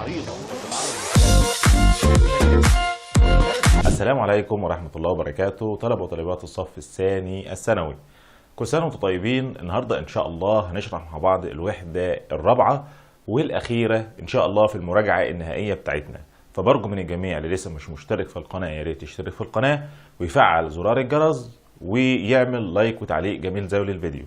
العريضة. السلام عليكم ورحمة الله وبركاته، طلبة وطالبات الصف الثاني الثانوي، كل سنة وانتم طيبين. النهاردة إن شاء الله هنشرح مع بعض الوحدة الرابعة والأخيرة إن شاء الله في المراجعة النهائية بتاعتنا. فبرجو من الجميع اللي لسه مش مشترك في القناة يا ريت يشترك في القناة ويفعل زرار الجرس ويعمل like وتعليق جميل زي للفيديو.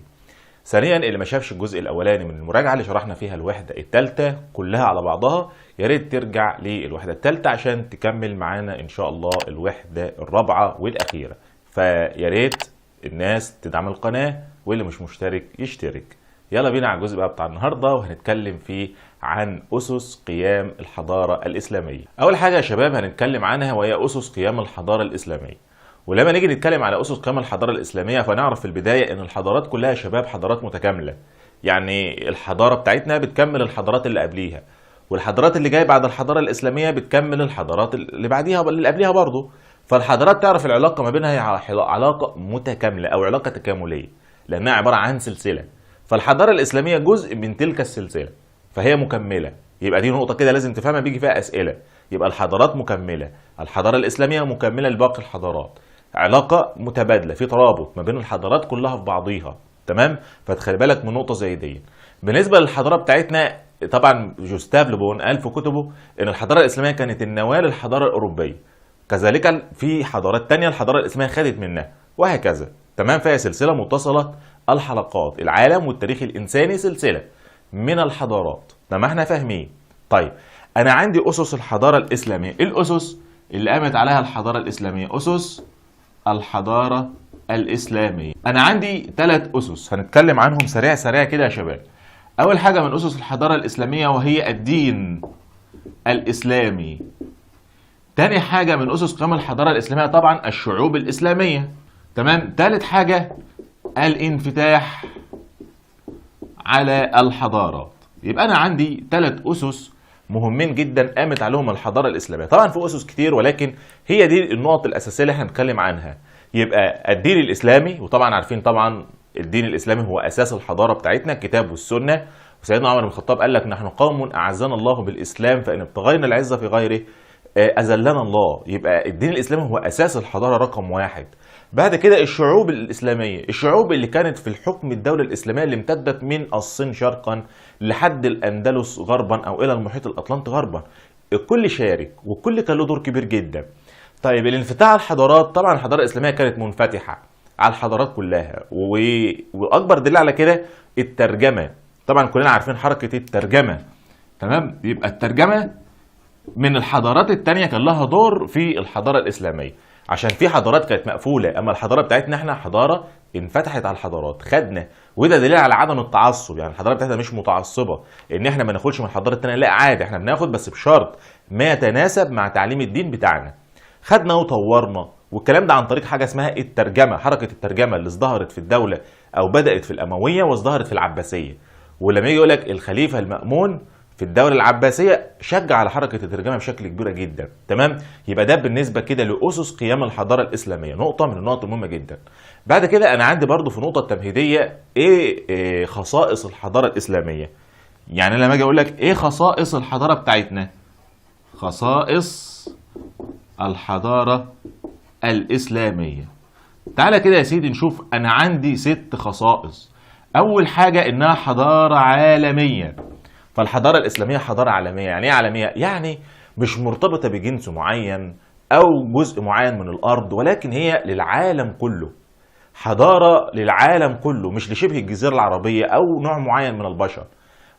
ثانيا، اللي ما شافش الجزء الاولاني من المراجعة اللي شرحنا فيها الوحدة الثالثة كلها على بعضها، يا ريت ترجع للوحدة الثالثة عشان تكمل معانا ان شاء الله الوحدة الرابعة والاخيرة. فيا ريت الناس تدعم القناة واللي مش مشترك يشترك. يلا بينا على الجزء بقى بتاع النهارده، وهنتكلم فيه عن اسس قيام الحضارة الاسلامية. اول حاجة يا شباب هنتكلم عنها وهي اسس قيام الحضارة الاسلامية. ولما نيجي نتكلم على اسس قيام الحضارة الاسلامية فنعرف في البداية ان الحضارات كلها يا شباب حضارات متكاملة. يعني الحضارة بتاعتنا بتكمل الحضارات اللي قبليها، والحضارات اللي جاية بعد الحضارة الاسلامية بتكمل الحضارات اللي بعديها اللي قبليها برضه. فالحضارات تعرف العلاقة ما بينها هي علاقة متكاملة او علاقة تكامليه، لانها عبارة عن سلسلة. فالحضاره الاسلامية جزء من تلك السلسلة، فهي مكملة. يبقى دي نقطة كده لازم تفهمها، بيجي فيها اسئلة. يبقى الحضارات مكملة، الحضارة الاسلامية مكملة لباقي الحضارات، علاقة متبادلة، في ترابط ما بين الحضارات كلها في بعضيها، تمام؟ فتخلي بالك من نقطة زي دي. بالنسبة للحضاره بتاعتنا، طبعا جوستاف لوبون قال في كتبه ان الحضارة الاسلامية كانت النواة للحضاره الاوروبية، كذلك في حضارات تانية الحضارة الاسلامية خدت منها، وهكذا، تمام؟ فهي سلسلة متصلة الحلقات، العالم والتاريخ الانساني سلسلة من الحضارات، تمام؟ احنا فاهمين. طيب انا عندي اسس الحضارة الاسلامية، ايه الاسس اللي قامت عليها الحضارة الاسلامية؟ اسس الحضارة الإسلامية. أنا عندي 3 أسس هنتكلم عنهم سريع سريع كده يا شباب. أول حاجة من أسس الحضارة الإسلامية وهي الدين الإسلامي. تاني حاجة من أسس قيام الحضارة الإسلامية طبعا الشعوب الإسلامية، تمام؟ تالت حاجة الانفتاح على الحضارات. يبقى أنا عندي 3 أسس مهمين جدا قامت عليهم الحضارة الاسلامية. طبعا في اسس كتير، ولكن هي دي النقط الاساسية اللي احنا هنتكلم عنها. يبقى الدين الاسلامي، وطبعا عارفين طبعا الدين الاسلامي هو اساس الحضارة بتاعتنا، الكتاب والسنة. وسيدنا عمر بن الخطاب قال لك نحن قوم اعزنا الله بالاسلام، فان ابتغينا العزة في غيره اذلنا الله. يبقى الدين الاسلامي هو اساس الحضارة رقم 1. بعد كده الشعوب الإسلامية، الشعوب اللي كانت في الحكم الدولة الإسلامية اللي امتدت من الصين شرقا لحد الأندلس غربا أو إلى المحيط الأطلنطي غربا، الكل شارك والكل كان له دور كبير جدا. طيب الانفتاح على الحضارات، طبعا الحضارة الإسلامية كانت منفتحة على الحضارات كلها، وأكبر دليل على كده الترجمة. طبعا كلنا عارفين حركة الترجمة، تمام؟ يبقى الترجمة من الحضارات التانية كان لها دور في الحضارة الإسلامية، عشان في حضارات كانت مقفولة، اما الحضارة بتاعتنا احنا حضارة انفتحت على الحضارات، خدنا، وده دليل على عدم التعصب. يعني الحضارة بتاعتنا مش متعصبه ان احنا ما ناخدش من الحضارة التانية، لا عادي احنا بناخد بس بشرط ما يتناسب مع تعليم الدين بتاعنا. خدنا وطورنا، والكلام ده عن طريق حاجة اسمها الترجمة، حركة الترجمة اللي ازدهرت في الدولة او بدات في الاموية وازدهرت في العباسية. ولما يجي يقول لك الخليفة المأمون في الدولة العباسية شجع على حركة الترجمة بشكل كبير جدا، تمام؟ يبقى ده بالنسبة كده لأسس قيام الحضارة الإسلامية، نقطة من النقط المهمة جدا. بعد كده أنا عندي برضو في نقطة تمهيدية إيه خصائص الحضارة الإسلامية. يعني لما أجي أقول لك إيه خصائص الحضارة بتاعتنا؟ خصائص الحضارة الإسلامية. تعالى كده يا سيدي نشوف، أنا عندي 6 خصائص. أول حاجة إنها حضارة عالمية. فالحضارة الإسلامية حضارة عالمية. يعني إيه عالمية؟ يعني مش مرتبطة بجنس معين أو جزء معين من الأرض، ولكن هي للعالم كله، حضارة للعالم كله، مش لشبه الجزيرة العربية أو نوع معين من البشر.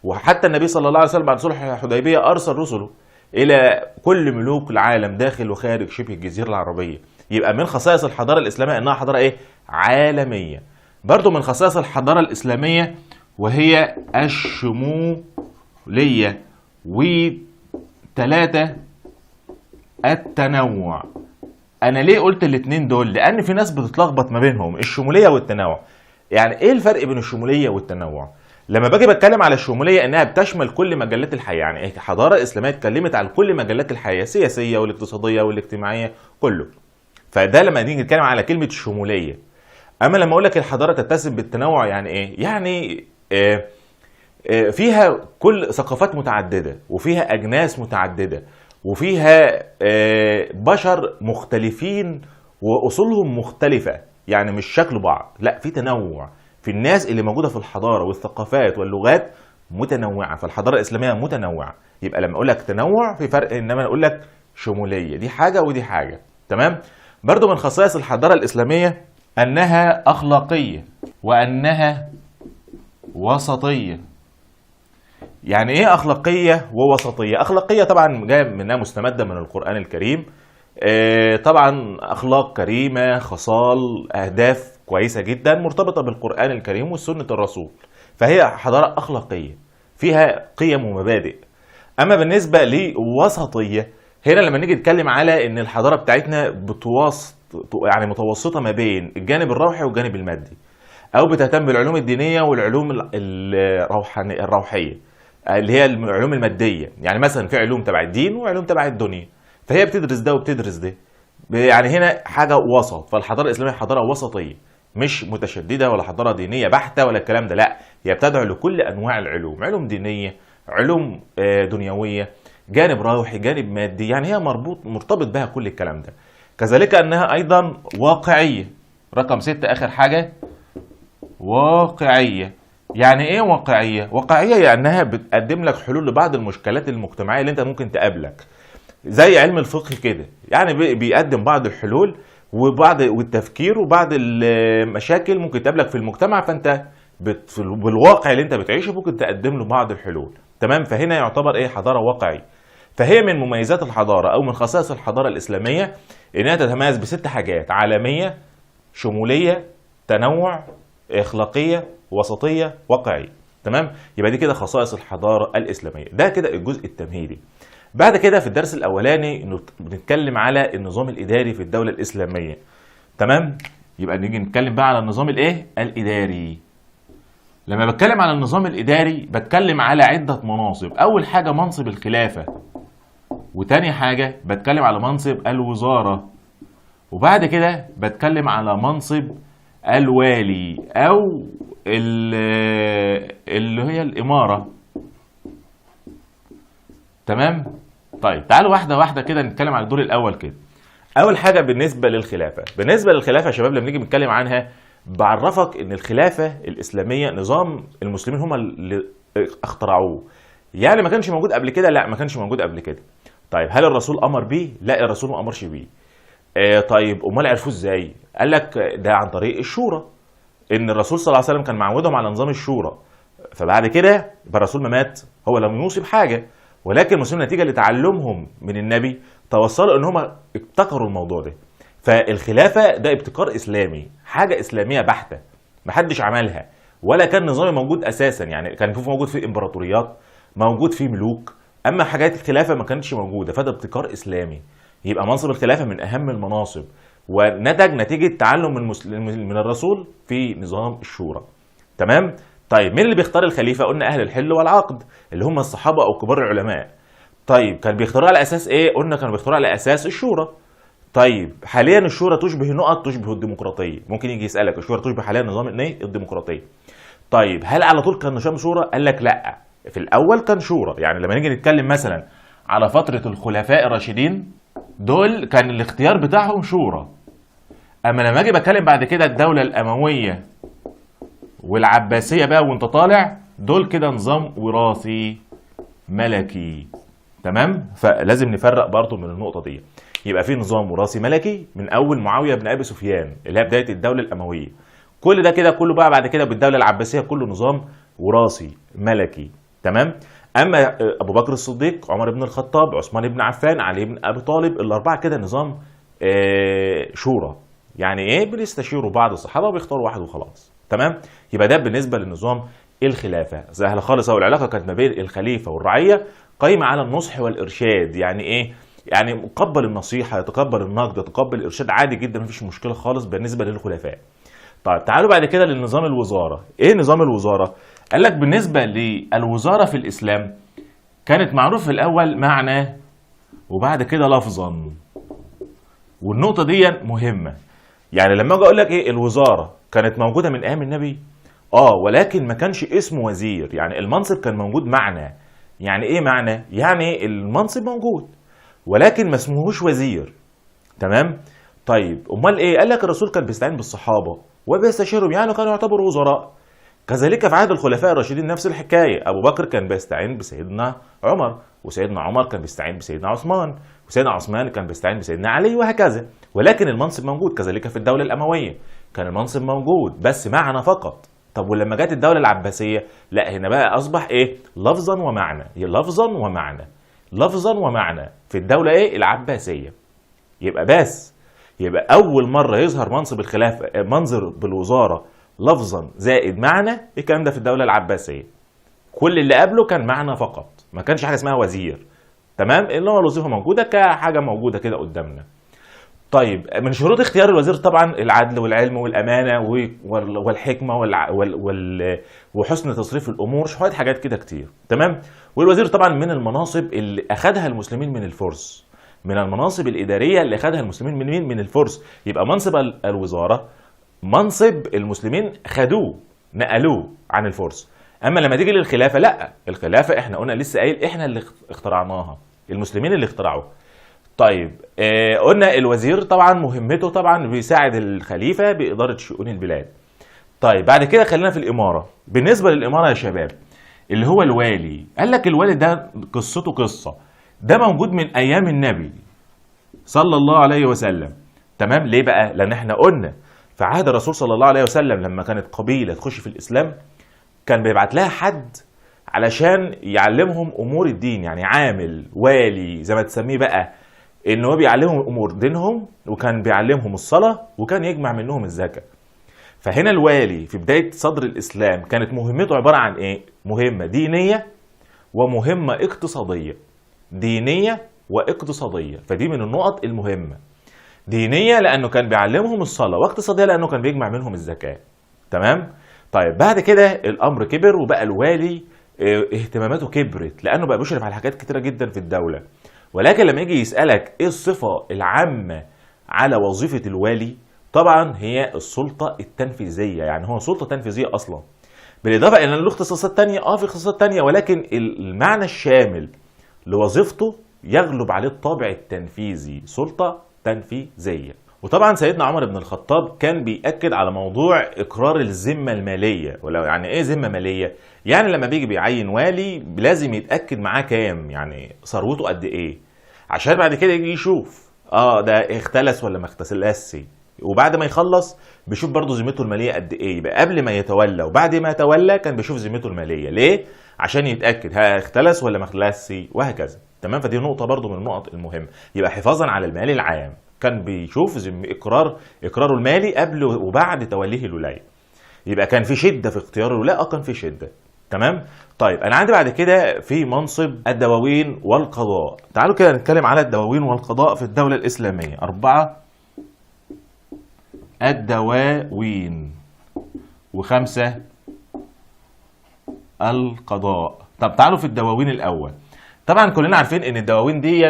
وحتى النبي صلى الله عليه وسلم بعد صلح الحديبية أرسل رسله إلى كل ملوك العالم داخل وخارج شبه الجزيرة العربية. يبقى من خصائص الحضارة الإسلامية إنها حضارة إيه؟ عالمية. برضو من خصائص الحضارة الإسلامية وهي الشمولية، و3 التنوع. انا ليه قلت الاتنين دول؟ لان في ناس بتتلخبط ما بينهم، الشمولية والتنوع. يعني ايه الفرق بين الشمولية والتنوع؟ لما باجي بتكلم على الشمولية انها بتشمل كل مجالات الحياة، يعني ايه حضارة اسلامية اتكلمت على كل مجالات الحياة، السياسية والاقتصادية والاجتماعية كله. فده لما نيجي نتكلم على كلمة الشمولية. اما لما اقول لك الحضارة تتسم بالتنوع يعني ايه؟ يعني فيها كل ثقافات متعددة، وفيها اجناس متعددة، وفيها بشر مختلفين واصولهم مختلفة، يعني مش شكل بعض، لا في تنوع في الناس اللي موجودة في الحضارة، والثقافات واللغات متنوعة. فالحضاره الاسلامية متنوعة. يبقى لما اقول لك تنوع في فرق، انما اقول لك شمولية، دي حاجة ودي حاجة. تمام. برضو من خصائص الحضارة الاسلامية انها اخلاقية وانها وسطية. يعني ايه اخلاقية ووسطيه؟ اخلاقية طبعا جاية منها، مستمدة من القران الكريم، طبعا اخلاق كريمة، خصال، اهداف كويسة جدا مرتبطة بالقران الكريم وسنة الرسول، فهي حضارة اخلاقية فيها قيم ومبادئ. اما بالنسبة لوسطيه، هنا لما نيجي نتكلم على ان الحضارة بتاعتنا بتوسط، يعني متوسطه ما بين الجانب الروحي والجانب المادي، او بتهتم بالعلوم الدينية والعلوم الروحية اللي هي العلوم المادية. يعني مثلا في علوم تبع الدين وعلوم تبع الدنيا، فهي بتدرس ده وبتدرس ده، يعني هنا حاجة وسط. فالحضاره الاسلامية حضارة وسطية، مش متشددة ولا حضارة دينية بحته ولا الكلام ده، لا هي بتدعو لكل انواع العلوم، علوم دينية، علوم دنيوية، جانب روحي، جانب مادي، يعني هي مرتبط بها كل الكلام ده. كذلك انها ايضا واقعية. رقم 6 اخر حاجة، واقعية. يعني ايه واقعية؟ واقعية يعني انها بتقدم لك حلول لبعض المشكلات المجتمعية اللي انت ممكن تقابلك، زي علم الفقه كده، يعني بيقدم بعض الحلول وبعض والتفكير وبعض المشاكل ممكن تقابلك في المجتمع، فانت بالواقع اللي انت بتعيشه ممكن تقدم له بعض الحلول. تمام. فهنا يعتبر ايه؟ حضارة واقعية. فهي من مميزات الحضارة او من خصائص الحضارة الاسلامية انها تتميز ب6 حاجات: عالمية، شمولية، تنوع، اخلاقية، وسطية، واقعية. تمام. يبقى دي كده خصائص الحضارة الاسلامية. ده كده الجزء التمهيدي. بعد كده في الدرس الاولاني بنتكلم على النظام الاداري في الدولة الاسلامية. تمام. يبقى نيجي نتكلم بقى على النظام الايه؟ الاداري. لما بتكلم على النظام الاداري بتكلم على عده مناصب. اول حاجة منصب الخلافة، وتاني حاجة بتكلم على منصب الوزارة، وبعد كده بتكلم على منصب الوالي او اللي هي الامارة. تمام. طيب تعالوا واحدة واحدة كده نتكلم على الدور الاول كده. اول حاجة بالنسبة للخلافة. بالنسبة للخلافة يا شباب لما نيجي نتكلم عنها بعرفك ان الخلافة الاسلامية نظام المسلمين هم اللي اخترعوه، يعني ما كانش موجود قبل كده، لا ما كانش موجود قبل كده. طيب هل الرسول امر بيه؟ لا الرسول ما امرش بيه. طيب امال عرفوه ازاي؟ قال لك ده عن طريق الشورى، ان الرسول صلى الله عليه وسلم كان معودهم على نظام الشورى. فبعد كده الرسول ما مات هو لم يوصي بحاجة، ولكن المسلمين نتيجة لتعلمهم من النبي توصلوا ان هم ابتكروا الموضوع ده. فالخلافه ده ابتكار اسلامي، حاجة اسلامية بحته محدش عملها ولا كان نظامي موجود اساسا. يعني كان في موجود في امبراطوريات، موجود في ملوك، اما حاجات الخلافة ما كانتش موجودة، فده ابتكار اسلامي. يبقى منصب الخلافة من اهم المناصب، ونتج نتيجة تعلم من الرسول في نظام الشورى. تمام. طيب مين اللي بيختار الخليفة؟ قلنا اهل الحل والعقد اللي هم الصحابة او كبار العلماء. طيب كان بيختاروه على اساس ايه؟ قلنا كانوا بيختاروه على اساس الشورى. طيب حاليا الشورى تشبه نقط، تشبه الديمقراطية. ممكن يجي يسالك الشورى تشبه حاليا نظام ايه؟ الديمقراطية. طيب هل على طول كان نظام شورى؟ قال لك لا، في الاول كان شورى. يعني لما نيجي نتكلم مثلا على فترة الخلفاء الراشدين دول كان الاختيار بتاعهم شورى. اما لما اجي بتكلم بعد كده الدولة الاموية والعباسيه بقى وانت طالع، دول كده نظام وراثي ملكي. تمام. فلازم نفرق برضو من النقطة دي. يبقى في نظام وراثي ملكي من اول معاوية بن ابي سفيان اللي هي بداية الدولة الاموية، كل ده كده كله بقى بعد كده بالدولة العباسية كله نظام وراثي ملكي. تمام. اما ابو بكر الصديق، عمر بن الخطاب، عثمان بن عفان، علي بن ابي طالب، الاربعة كده نظام شورى. يعني ايه؟ بيستشيروا بعض الصحابة وبيختاروا واحد وخلاص. تمام. يبقى ده بالنسبة للنظام الخلافة. سهلة خالص. اهو العلاقة كانت ما بين الخليفة والرعية قايمة على النصح والارشاد. يعني ايه؟ يعني يتقبل النصيحة، يتقبل النقد، يتقبل الارشاد عادي جدا، مفيش مشكلة خالص بالنسبة للخلفاء. طيب تعالوا بعد كده للنظام الوزارة. ايه نظام الوزارة؟ قال لك بالنسبة للوزارة في الاسلام كانت معروف في الاول معنى وبعد كده لفظا، والنقطة دي مهمة. يعني لما اجي اقول لك ايه الوزارة كانت موجودة من ايام النبي؟ ولكن ما كانش اسمه وزير، يعني المنصب كان موجود معنى. يعني ايه معنى؟ يعني المنصب موجود ولكن ما اسمهوش وزير. تمام؟ طيب امال ايه؟ قال لك الرسول كان بيستعين بالصحابة وبيستشيرهم، يعني كانوا يعتبروا وزراء. كذلك في عهد الخلفاء الراشدين نفس الحكاية، ابو بكر كان بيستعين بسيدنا عمر، وسيدنا عمر كان بيستعين بسيدنا عثمان، وسيدنا عثمان كان بيستعين بسيدنا علي، وهكذا. ولكن المنصب موجود. كذلك في الدولة الاموية كان المنصب موجود بس معنى فقط. طب ولما جت الدولة العباسية، لا هنا بقى اصبح ايه؟ لفظا ومعنى، لفظا ومعنى، لفظا ومعنى في الدولة ايه؟ العباسية. يبقى بس يبقى اول مرة يظهر منصب الخلافة، منظر بالوزارة لفظا زائد معنى، الكلام ده في الدولة العباسية. كل اللي قبله كان معنى فقط، ما كانش حاجة اسمها وزير. تمام؟ اللي هو الوظيفة موجودة كحاجة موجودة كده قدامنا. طيب من شروط اختيار الوزير طبعا العدل والعلم والامانة والحكمة وحسن تصريف الامور، شوية حاجات كده كتير. تمام؟ والوزير طبعا من المناصب اللي اخذها المسلمين من الفرس، من المناصب الادارية اللي اخذها المسلمين من مين؟ من الفرس. يبقى منصب الوزارة منصب المسلمين خدوه، نقلوه عن الفرس. اما لما تيجي للخلافة، لا، الخلافة احنا قلنا لسه قايل احنا اللي اخترعناها، المسلمين اللي اخترعوها. طيب قلنا الوزير طبعا مهمته طبعا بيساعد الخليفة بادارة شؤون البلاد. طيب بعد كده خلينا في الامارة. بالنسبة للاماره يا شباب اللي هو الوالي، قال لك الوالي ده قصته قصة، ده موجود من ايام النبي صلى الله عليه وسلم. تمام؟ ليه بقى؟ لان احنا قلنا في عهد الرسول صلى الله عليه وسلم لما كانت قبيلة تخش في الاسلام كان بيبعت لها حد علشان يعلمهم امور الدين، يعني عامل والي زي ما تسميه بقى، ان هو بيعلمهم امور دينهم، وكان بيعلمهم الصلاة، وكان يجمع منهم الزكاة. فهنا الوالي في بداية صدر الاسلام كانت مهمته عبارة عن ايه؟ مهمة دينية ومهمة اقتصادية. دينية واقتصادية، فدي من النقط المهمة. دينية لانه كان بيعلمهم الصلاة، واقتصادية لانه كان بيجمع منهم الزكاة. تمام؟ طيب بعد كده الامر كبر وبقى الوالي اهتماماته كبرت، لانه بقى بيشرف على حاجات كتيرة جدا في الدولة. ولكن لما يجي يسالك ايه الصفة العامة على وظيفة الوالي، طبعا هي السلطة التنفيذية، يعني هو سلطة تنفيذية اصلا. بالاضافة الى ان له اختصاصات تانية، في اختصاصات تانية، ولكن المعنى الشامل لوظيفته يغلب عليه الطابع التنفيذي، سلطة تنفيذية. وطبعا سيدنا عمر بن الخطاب كان بيأكد على موضوع إقرار الذمة المالية. ولو يعني إيه ذمة مالية؟ يعني لما بيجي بيعين والي لازم يتأكد معاه كام، يعني ثروته قد إيه، عشان بعد كده يجي يشوف ده اختلس ولا ما اختلسش. وبعد ما يخلص بيشوف برضه ذمته المالية قد إيه. يبقى قبل ما يتولى وبعد ما يتولى كان بيشوف ذمته المالية. ليه؟ عشان يتأكد ها اختلس ولا ما اختلسش وهكذا. تمام؟ فدي نقطة برضه من النقط المهمة. يبقى حفاظا على المال العام كان بيشوف اقراره المالي قبل وبعد توليه الولاية. يبقى كان في شده في اختيار الولاية، كان في شده. تمام؟ طيب انا عندي بعد كده في منصب الدواوين والقضاء. تعالوا كده نتكلم على الدواوين والقضاء في الدولة الاسلامية. 4 الدواوين و5 القضاء. طب تعالوا في الدواوين الاول. طبعا كلنا عارفين ان الدواوين دي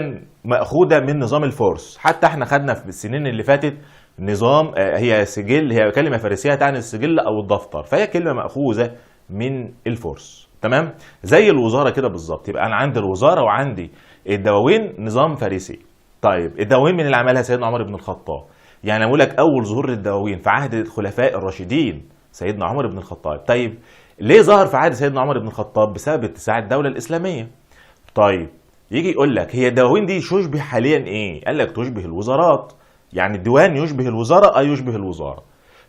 مأخوذة من نظام الفرس، حتى احنا خدنا في السنين اللي فاتت نظام، هي سجل، هي كلمة فارسية تعني السجل او الدفتر، فهي كلمة مأخوذة من الفرس. تمام؟ زي الوزارة كده بالظبط. يبقى انا عندي الوزارة وعندي الدواوين نظام فارسي. طيب الدواوين من اللي عملها سيدنا عمر بن الخطاب. يعني اقول لك اول ظهور للدواوين في عهد الخلفاء الراشدين سيدنا عمر بن الخطاب. طيب ليه ظهر في عهد سيدنا عمر بن الخطاب؟ بسبب اتساع الدولة الإسلامية. طيب يجي يقول لك هي الدواوين دي تشبه حاليا ايه؟ قال لك تشبه الوزارات، يعني الديوان يشبه الوزارة، يشبه الوزارة.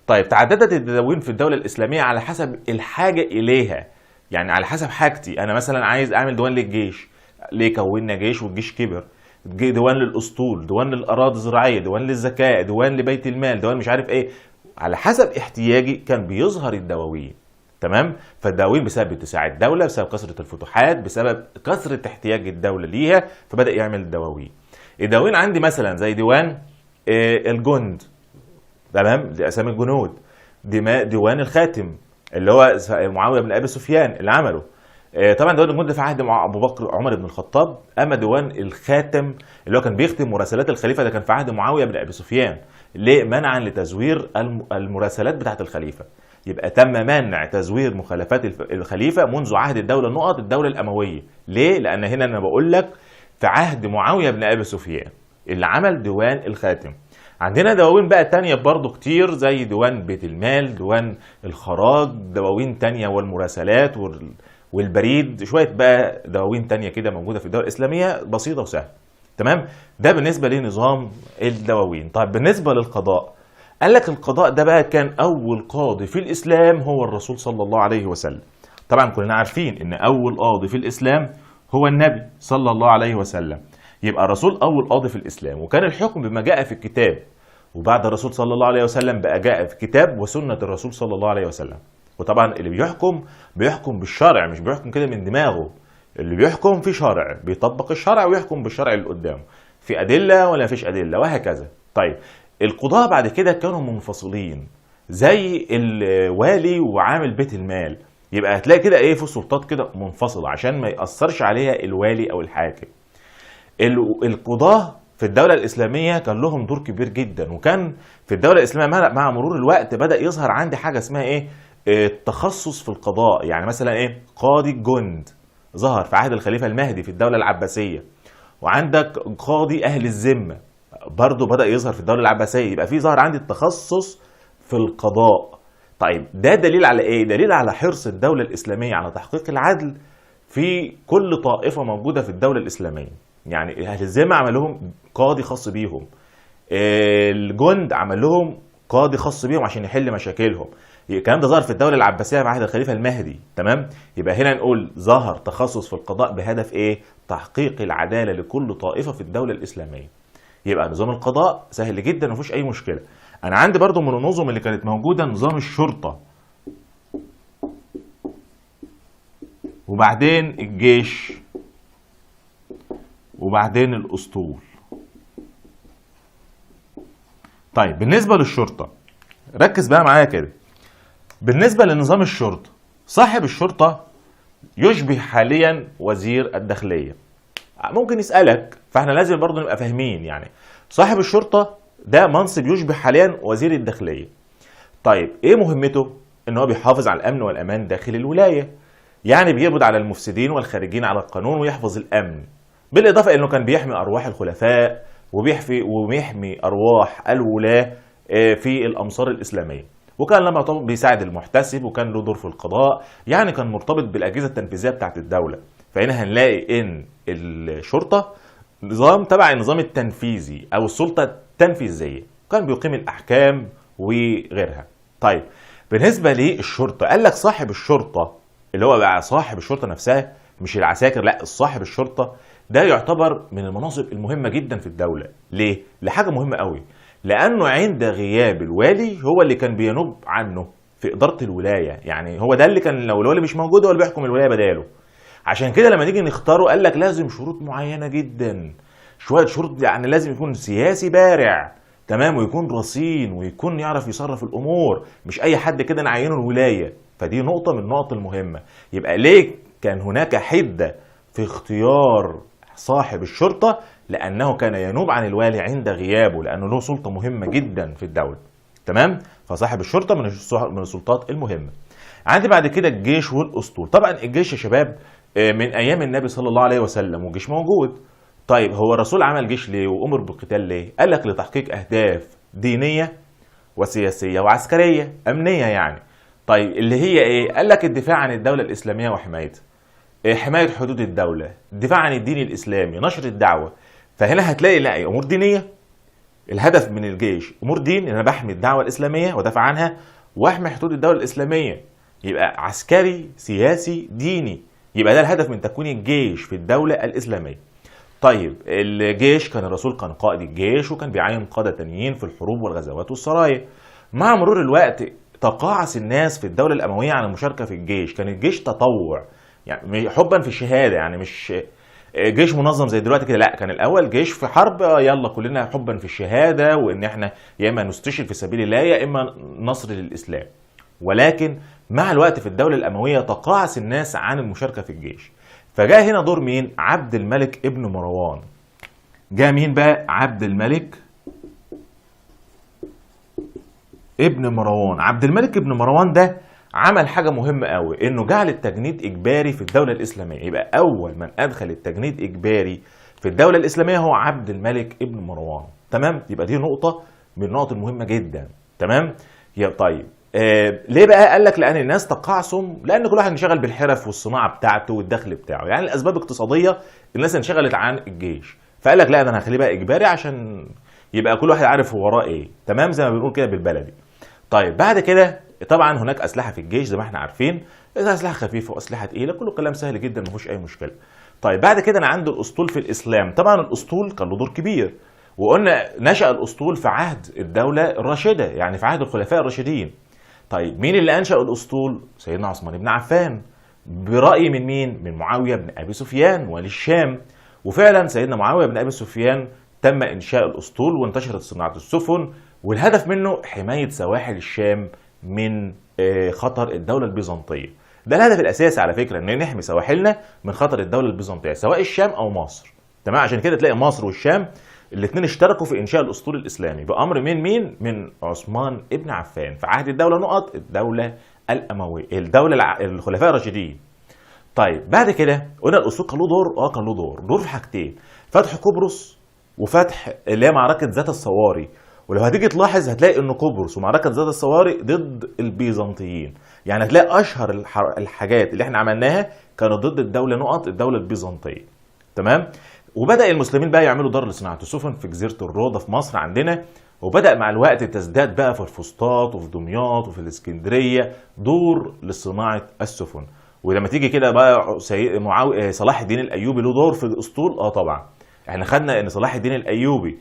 طيب تعددت الدواوين في الدولة الاسلامية على حسب الحاجة اليها، يعني على حسب حاجتي. انا مثلا عايز اعمل ديوان للجيش، ليه كونا جيش والجيش كبر؟ ديوان للاسطول، ديوان للاراضي الزراعية، ديوان للزكاة، ديوان لبيت المال، ديوان مش عارف ايه. على حسب احتياجي كان بيظهر الدواوين. تمام؟ فالدواوين بسبب اتساع الدولة، بسبب كثرة الفتوحات، بسبب كثرة احتياج الدولة ليها، فبدأ يعمل الدواوين. الدواوين عندي مثلا زي ديوان الجند، تمام؟ دي اسامي الجنود. ديوان الخاتم اللي هو معاوية بن ابي سفيان اللي عمله. طبعا ديوان الجند في عهد ابو بكر عمر بن الخطاب. اما ديوان الخاتم اللي هو كان بيختم مراسلات الخليفة ده كان في عهد معاوية بن ابي سفيان. ليه؟ منعا لتزوير المراسلات بتاعت الخليفة. يبقى تم منع تزوير مخالفات الخليفة منذ عهد الدولة النقط الدولة الأموية. ليه؟ لأن هنا أنا بقول لك في عهد معاوية بن أبي سفيان اللي عمل ديوان الخاتم. عندنا دواوين بقى تانية برضو كتير، زي ديوان بيت المال، ديوان الخراج، دواوين تانية والمراسلات والبريد، شوية بقى دواوين تانية كده موجودة في الدولة الإسلامية بسيطة وسهلة. تمام؟ ده بالنسبة لنظام الدواوين. طيب بالنسبة للقضاء، قال لك القضاء ده بقى كان أول قاضي في الإسلام هو الرسول صلى الله عليه وسلم. طبعا كلنا عارفين إن أول قاضي في الإسلام هو النبي صلى الله عليه وسلم. يبقى الرسول أول قاضي في الإسلام، وكان الحكم بما جاء في الكتاب، وبعد الرسول صلى الله عليه وسلم بقى جاء في كتاب وسنة الرسول صلى الله عليه وسلم. وطبعا اللي بيحكم بيحكم بالشرع، مش بيحكم كده من دماغه، اللي بيحكم في شرع، بيطبق الشرع ويحكم بالشرع اللي قدامه، في أدلة ولا فيش أدلة وهكذا. طيب القضاة بعد كده كانوا منفصلين زي الوالي وعامل بيت المال، يبقى هتلاقي كده ايه في سلطات كده منفصلة عشان ما يأثرش عليها الوالي أو الحاكم. القضاة في الدولة الإسلامية كان لهم دور كبير جدا، وكان في الدولة الإسلامية مع مرور الوقت بدأ يظهر عندي حاجة اسمها ايه؟ التخصص في القضاء. يعني مثلا ايه؟ قاضي الجند ظهر في عهد الخليفة المهدي في الدولة العباسية، وعندك قاضي أهل الذمة برضه بدأ يظهر في الدولة العباسية. يبقى في ظهر عندي التخصص في القضاء. طيب ده دليل على ايه؟ دليل على حرص الدولة الإسلامية على تحقيق العدل في كل طائفة موجودة في الدولة الإسلامية. يعني أهل الذمة عمل لهم قاضي خاص بيهم، الجند عمل لهم قاضي خاص بيهم عشان يحل مشاكلهم. الكلام ده ظهر في الدولة العباسية مع عهد الخليفة المهدي. تمام؟ يبقى هنا نقول ظهر تخصص في القضاء بهدف ايه؟ تحقيق العدالة لكل طائفة في الدولة الإسلامية. يبقى نظام القضاء سهل جدا ومفيش أي مشكلة. أنا عندي برضو من النظم اللي كانت موجودة نظام الشرطة، وبعدين الجيش، وبعدين الأسطول. طيب بالنسبة للشرطة ركز بقى معايا كده. بالنسبة لنظام الشرطة، صاحب الشرطة يشبه حاليا وزير الداخلية. ممكن يسألك، فاحنا لازم برضو نبقى فاهمين يعني صاحب الشرطة ده منصب يشبه حاليا وزير الداخلية. طيب ايه مهمته؟ ان هو بيحافظ على الامن والامان داخل الولاية، يعني بيقبض على المفسدين والخارجين على القانون ويحفظ الامن. بالاضافة انه كان بيحمي ارواح الخلفاء وبيحمي ارواح الولاة في الامصار الاسلامية، وكان لما بيساعد المحتسب، وكان له دور في القضاء، يعني كان مرتبط بالاجهزة التنفيذية بتاعت الدولة. فهنا هنلاقي ان الشرطة نظام تبع النظام التنفيذي او السلطة التنفيذية، كان بيقيم الاحكام وغيرها. طيب بالنسبة للشرطة، قال لك صاحب الشرطة اللي هو بقى صاحب الشرطة نفسها، مش العساكر، لا صاحب الشرطة ده يعتبر من المناصب المهمة جدا في الدولة. ليه؟ لحاجة مهمة قوي، لانه عند غياب الوالي هو اللي كان بينوب عنه في ادارة الولاية، يعني هو ده اللي كان لو الوالي مش موجود هو اللي بيحكم الولاية بداله. عشان كده لما نيجي نختاره قال لك لازم شروط معينة جدا، شوية شروط، يعني لازم يكون سياسي بارع، تمام، ويكون رصين، ويكون يعرف يصرف الامور، مش اي حد كده نعينه الولاية. فدي نقطة من النقط المهمة. يبقى ليه كان هناك حده في اختيار صاحب الشرطة؟ لانه كان ينوب عن الوالي عند غيابه، لانه له سلطة مهمة جدا في الدولة. تمام؟ فصاحب الشرطة من السلطات المهمة. عندي بعد كده الجيش والاسطول. طبعا الجيش يا شباب من ايام النبي صلى الله عليه وسلم والجيش موجود. طيب هو الرسول عمل جيش ليه وامر بالقتال ليه؟ قال لك لتحقيق اهداف دينية وسياسية وعسكرية امنية يعني. طيب اللي هي ايه؟ قال لك الدفاع عن الدولة الاسلامية وحمايتها، حماية حدود الدولة، الدفاع عن الدين الاسلامي، نشر الدعوة. فهنا هتلاقي لا امور دينية، الهدف من الجيش امور دين، ان انا بحمي الدعوة الاسلامية وادافع عنها واحمي حدود الدولة الاسلامية. يبقى عسكري سياسي ديني، يبقى ده الهدف من تكوين الجيش في الدولة الاسلامية. طيب الجيش كان الرسول كان قائد الجيش، وكان بيعين قاده تانيين في الحروب والغزوات والسرايا. مع مرور الوقت تقاعس الناس في الدولة الاموية عن المشاركة في الجيش، كان الجيش تطوع، يعني حبا في الشهادة، يعني مش جيش منظم زي دلوقتي كده، لا كان الاول جيش في حرب، يلا كلنا حبا في الشهادة، وان احنا يا اما نستشهد في سبيل الله يا اما نصر للاسلام. ولكن مع الوقت في الدولة الاموية تقاعس الناس عن المشاركة في الجيش. فجاء هنا دور مين؟ عبد الملك ابن مروان. جاء مين بقى؟ عبد الملك ابن مروان. عبد الملك ابن مروان ده عمل حاجة مهمة قوي، انه جعل التجنيد اجباري في الدولة الاسلامية. يبقى اول من ادخل التجنيد اجباري في الدولة الاسلامية هو عبد الملك ابن مروان. تمام؟ يبقى دي نقطة من النقط المهمة جدا. تمام؟ يا طيب ليه بقى؟ قال لك لان الناس تقاعسوا، لان كل واحد انشغل بالحرف والصناعة بتاعته والدخل بتاعه، يعني الاسباب اقتصادية الناس انشغلت عن الجيش، فقال لك لا ده انا هخليه بقى اجباري عشان يبقى كل واحد عارف هو وراه ايه. تمام؟ زي ما بنقول كده بالبلدي. طيب بعد كده طبعا هناك اسلحة في الجيش زي ما احنا عارفين، اسلحة خفيفة واسلحه تقيلة، كله كلام سهل جدا ما فيهوش اي مشكلة. طيب بعد كده انا عندي الاسطول في الاسلام. طبعا الاسطول كان له دور كبير، وقلنا نشأ الاسطول في عهد الدولة الراشدة، يعني في عهد الخلفاء الراشدين. طيب مين اللي انشأ الاسطول؟ سيدنا عثمان بن عفان، برأي من مين؟ من معاوية بن ابي سفيان والي الشام. وفعلا سيدنا معاوية بن ابي سفيان تم انشاء الاسطول وانتشرت صناعة السفن، والهدف منه حماية سواحل الشام من خطر الدولة البيزنطيه. ده الهدف الاساسي على فكرة، ان نحمي سواحلنا من خطر الدولة البيزنطيه سواء الشام او مصر. تمام؟ عشان كده تلاقي مصر والشام الاثنين اشتركوا في انشاء الاسطول الاسلامي بامر من مين؟ من عثمان ابن عفان في عهد الدولة نقط الدولة الاموية، الدولة الخلفاء الراشدين. طيب بعد كده قلنا الاسطول كان له دور، كان له دور في حاجتين، فتح قبرص وفتح اللي هي معركة ذات الصواري. ولو هتيجي تلاحظ هتلاقي ان قبرص ومعركة ذات الصواري ضد البيزنطيين، يعني هتلاقي اشهر الحاجات اللي احنا عملناها كانت ضد الدولة نقط الدولة البيزنطيه. تمام؟ وبدا المسلمين بقى يعملوا دار لصناعة السفن في جزيرة الروضة في مصر عندنا، وبدا مع الوقت تزداد بقى في الفسطاط وفي دمياط وفي الاسكندرية دور لصناعة السفن. ولما تيجي كده بقى صلاح الدين الايوبي له دور في الاسطول. طبعا احنا خدنا ان صلاح الدين الايوبي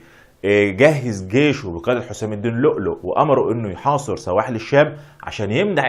جهز جيشه بقيادة حسام الدين لؤلؤ وامره انه يحاصر سواحل الشام عشان يمنع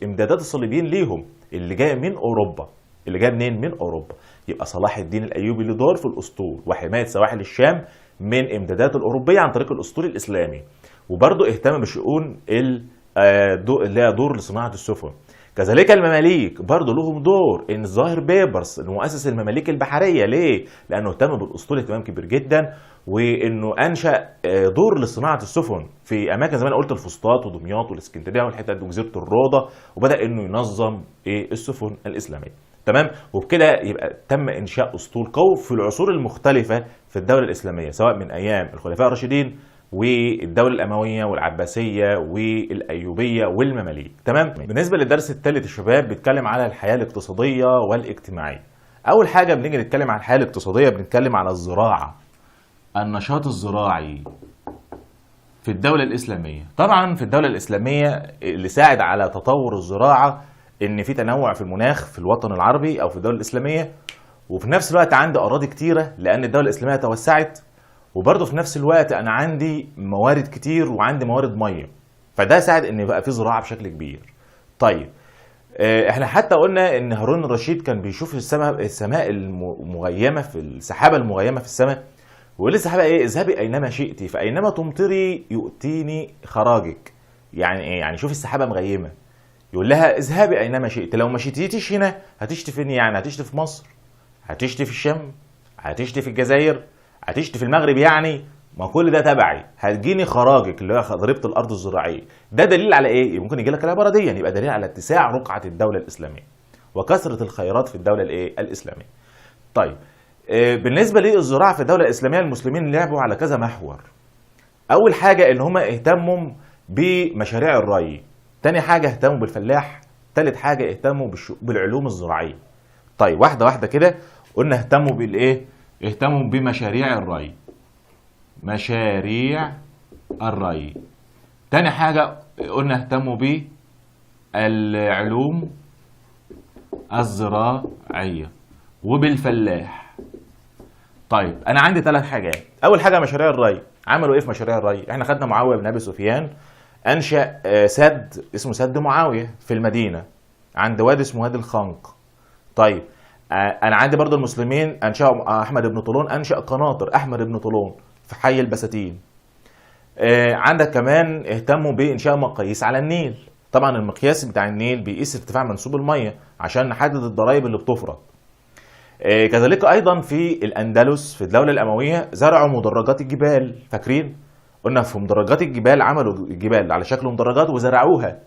امدادات الصليبيين ليهم اللي جاية من اوروبا. اللي جاية منين؟ من اوروبا. يبقى صلاح الدين الايوبي له دور في الاسطول وحماية سواحل الشام من امدادات الاوروبية عن طريق الاسطول الاسلامي، وبرضه اهتم بشؤون اللي هي دور لصناعة السفن. كذلك المماليك برضه لهم دور، ان الظاهر بيبرس المؤسس المماليك البحرية، ليه؟ لانه اهتم بالاسطول اهتمام كبير جدا، وانه انشا دور لصناعة السفن في اماكن زي ما انا قلت الفسطاط ودمياط والاسكندريه والحتت دي وجزيرة الروضة، وبدا انه ينظم السفن الاسلامية. تمام؟ وبكده يبقى تم انشاء اسطول قوي في العصور المختلفة في الدولة الاسلامية، سواء من ايام الخلفاء الراشدين والدولة الاموية والعباسيه والايوبيه والمماليك. تمام؟ بالنسبة للدرس الثالث يا شباب بيتكلم على الحياة الاقتصادية والاجتماعية. اول حاجة بنيجي نتكلم عن الحياة الاقتصادية بنتكلم على الزراعة، النشاط الزراعي في الدولة الاسلامية. طبعا في الدولة الاسلامية اللي ساعد على تطور الزراعة ان في تنوع في المناخ في الوطن العربي او في الدولة الاسلامية، وفي نفس الوقت عندي اراضي كتيرة لان الدولة الاسلامية توسعت، وبرضه في نفس الوقت انا عندي موارد كتير وعندي موارد مية، فده ساعد ان يبقى في زراعة بشكل كبير. طيب احنا حتى قلنا ان هارون الرشيد كان بيشوف السماء المغيمه في السحابة المغيمه في السماء، ويقول للسحابه ايه؟ اذهبي اينما شئتي فاينما تمطري يؤتيني خراجك. يعني ايه؟ يعني شوف السحابة مغيمه يقول لها اذهبي اينما شئت، لو ما شتيتيش هنا هتشتي فين؟ يعني هتشتي في مصر، هتشتي في الشام، هتشتي في الجزائر، هتشتي في المغرب، يعني ما كل ده تبعي، هتجيني خراجك اللي هو ضريبة الارض الزراعية. ده دليل على ايه؟ ممكن يجي لك العبارة دي، يعني يبقى دليل على اتساع رقعه الدولة الاسلامية وكثرة الخيرات في الدولة الايه؟ الاسلامية. طيب بالنسبة للزراعة في الدولة الاسلامية المسلمين لعبوا على كذا محور. اول حاجة ان هم اهتموا بمشاريع الري، تاني حاجة اهتموا بالفلاح، تالت حاجة اهتموا بالعلوم الزراعية. طيب واحدة واحدة كده، قلنا اهتموا بالايه؟ اهتموا بمشاريع الري. مشاريع الري. تاني حاجة قلنا اهتموا بالعلوم الزراعية وبالفلاح. طيب انا عندي ثلاث حاجات. اول حاجة مشاريع الري. عملوا ايه في مشاريع الري؟ احنا خدنا معاوية بن ابي سفيان انشأ سد اسمه سد معاوية في المدينة عند وادي اسمه وادي الخنق. طيب انا عندي برضو المسلمين انشأوا احمد بن طولون انشأ قناطر احمد بن طولون في حي البساتين. عندك كمان اهتموا بانشاء مقاييس على النيل. طبعا المقياس بتاع النيل بيقيس ارتفاع منسوب المية عشان نحدد الضرائب اللي بتفرض. كذلك ايضا في الاندلس في الدولة الاموية زرعوا مدرجات الجبال، فاكرين؟ قلنا في مدرجات الجبال، عملوا الجبال على شكل مدرجات وزرعوها.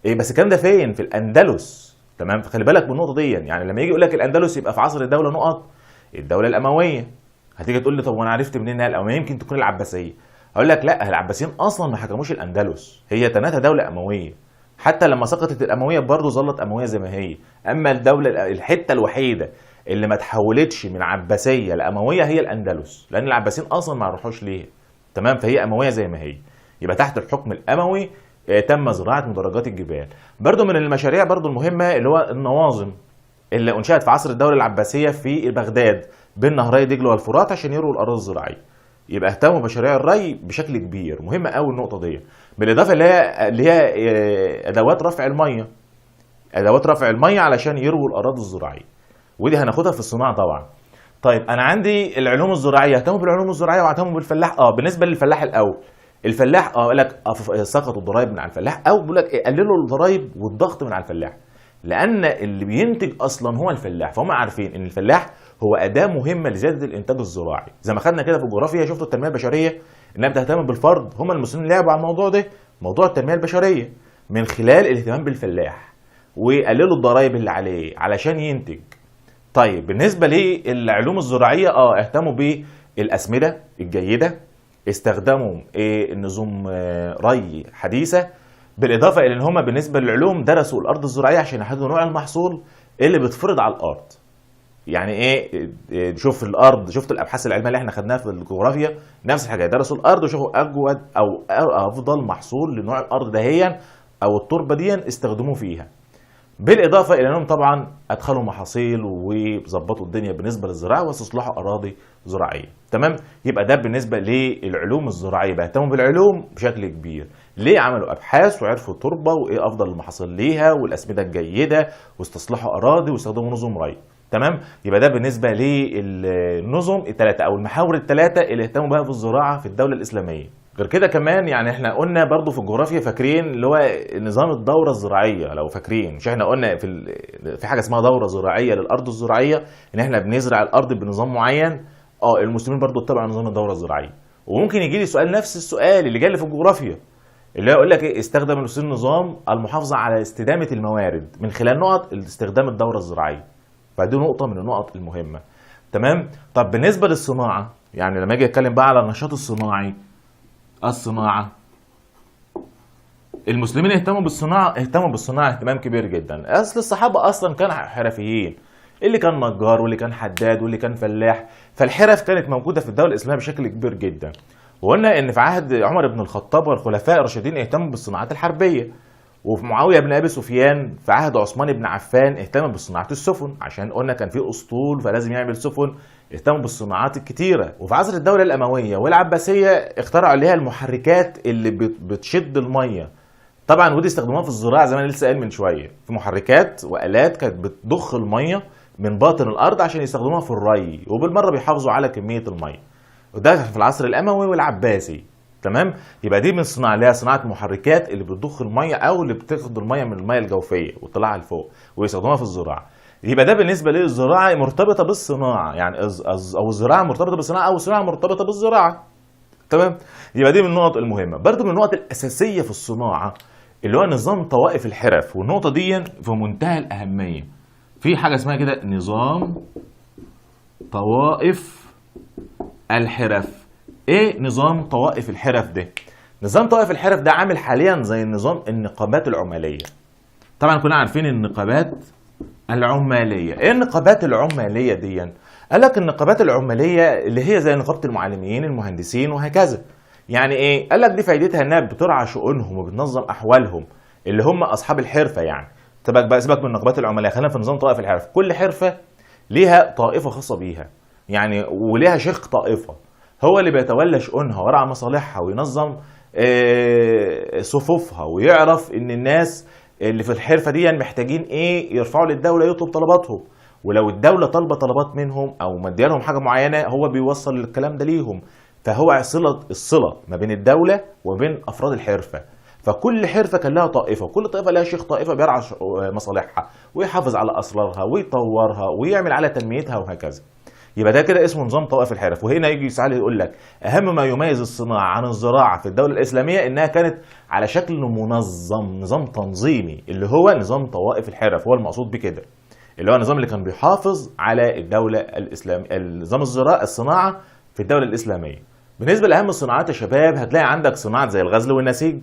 إيه بس الكلام ده فين؟ في الاندلس. تمام، فخلي بالك من النقطة دي. يعني لما يجي يقول لك الاندلس يبقى في عصر الدولة نقط، الدولة الاموية. هتيجي تقول لي طب وانا عرفت منين انها الاموية؟ يمكن تكون العباسية. اقول لك لا، العباسيين اصلا ما حكموش الاندلس، هي تناتها دولة امويه. حتى لما سقطت الاموية برضه ظلت امويه زي ما هي. اما الدولة الحتة الوحيدة اللي ما تحولتش من عباسيه لامويه هي الاندلس، لان العباسيين اصلا ما راحوش ليها. تمام، فهي امويه زي ما هي، يبقى تحت الحكم الاموي تم زراعة مدرجات الجبال. برضه من المشاريع برضه المهمة اللي هو النواظم اللي انشأت في عصر الدولة العباسية في بغداد بين نهري دجله والفرات عشان يروا الاراضي الزراعية. يبقى اهتموا بمشاريع الري بشكل كبير، مهمة قوي النقطة دي. بالاضافة اللي هي ادوات رفع المية، ادوات رفع المية علشان يرووا الاراضي الزراعية، ودي هناخدها في الصناعة طبعا. طيب انا عندي العلوم الزراعية، اهتموا بالعلوم الزراعية واهتموا بالفلاح. بالنسبة للفلاح الاول، الفلاح قال لك سقطوا الضرايب من على الفلاح، او بيقول لك قللوا الضرايب والضغط من على الفلاح، لان اللي بينتج اصلا هو الفلاح. فهم عارفين ان الفلاح هو اداه مهمة لزيادة الانتاج الزراعي، زي ما خدنا كده في الجغرافيا، شفتوا التنمية البشرية انها بتهتم بالفرد. هم المسلمين لعبوا على الموضوع ده، موضوع التنمية البشرية، من خلال الاهتمام بالفلاح وقللوا الضرايب اللي عليه علشان ينتج. طيب بالنسبة للعلوم الزراعية اهتموا بالاسمده الجيدة، استخدموا نظم ري حديثه، بالاضافة الى ان هم بالنسبة للعلوم درسوا الارض الزراعية عشان يحددوا نوع المحصول اللي بيتفرض على الارض. يعني ايه؟ شوف الارض، شفت الابحاث العلمية اللي احنا خدناها في الجغرافيا، نفس الحاجة، درسوا الارض وشوفوا اجود او افضل محصول لنوع الارض دهيا او التربة دي استخدموه فيها. بالاضافة الى انهم طبعا ادخلوا محاصيل وظبطوا الدنيا بالنسبة للزراعة واستصلحوا اراضي زراعية. تمام، يبقى ده بالنسبة للعلوم الزراعية، بيهتموا بالعلوم بشكل كبير. ليه؟ عملوا ابحاث وعرفوا التربة وايه افضل المحاصيل ليها والاسمده الجيدة، واستصلحوا اراضي واستخدموا نظم ري. تمام، يبقى ده بالنسبة للنظم الثلاثة او المحاور الثلاثة اللي اهتموا بها في الزراعة في الدولة الاسلامية. غير كده كمان يعني احنا قلنا برضو في الجغرافيا، فاكرين اللي هو نظام الدورة الزراعية، لو فاكرين، مش احنا قلنا في حاجة اسمها دوره زراعية للارض الزراعية، ان احنا بنزرع الارض بنظام معين. المسلمين برضو اتبعوا نظام الدورة الزراعية. وممكن يجي لي سؤال نفس السؤال اللي جالي في الجغرافيا، اللي هو يقول لك ايه؟ استخدم المسلمين نظام المحافظة على استدامه الموارد من خلال نقط استخدام الدورة الزراعية. فدي نقطة من النقط المهمة. تمام. طب بالنسبة للصناعة، يعني لما اجي اتكلم بقى على النشاط الصناعي، الصناعة المسلمين اهتموا بالصناعة، اهتموا بالصناعة اهتمام كبير جدا. اصل الصحابة اصلا كانوا حرفيين، اللي كان نجار واللي كان حداد واللي كان فلاح، فالحرف كانت موجودة في الدولة الإسلامية بشكل كبير جدا. وقلنا ان في عهد عمر بن الخطاب والخلفاء الراشدين اهتموا بالصناعات الحربية، وفي معاوية بن ابي سفيان في عهد عثمان بن عفان اهتم بصناعة السفن، عشان قلنا كان في اسطول فلازم يعمل سفن، اهتموا بالصناعات الكتيرة. وفي عصر الدولة الاموية والعباسيه اخترعوا اللي هي المحركات اللي بتشد المية، طبعا ودي استخدموها في الزراعة زي ما انا لسه قايل من شوية، في محركات والات كانت بتضخ المية من باطن الارض عشان يستخدموها في الري، وبالمره بيحافظوا على كمية المية. وده في العصر الاموي والعباسي. تمام، يبقى دي من الصناعة اللي هي صناعة المحركات اللي بتضخ المية او اللي بتاخد المية من المية الجوفيه وتطلعها لفوق ويستخدموها في الزراعة. يبقى ده بالنسبة للزراعة مرتبطة بالصناعة، يعني او الزراعة مرتبطة بالصناعة او الصناعة مرتبطة بالزراعة. تمام، يبقى دي من النقط المهمة. برضو من النقط الاساسية في الصناعة اللي هو نظام طوائف الحرف، والنقطة دي في منتهى الاهمية. في حاجة اسمها كده نظام طوائف الحرف. ايه نظام طوائف الحرف ده؟ نظام طوائف الحرف ده عامل حاليا زي نظام النقابات العماليه. طبعا كلنا عارفين النقابات العماليه. ايه النقابات العماليه دي؟ قال لك النقابات العماليه اللي هي زي نقابة المعلمين، المهندسين، وهكذا. يعني ايه؟ قال لك دي فايدتها انها بترعى شؤونهم وبتنظم احوالهم اللي هم اصحاب الحرفة. يعني طب بقى سيبك من النقابات العماليه، خلينا في نظام طوائف الحرف. كل حرفه ليها طائفة خاصة بيها، يعني وليها شيخ طائفة هو اللي بيتولى شؤونها ويرعى مصالحها وينظم صفوفها، ويعرف ان الناس اللي في الحرفة دي محتاجين ايه، يرفعوا للدولة يطلب طلباتهم، ولو الدولة طالبه طلبات منهم او مديالهم حاجة معينة هو بيوصل الكلام ده ليهم. فهو الصلة ما بين الدولة وبين افراد الحرفة. فكل حرفه كان لها طائفة، وكل طائفة لها شيخ طائفة بيرعى مصالحها ويحافظ على اسرارها ويطورها ويعمل على تنميتها وهكذا. يبقى ده كده اسمه نظام طوائف الحرف. وهنا يجي يسأل يقول لك اهم ما يميز الصناعة عن الزراعة في الدولة الاسلامية انها كانت على شكل منظم، نظام تنظيمي اللي هو نظام طوائف الحرف، هو المقصود بكده، اللي هو النظام اللي كان بيحافظ على الدولة الاسلامية، النظام الزراعة الصناعة في الدولة الاسلامية. بالنسبة لاهم الصناعات يا شباب هتلاقي عندك صناعة زي الغزل والنسيج،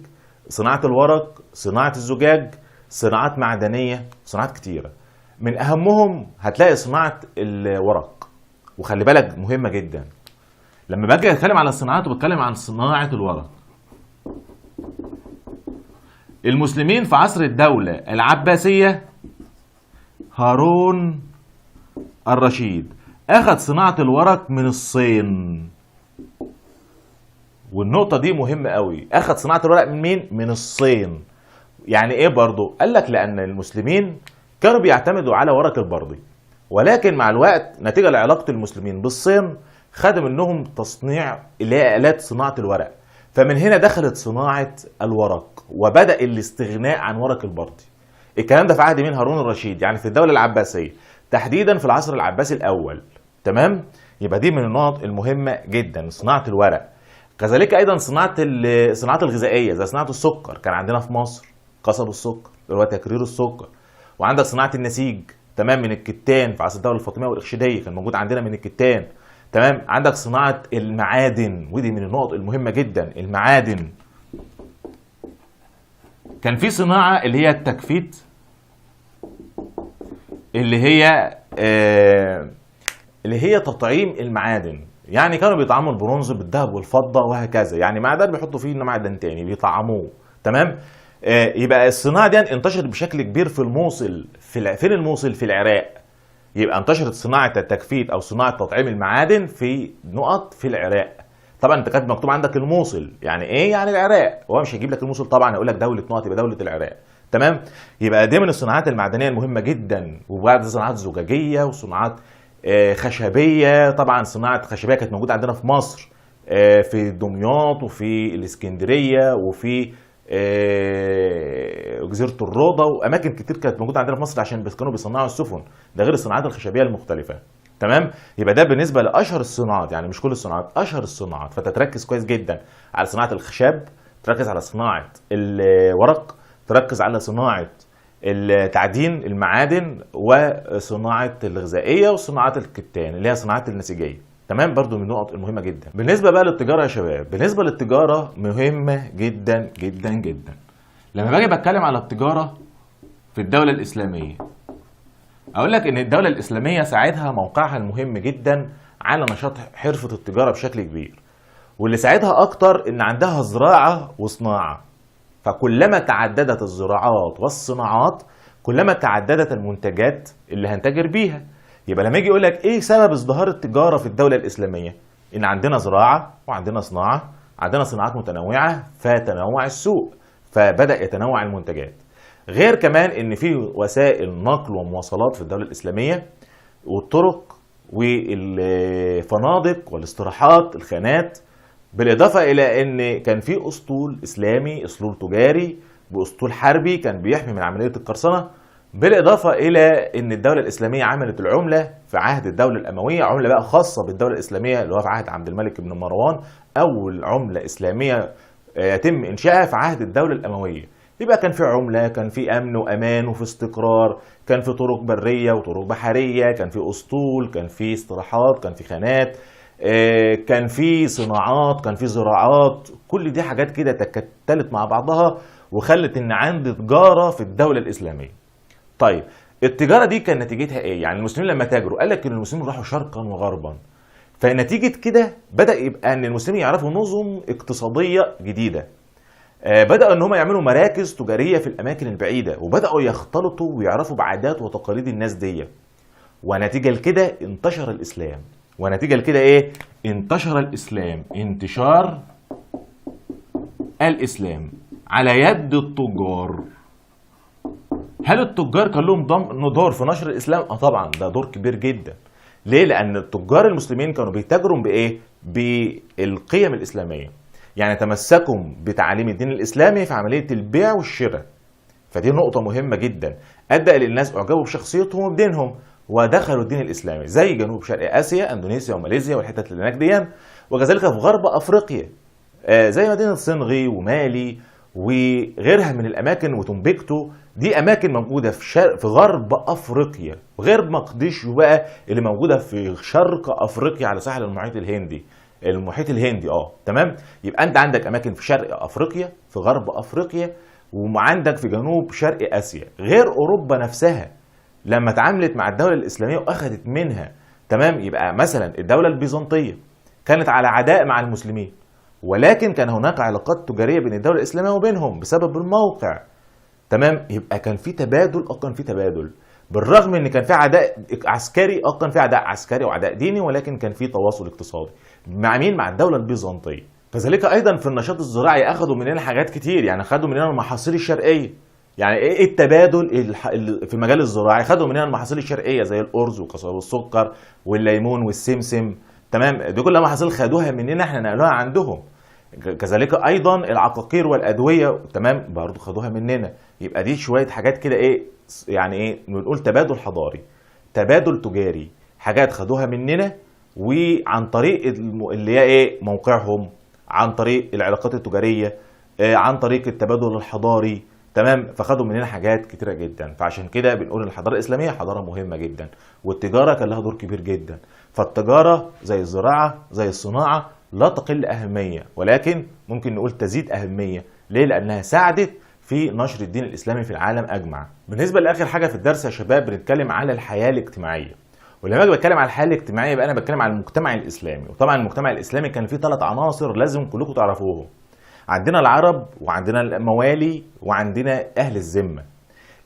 صناعة الورق، صناعة الزجاج، صناعات معدنية، صناعات كتيرة. من اهمهم هتلاقي صناعة الورق، وخلي بالك مهمة جدا. لما باجي اتكلم على الصناعات وبتكلم عن صناعة الورق، المسلمين في عصر الدولة العباسية هارون الرشيد اخذ صناعة الورق من الصين، والنقطة دي مهمة قوي. اخذ صناعة الورق من مين؟ من الصين. يعني ايه برضو؟ قال لك لان المسلمين كانوا بيعتمدوا على ورق البردي، ولكن مع الوقت نتيجة لعلاقة المسلمين بالصين خدوا منهم تصنيع اللي هي آلات صناعة الورق، فمن هنا دخلت صناعة الورق وبدأ الاستغناء عن ورق البردي. الكلام ده في عهد مين؟ هارون الرشيد، يعني في الدولة العباسية تحديدا في العصر العباسي الأول. تمام؟ يبقى دي من النقط المهمة جدا، صناعة الورق. كذلك أيضا صناعة الصناعات الغذائية زي صناعة السكر، كان عندنا في مصر قصب السكر اللي هو تكرير السكر، وعندك صناعة النسيج، تمام، من الكتان في عصر الدولة الفاطمية والإخشيدية كان موجود عندنا من الكتان. تمام. عندك صناعة المعادن، ودي من النقط المهمة جدا، المعادن. كان في صناعة اللي هي التكفيت، اللي هي تطعيم المعادن، يعني كانوا بيطعموا البرونز بالذهب والفضة وهكذا، يعني معدن بيحطوا فيه معدن تاني بيطعموه. تمام. يبقى الصناعة دي انتشرت بشكل كبير في الموصل، فين الموصل؟ في العراق. يبقى انتشرت صناعة التكفيت او صناعة تطعيم المعادن في نقط في العراق. طبعا انت كانت مكتوب عندك الموصل، يعني ايه؟ يعني العراق. هو مش هيجيب لك الموصل طبعا، هيقول لك دولة نقط، يبقى دولة العراق. تمام. يبقى دي من الصناعات المعدنية المهمة جدا. وبعد صناعات زجاجيه وصناعات خشبيه، طبعا صناعة خشبيه كانت موجودة عندنا في مصر، في دمياط وفي الاسكندرية وفي جزيرة الروضة واماكن كتير كانت موجودة عندنا في مصر عشان كانوا بيصنعوا السفن، ده غير الصناعات الخشبية المختلفة. تمام. يبقى ده بالنسبة لاشهر الصناعات، يعني مش كل الصناعات، اشهر الصناعات. فانت تركز كويس جدا على صناعة الخشب، تركز على صناعة الورق، تركز على صناعة التعدين المعادن، وصناعة الغذائية، وصناعات الكتان اللي هي صناعات النسيجيه. تمام. برضو من النقط المهمة جدا. بالنسبة بقى للتجارة يا شباب، بالنسبة للتجارة مهمة جدا جدا جدا. لما باجي بتكلم على التجارة في الدولة الاسلامية، اقول لك ان الدولة الاسلامية ساعدها موقعها المهم جدا على نشاط حرفه التجارة بشكل كبير، واللي ساعدها اكتر ان عندها زراعة وصناعة. فكلما تعددت الزراعات والصناعات كلما تعددت المنتجات اللي هنتاجر بيها. يبقى لما يجي يقول لك ايه سبب ازدهار التجارة في الدولة الاسلامية؟ ان عندنا زراعة وعندنا صناعة، عندنا صناعات متنوعة، فتنوع السوق، فبدا يتنوع المنتجات. غير كمان ان في وسائل نقل ومواصلات في الدولة الاسلامية، والطرق والفنادق والاستراحات، الخانات، بالاضافة الى ان كان في اسطول اسلامي، اسطول تجاري باسطول حربي كان بيحمي من عملية القرصنة. بالاضافة الى ان الدولة الاسلامية عملت العملة في عهد الدولة الاموية، عمله بقى خاصة بالدولة الاسلامية اللي هو في عهد عبد الملك بن مروان، اول عمله اسلامية يتم انشائها في عهد الدولة الاموية. يبقى كان في عمله، كان في امن وامان وفي استقرار، كان في طرق برية وطرق بحرية، كان في اسطول، كان في استراحات، كان في خانات، كان في صناعات، كان في زراعات. كل دي حاجات كده تكتلت مع بعضها وخلت ان عندي تجارة في الدولة الاسلامية. طيب التجارة دي كان نتيجتها ايه؟ يعني المسلمين لما تاجروا قال لك ان المسلمين راحوا شرقا وغربا، فنتيجة كده بدا يبقى ان المسلمين يعرفوا نظم اقتصادية جديدة. بداوا ان هم يعملوا مراكز تجارية في الاماكن البعيدة، وبداوا يختلطوا ويعرفوا بعادات وتقاليد الناس دي. ونتيجة لكده انتشر الاسلام. ونتيجة لكده ايه؟ انتشر الاسلام، انتشار الاسلام على يد التجار. هل التجار كان لهم دور في نشر الاسلام؟ اه طبعا، ده دور كبير جدا. ليه؟ لان التجار المسلمين كانوا بيتاجروا بايه؟ بالقيم الاسلامية. يعني تمسكوا بتعاليم الدين الاسلامي في عملية البيع والشراء. فدي نقطة مهمة جدا، ادى الى الناس اعجبوا بشخصيتهم وبدينهم، ودخلوا الدين الاسلامي، زي جنوب شرق اسيا، اندونيسيا وماليزيا والحتت اللي هناك دي، وكذلك في غرب افريقيا زي مدينة صنغي ومالي وغيرها من الاماكن وتمبكتو. دي اماكن موجودة في غرب افريقيا، وغير مقديشو بقى اللي موجودة في شرق افريقيا على ساحل المحيط الهندي، المحيط الهندي. تمام. يبقى انت عندك اماكن في شرق افريقيا، في غرب افريقيا، وعندك في جنوب شرق اسيا، غير اوروبا نفسها لما اتعاملت مع الدولة الاسلامية واخذت منها. تمام. يبقى مثلا الدولة البيزنطيه كانت على عداء مع المسلمين، ولكن كان هناك علاقات تجارية بين الدولة الاسلامية وبينهم بسبب الموقع. تمام. يبقى كان في تبادل، كان في تبادل بالرغم ان كان في عداء عسكري، كان في عداء عسكري وعداء ديني، ولكن كان في تواصل اقتصادي مع مين؟ مع الدولة البيزنطيه. كذلك ايضا في النشاط الزراعي اخذوا مننا حاجات كتير، يعني اخذوا مننا المحاصيل الشرقية. يعني ايه التبادل في المجال الزراعي؟ خدوا مننا المحاصيل الشرقية زي الارز وقصب السكر والليمون والسمسم. تمام. دي كلها محاصيل خدوها مننا احنا نقلوها عندهم. كذلك ايضا العقاقير والادوية، تمام، برضو خدوها مننا. يبقى دي شوية حاجات كده ايه، يعني ايه بنقول تبادل حضاري، تبادل تجاري، حاجات خدوها مننا وعن طريق اللي هي ايه موقعهم، عن طريق العلاقات التجارية، عن طريق التبادل الحضاري. تمام. فخدوا مننا حاجات كتيرة جدا. فعشان كده بنقول ان الحضارة الاسلامية حضارة مهمة جدا، والتجارة كان لها دور كبير جدا. فالتجاره زي الزراعة زي الصناعة لا تقل اهمية، ولكن ممكن نقول تزيد اهمية. ليه؟ لانها ساعدت في نشر الدين الاسلامي في العالم اجمع. بالنسبة لاخر حاجة في الدرس يا شباب، بنتكلم على الحياة الاجتماعية. ولما اجي بتكلم على الحياة الاجتماعية يبقى انا بتكلم على المجتمع الاسلامي. وطبعا المجتمع الاسلامي كان فيه 3 عناصر لازم كلكم تعرفوهم. عندنا العرب، وعندنا الموالي، وعندنا اهل الذمة.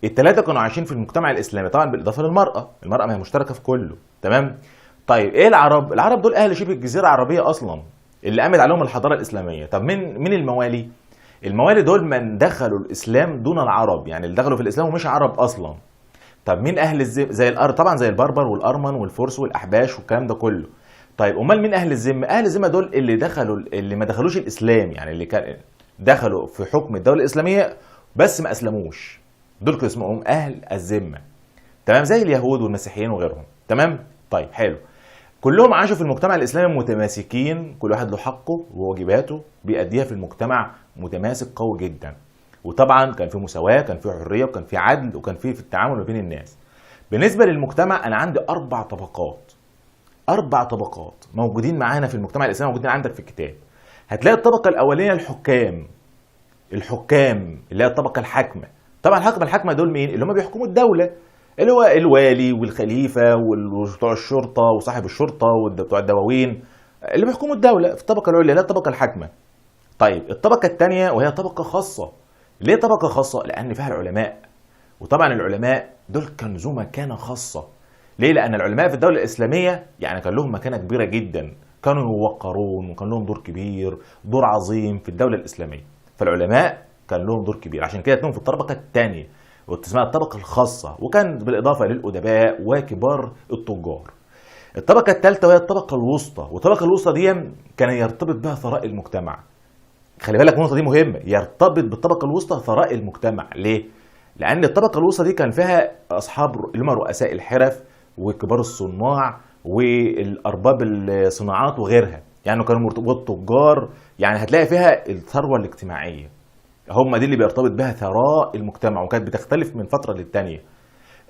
الثلاثة كانوا عايشين في المجتمع الاسلامي، طبعا بالاضافة للمراة، المراة ما هي مشتركة في كله. تمام. طيب ايه العرب؟ العرب دول اهل شبه الجزيرة العربية اصلا، اللي قامت عليهم الحضارة الاسلامية. طب مين الموالي؟ الموالي دول من دخلوا الاسلام دون العرب، يعني اللي دخلوا في الاسلام ومش عرب اصلا. طب مين اهل الذمة؟ زي طبعا زي البربر والارمن والفرس والاحباش والكلام ده كله. طيب امال مين اهل الذمة؟ اهل الذمة دول اللي دخلوا، اللي ما دخلوش الاسلام، يعني اللي كان دخلوا في حكم الدولة الاسلامية بس ما اسلموش، دول كانوا اسمهم اهل الذمة. تمام، زي اليهود والمسيحيين وغيرهم. تمام. طيب حلو. كلهم عاشوا في المجتمع الاسلامي متماسكين، كل واحد له حقه وواجباته بيأديها في المجتمع، متماسك قوي جدا. وطبعا كان في مساواة، كان في حرية، وكان في عدل، وكان في التعامل ما بين الناس. بالنسبة للمجتمع انا عندي 4 طبقات، 4 طبقات موجودين معانا في المجتمع الاسلامي، موجودين عندك في الكتاب. هتلاقي الطبقة الاولانية الحكام، الحكام اللي هي الطبقة الحاكمة. طبعا الحاكمة الحاكمة دول مين؟ اللي هم بيحكموا الدولة، اللي هو الوالي والخليفة وبتوع الشرطة وصاحب الشرطة وبتوع الدواوين، اللي بيحكموا الدولة في الطبقة العليا، اللي هي الطبقة الحاكمة. طيب الطبقة الثانية وهي طبقه خاصة. ليه طبقه خاصة؟ لان فيها العلماء، وطبعا العلماء دول كانوا ذو مكانه خاصة. ليه؟ لان العلماء في الدولة الاسلامية يعني كان لهم مكانه كبيرة جدا، كانوا يوقرون وكان لهم دور كبير، دور عظيم في الدولة الاسلامية. فالعلماء كان لهم دور كبير، عشان كده تنهم في الطبقة الثانية وتسمى الطبقة الخاصة، وكان بالاضافة للادباء وكبار التجار. الطبقة الثالثة وهي الطبقة الوسطى، والطبقة الوسطى دي كان يرتبط بها ثراء المجتمع. خلي بالك النقطة دي مهمة، يرتبط بالطبقه الوسطى ثراء المجتمع. ليه؟ لان الطبقة الوسطى دي كان فيها اصحاب اللي هم رؤساء الحرف وكبار الصناع والارباب الصناعات وغيرها، يعني كانوا والتجار، يعني هتلاقي فيها الثروة الاجتماعية، هم دي اللي بيرتبط بها ثراء المجتمع، وكانت بتختلف من فترة للتانيه.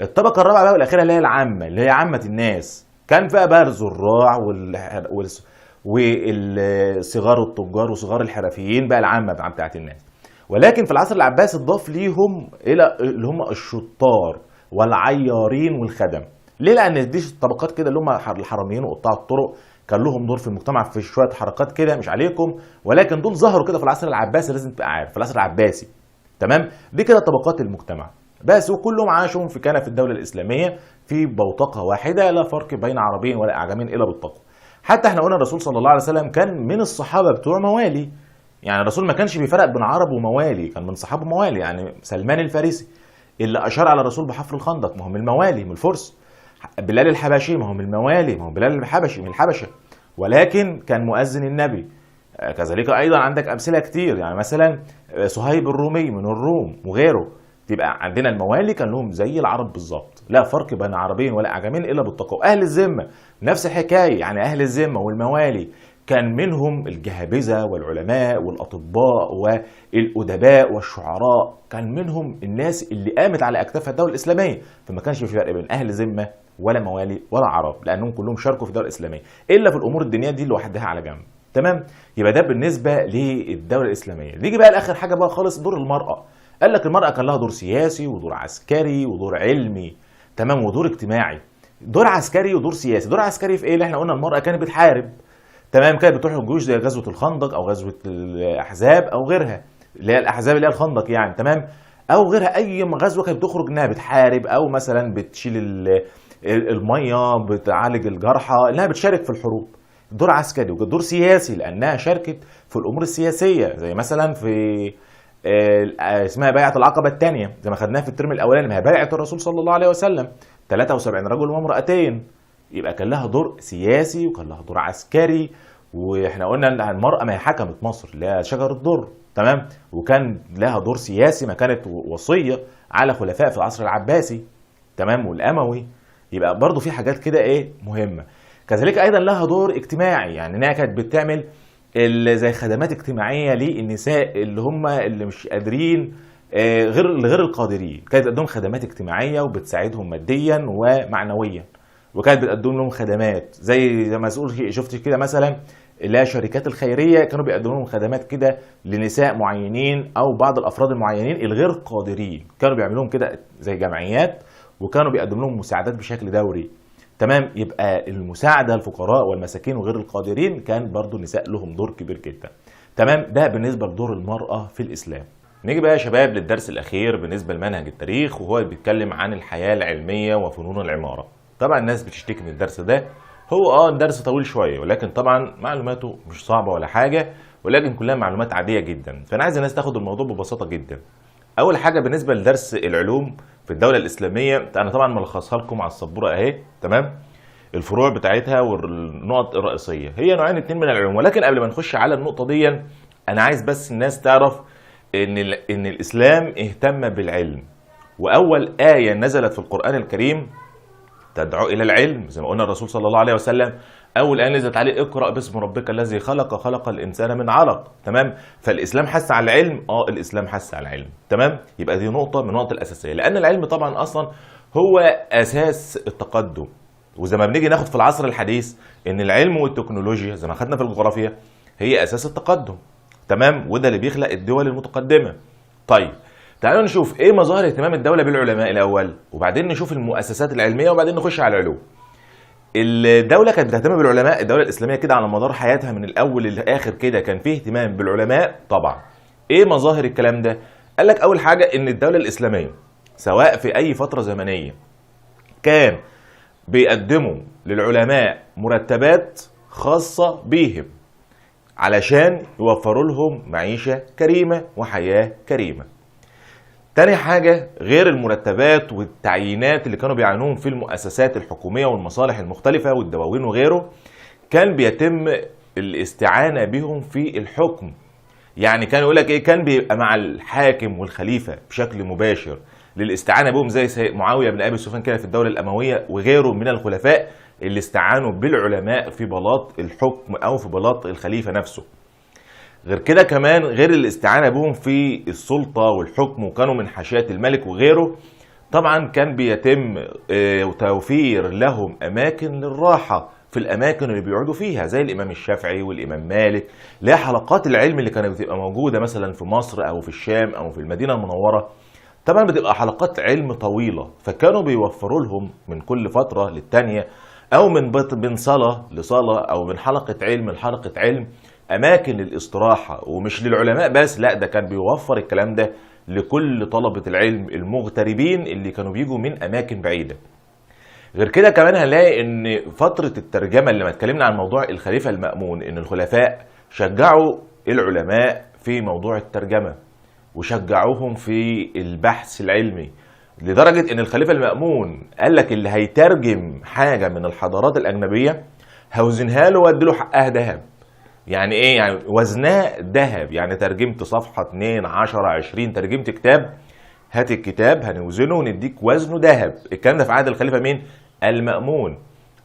الطبقة الرابعة بقى والاخيرة اللي هي العامة، اللي هي عامة الناس، كان فيها بقى الزراع والصغار التجار وصغار الحرفيين، بقى العامة بتاعت الناس. ولكن في العصر العباسي اتضاف ليهم الى اللي هم الشطار والعيارين والخدم. ليه؟ لان دي الطبقات كده اللي هم الحراميين وقطاع الطرق كان لهم دور في المجتمع في شوية حركات كده مش عليكم، ولكن دول ظهروا كده في العصر العباسي، لازم تبقى عارف في العصر العباسي. تمام؟ دي كده طبقات المجتمع بس، وكلهم عاشوا في كان في الدولة الاسلامية في بوتقه واحدة، لا فرق بين عربيين ولا اعجميين الا بالتقوى. حتى احنا قلنا الرسول صلى الله عليه وسلم كان من الصحابة بتوع موالي، يعني الرسول ما كانش بيفرق بين عرب وموالي، كان من صحابه موالي. يعني سلمان الفارسي اللي اشار على الرسول بحفر الخندق، ما هو من الموالي من الفرس. بلال الحبشي ما هو من الموالي، ما هو بلال الحبشي من الحبشة، ولكن كان مؤذن النبي. كذلك ايضا عندك امثلة كتير، يعني مثلا صهيب الرومي من الروم وغيره. يبقى عندنا الموالي كان لهم زي العرب بالظبط، لا فرق بين عربيين ولا اعجميين الا بالتقوى. اهل الذمة نفس الحكاية، يعني اهل الذمة والموالي كان منهم الجهابذه والعلماء والاطباء والادباء والشعراء، كان منهم الناس اللي قامت على اكتافها الدولة الاسلامية، فما كانش في فرق بين اهل ذمه ولا موالي ولا عرب، لانهم كلهم شاركوا في الدولة الاسلامية الا في الامور الدينية دي لوحدها على جنب. تمام؟ يبقى ده بالنسبة للدولة الاسلامية. نيجي بقى لاخر حاجة بقى خالص، دور المراة. قال لك المراة كان لها دور سياسي ودور عسكري ودور علمي، تمام، ودور اجتماعي. دور عسكري ودور سياسي. دور عسكري في ايه؟ اللي احنا قلنا المراة كانت بتحارب، تمام، كانت بتروح الجيوش زي غزوة الخندق او غزوة الاحزاب او غيرها، اللي هي الاحزاب اللي هي الخندق يعني، تمام، او غيرها، اي غزوة كانت بتخرج انها بتحارب او مثلا بتشيل المية، بتعالج الجرحى، انها بتشارك في الحروب. دور عسكري. ودور سياسي لانها شاركت في الامور السياسية، زي مثلا في اسمها بيعه العقبة الثانية زي ما خدناها في الترم الاولاني، ما هي بيعه الرسول صلى الله عليه وسلم 73 رجل وامرأتين. يبقى كان لها دور سياسي وكان لها دور عسكري، واحنا قلنا ان المرأة ما هي حكمت مصر اللي هي شجرة الدر، تمام، وكان لها دور سياسي، ما كانت وصية على خلفاء في العصر العباسي، تمام، والأموي. يبقى برضو في حاجات كده ايه مهمة. كذلك ايضا لها دور اجتماعي، يعني انها كانت بتعمل زي خدمات اجتماعية للنساء اللي هم اللي مش قادرين، غير القادرين، كانت بتقدم خدمات اجتماعية وبتساعدهم ماديا ومعنويا، وكانت بتقدم لهم خدمات زي ما شفت كده مثلا اللي هي شركات الخيرية، كانوا بيقدموا لهم خدمات كده لنساء معينين او بعض الافراد المعينين الغير قادرين، كانوا بيعملوا لهم كده زي جمعيات، وكانوا بيقدموا لهم مساعدات بشكل دوري. تمام، يبقى المساعدة للفقراء والمساكين وغير القادرين كان برضو النساء لهم دور كبير جدا. تمام، ده بالنسبة لدور المراة في الاسلام. نيجي بقى يا شباب للدرس الاخير بالنسبة لمنهج التاريخ، وهو بيتكلم عن الحياة العلمية وفنون العمارة. طبعا الناس بتشتكي من الدرس ده، هو الدرس طويل شوية، ولكن طبعا معلوماته مش صعبة ولا حاجة، ولكن كلها معلومات عادية جدا، فانا عايز الناس تاخد الموضوع ببساطة جدا. اول حاجة بالنسبة لدرس العلوم في الدولة الاسلامية، انا طبعا ملخصها لكم على السبوره اهي، تمام، الفروع بتاعتها والنقط الرئيسية. هي نوعين اتنين من العلوم، ولكن قبل ما نخش على النقطة دي انا عايز بس الناس تعرف ان الاسلام اهتم بالعلم، واول ايه نزلت في القران الكريم تدعو الى العلم، زي ما قلنا الرسول صلى الله عليه وسلم اول ايه نزلت عليه اقرا باسم ربك الذي خلق، خلق الانسان من علق، تمام. فالاسلام حث على العلم، الاسلام حث على العلم، تمام. يبقى دي نقطة من النقط الاساسية، لان العلم طبعا اصلا هو اساس التقدم، وزي ما بنيجي ناخد في العصر الحديث ان العلم والتكنولوجيا زي ما خدنا في الجغرافيا هي اساس التقدم، تمام، وده اللي بيخلق الدول المتقدمة. طيب تعالوا نشوف ايه مظاهر اهتمام الدولة بالعلماء الاول، وبعدين نشوف المؤسسات العلمية، وبعدين نخش على العلوم. الدولة كانت بتهتم بالعلماء، الدولة الاسلامية كده على مدار حياتها من الاول للاخر كده كان فيه اهتمام بالعلماء طبعا. ايه مظاهر الكلام ده؟ قال لك اول حاجة ان الدولة الاسلامية سواء في اي فترة زمنية كان بيقدموا للعلماء مرتبات خاصة بيهم علشان يوفروا لهم معيشة كريمة وحياه كريمة. تاني حاجة غير المرتبات والتعيينات اللي كانوا بيعانوهم في المؤسسات الحكومية والمصالح المختلفة والدواوين وغيره، كان بيتم الاستعانة بهم في الحكم. يعني كان يقول لك ايه، كان بيبقى مع الحاكم والخليفة بشكل مباشر للاستعانة بهم، زي معاوية بن أبي سفيان كده في الدولة الأموية وغيره من الخلفاء اللي استعانوا بالعلماء في بلاط الحكم أو في بلاط الخليفة نفسه. غير كده كمان، غير الاستعانة بهم في السلطة والحكم وكانوا من حاشية الملك وغيره، طبعا كان بيتم توفير لهم أماكن للراحة في الأماكن اللي بيقعدوا فيها، زي الإمام الشافعي والإمام مالك، لا حلقات العلم اللي كانت بتبقى موجودة مثلا في مصر أو في الشام أو في المدينة المنورة، طبعا بتبقى حلقات علم طويلة، فكانوا بيوفروا لهم من كل فترة للتانية أو من صلاة لصلاة أو من حلقة علم لحلقة علم اماكن للاستراحه. ومش للعلماء بس، لا ده كان بيوفر الكلام ده لكل طلبه العلم المغتربين اللي كانوا بيجوا من اماكن بعيدة. غير كده كمان هنلاقي ان فترة الترجمة اللي ما اتكلمنا عن موضوع الخليفة المأمون، ان الخلفاء شجعوا العلماء في موضوع الترجمة وشجعوهم في البحث العلمي، لدرجة ان الخليفة المأمون قال لك اللي هيترجم حاجة من الحضارات الاجنبية هوزنها له وادي له حقها ذهب. يعني ايه؟ يعني وزنها ذهب، يعني ترجمت صفحة 2 10 20، ترجمت كتاب هات الكتاب هنوزنه ونديك وزنه ذهب. الكلام ده في عهد الخليفة مين؟ المأمون.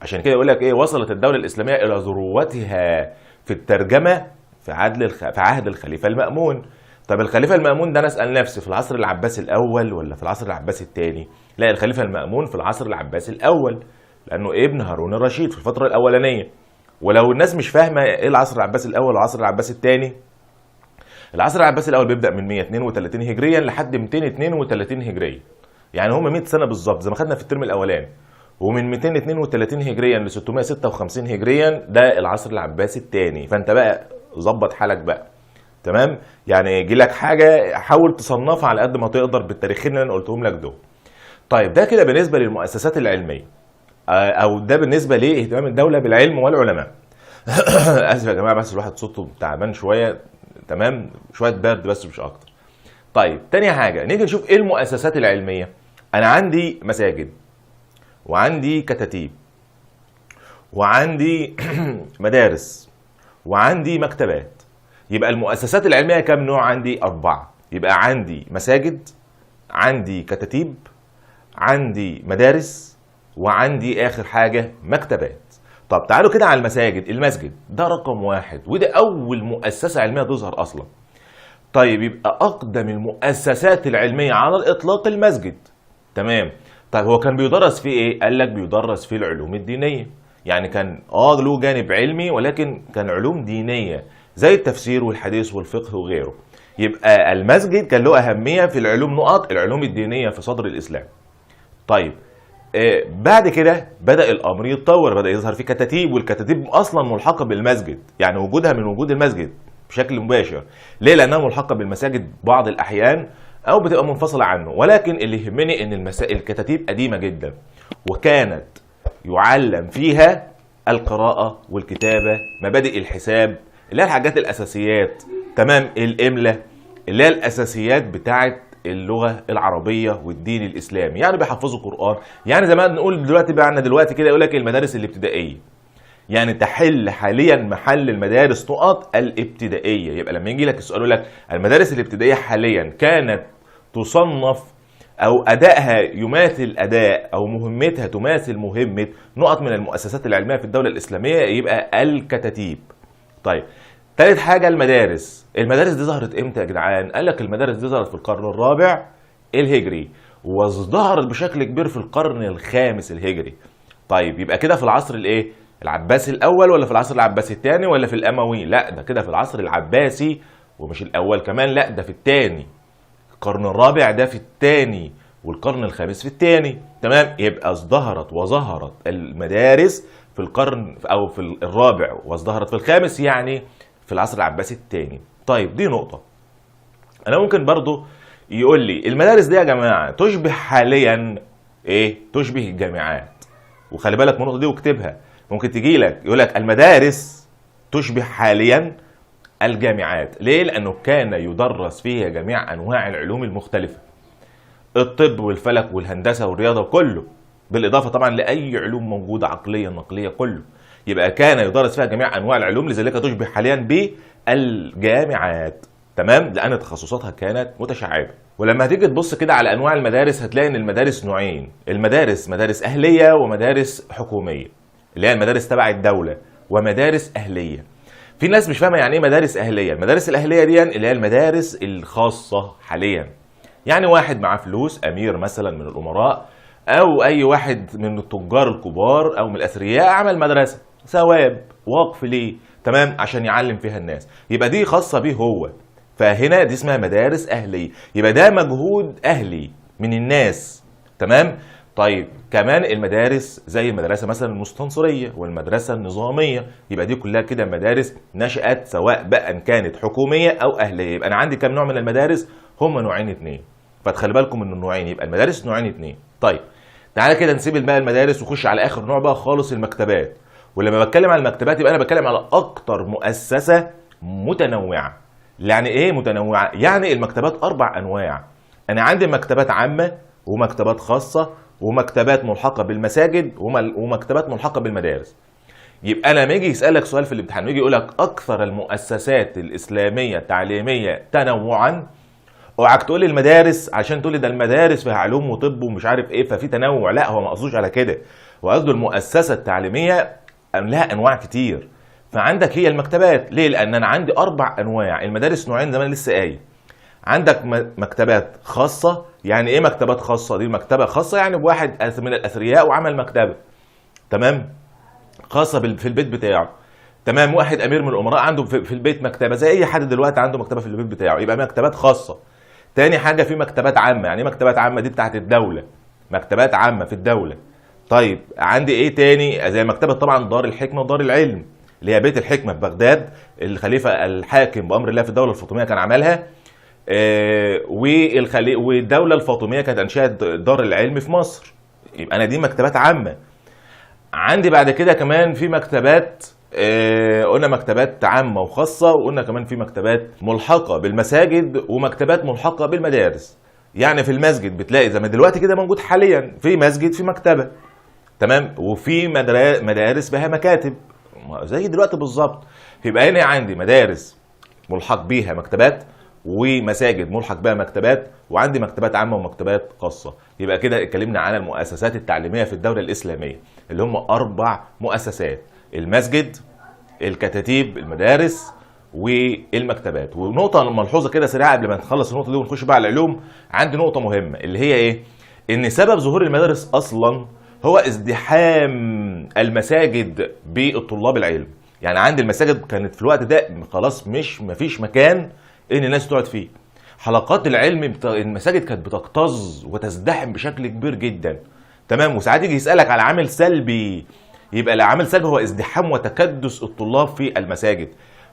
عشان كده يقول لك ايه؟ وصلت الدولة الاسلامية الى ذروتها في الترجمة في عهد الخليفة المأمون. طب الخليفة المأمون ده انا اسال نفسي في العصر العباسي الاول ولا في العصر العباسي الثاني؟ لا، الخليفة المأمون في العصر العباسي الاول، لانه ابن هارون الرشيد في الفترة الاولانية. ولو الناس مش فاهمه ايه العصر العباسي الاول والعصر العباسي الثاني، العصر العباسي الاول بيبدا من 132 هجريا لحد 232 هجريا، يعني هم 100 سنة بالظبط زي ما خدنا في الترم الاولاني. ومن 232 هجريا ل 656 هجريا ده العصر العباسي الثاني. فانت بقى ظبط حالك بقى، تمام؟ يعني يجي لك حاجة حاول تصنفها على قد ما تقدر بالتاريخين اللي انا قلتهم لك دول. طيب ده كده بالنسبة للمؤسسات العلمية، او ده بالنسبة لاهتمام الدولة بالعلم والعلماء. اسف يا جماعة بس الواحد صوته تعبان شوية، تمام؟ شوية برد بس مش اكتر. طيب تاني حاجة نيجي نشوف ايه المؤسسات العلمية. انا عندي مساجد، وعندي كتاتيب، وعندي مدارس، وعندي مكتبات. يبقى المؤسسات العلمية كام نوع عندي؟ 4. يبقى عندي مساجد، عندي كتاتيب، عندي مدارس، وعندي اخر حاجة مكتبات. طب تعالوا كده على المساجد. المسجد ده رقم 1، وده اول مؤسسة علمية تظهر اصلا. طيب يبقى اقدم المؤسسات العلمية على الاطلاق المسجد، تمام؟ طيب هو كان بيدرس فيه ايه؟ قال لك بيدرس فيه العلوم الدينية. يعني كان له جانب علمي، ولكن كان علوم دينية زي التفسير والحديث والفقه وغيره. يبقى المسجد كان له اهمية في العلوم نقط العلوم الدينية في صدر الاسلام. طيب بعد كده بدأ الأمر يتطور، بدأ يظهر فيه كتاتيب، والكتاتيب أصلا ملحقة بالمسجد، يعني وجودها من وجود المسجد بشكل مباشر. ليه؟ لأنها ملحقة بالمساجد بعض الأحيان أو بتبقى منفصلة عنه. ولكن اللي يهمني إن الكتاتيب قديمة جدا، وكانت يعلم فيها القراءة والكتابة، مبادئ الحساب اللي هي الحاجات الأساسيات، تمام؟ الإملة اللي هي الأساسيات بتاعت اللغة العربية والدين الاسلامي، يعني بيحفظوا قران. يعني زي ما نقول دلوقتي بقى عندنا دلوقتي كده يقول لك المدارس الابتدائية، يعني تحل حاليا محل المدارس نقط الابتدائية. يبقى لما يجي لك السؤال يقول لك المدارس الابتدائية حاليا كانت تصنف او ادائها يماثل اداء او مهمتها تماثل مهمة نقط من المؤسسات العلمية في الدولة الاسلامية، يبقى الكتاتيب. طيب تالت حاجة المدارس. المدارس دي ظهرت امتى يا جدعان؟ قال لك المدارس دي ظهرت في القرن الرابع الهجري، وازدهرت بشكل كبير في القرن الخامس الهجري. طيب يبقى كده في العصر الايه؟ العباسي الاول، ولا في العصر العباسي الثاني، ولا في الاموي؟ لا، ده كده في العصر العباسي، ومش الاول كمان، لا ده في الثاني. القرن الرابع ده في الثاني، والقرن الخامس في الثاني، تمام؟ يبقى ازدهرت وظهرت المدارس في القرن او في الرابع، وازدهرت في الخامس، يعني في العصر العباسي الثاني. طيب دي نقطة. أنا ممكن برضو يقول لي المدارس دي يا جماعة تشبه حاليا إيه؟ تشبه الجامعات. وخلي بالك من النقطة دي واكتبها، ممكن تجي لك يقول لك المدارس تشبه حاليا الجامعات. ليه؟ لأنه كان يدرس فيها جميع أنواع العلوم المختلفة، الطب والفلك والهندسة والرياضة وكله، بالإضافة طبعا لأي علوم موجودة عقلية نقلية كله. يبقى كان يدرس فيها جميع انواع العلوم، لذلك تشبه حاليا بالجامعات، تمام؟ لان تخصصاتها كانت متشعبة. ولما هتيجي تبص كده على انواع المدارس هتلاقي ان المدارس نوعين، المدارس مدارس اهليه ومدارس حكومية، اللي هي المدارس تبع الدولة، ومدارس اهليه. في ناس مش فاهمه يعني ايه مدارس اهليه. المدارس الاهلية دي اللي هي المدارس الخاصة حاليا، يعني واحد معاه فلوس، امير مثلا من الامراء، او اي واحد من التجار الكبار او من الاثرياء، عمل مدرسه ثواب وقف ليه، تمام؟ عشان يعلم فيها الناس، يبقى دي خاصة بيه هو. فهنا دي اسمها مدارس اهليه، يبقى ده مجهود اهلي من الناس، تمام؟ طيب كمان المدارس زي المدرسة مثلا المستنصريه والمدرسة النظامية، يبقى دي كلها كده مدارس نشات سواء بقى ان كانت حكومية او اهليه. يبقى انا عندي كام نوع من المدارس؟ هم نوعين اتنين، فتخلي بالكم من النوعين، يبقى المدارس نوعين اتنين. طيب تعالى كده نسيب بقى المدارس وخش على اخر نوع بقى خالص، المكتبات. ولما بتكلم على المكتبات يبقى انا بتكلم على اكتر مؤسسة متنوعة. يعني ايه متنوعة؟ يعني المكتبات 4 انواع. انا عندي مكتبات عامة، ومكتبات خاصة، ومكتبات ملحقه بالمساجد، ومكتبات ملحقه بالمدارس. يبقى انا لما يجي يسالك سؤال في الامتحان ويجي يقول لك اكثر المؤسسات الاسلامية التعليمية تنوعا، اوعك تقول لي المدارس عشان تقول لي ده المدارس فيها علوم وطب ومش عارف ايه ففي تنوع، لا هو ما قصدوش على كده، هو قصده المؤسسة التعليمية لها انواع كتير. فعندك هي المكتبات، ليه؟ لان انا عندي 4 انواع، المدارس نوعين زي ما انا لسه قايل. عندك مكتبات خاصة. يعني ايه مكتبات خاصة؟ دي مكتبه خاصة يعني بواحد من الاثرياء وعمل مكتبه، تمام، خاصة في البيت بتاعه، تمام. واحد امير من الامراء عنده في البيت مكتبه، زي اي حد دلوقتي عنده مكتبه في البيت بتاعه، يبقى مكتبات خاصة. تاني حاجة في مكتبات عامة. يعني ايه مكتبات عامة؟ دي بتاعت الدولة، مكتبات عامة في الدولة. طيب عندي ايه تاني؟ زي مكتبه طبعا دار الحكمة ودار العلم، اللي هي بيت الحكمة في بغداد، الخليفة الحاكم بامر الله في الدولة الفاطمية كان عملها، والدولة الفاطمية كانت انشات دار العلم في مصر، يبقى انا دي مكتبات عامة. عندي بعد كده كمان في مكتبات، قلنا مكتبات عامة وخاصة، وقلنا كمان في مكتبات ملحقة بالمساجد ومكتبات ملحقة بالمدارس. يعني في المسجد بتلاقي زي ما دلوقتي كده موجود حاليا في مسجد في مكتبة، تمام، وفي مدارس بها مكاتب زي دلوقتي بالظبط. يبقى هنا عندي مدارس ملحق بيها مكتبات، ومساجد ملحق بها مكتبات، وعندي مكتبات عامة ومكتبات خاصة. يبقى كده اتكلمنا على المؤسسات التعليمية في الدولة الإسلامية اللي هم 4 مؤسسات: المسجد، الكتاتيب، المدارس، والمكتبات. ونقطة ملحوظة كده سريعة قبل ما نخلص النقطة دي ونخش بقى على العلوم، عندي نقطة مهمة اللي هي ايه؟ ان سبب ظهور المدارس اصلا هو ازدحام المساجد بالطلاب العلم. يعني عندي المساجد كانت في الوقت ده خلاص مش مفيش مكان ان الناس تقعد فيه. حلقات العلم المساجد كانت بتكتظ وتزدحم بشكل كبير جدا، تمام. وساعات يجي يسألك على عامل سلبي، يبقى العامل السلبي هو ازدحام وتكدس الطلاب في المساجد،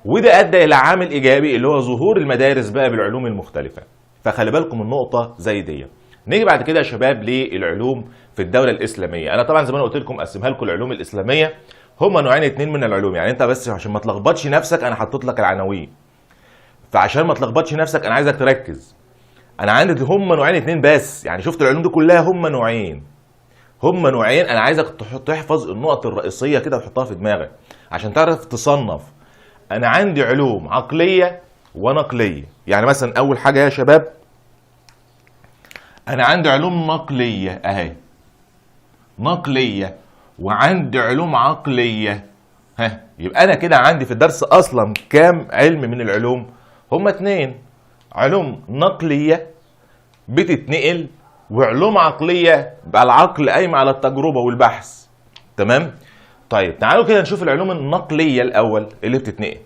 وده ادى الى عامل ايجابي اللي هو ظهور المدارس بقى بالعلوم المختلفة. فخلي بالكم النقطة زي دي. نيجي بعد كده يا شباب للعلوم في الدولة الاسلامية. انا طبعا زي ما انا قلت لكم اقسمها لكم العلوم الاسلامية هما نوعين 2 من العلوم، يعني انت بس عشان ما تلخبطش نفسك انا حطيت لك العناوين، فعشان ما تلخبطش نفسك انا عايزك تركز. انا عندي هما نوعين 2 بس، يعني شفت العلوم دي كلها هما نوعين، هما نوعين. انا عايزك تحفظ النقط الرئيسية كده وتحطها في دماغك عشان تعرف تصنف. انا عندي علوم عقلية ونقليه. يعني مثلا اول حاجة يا شباب انا عندي علوم نقليه اهي، نقليه، وعندي علوم عقلية. ها، يبقى انا كده عندي في الدرس اصلا كام علم من العلوم؟ هما 2، علوم نقليه بتتنقل، وعلوم عقلية بقى العقل قايم على التجربة والبحث، تمام. طيب تعالوا كده نشوف العلوم النقليه الاول اللي بتتنقل.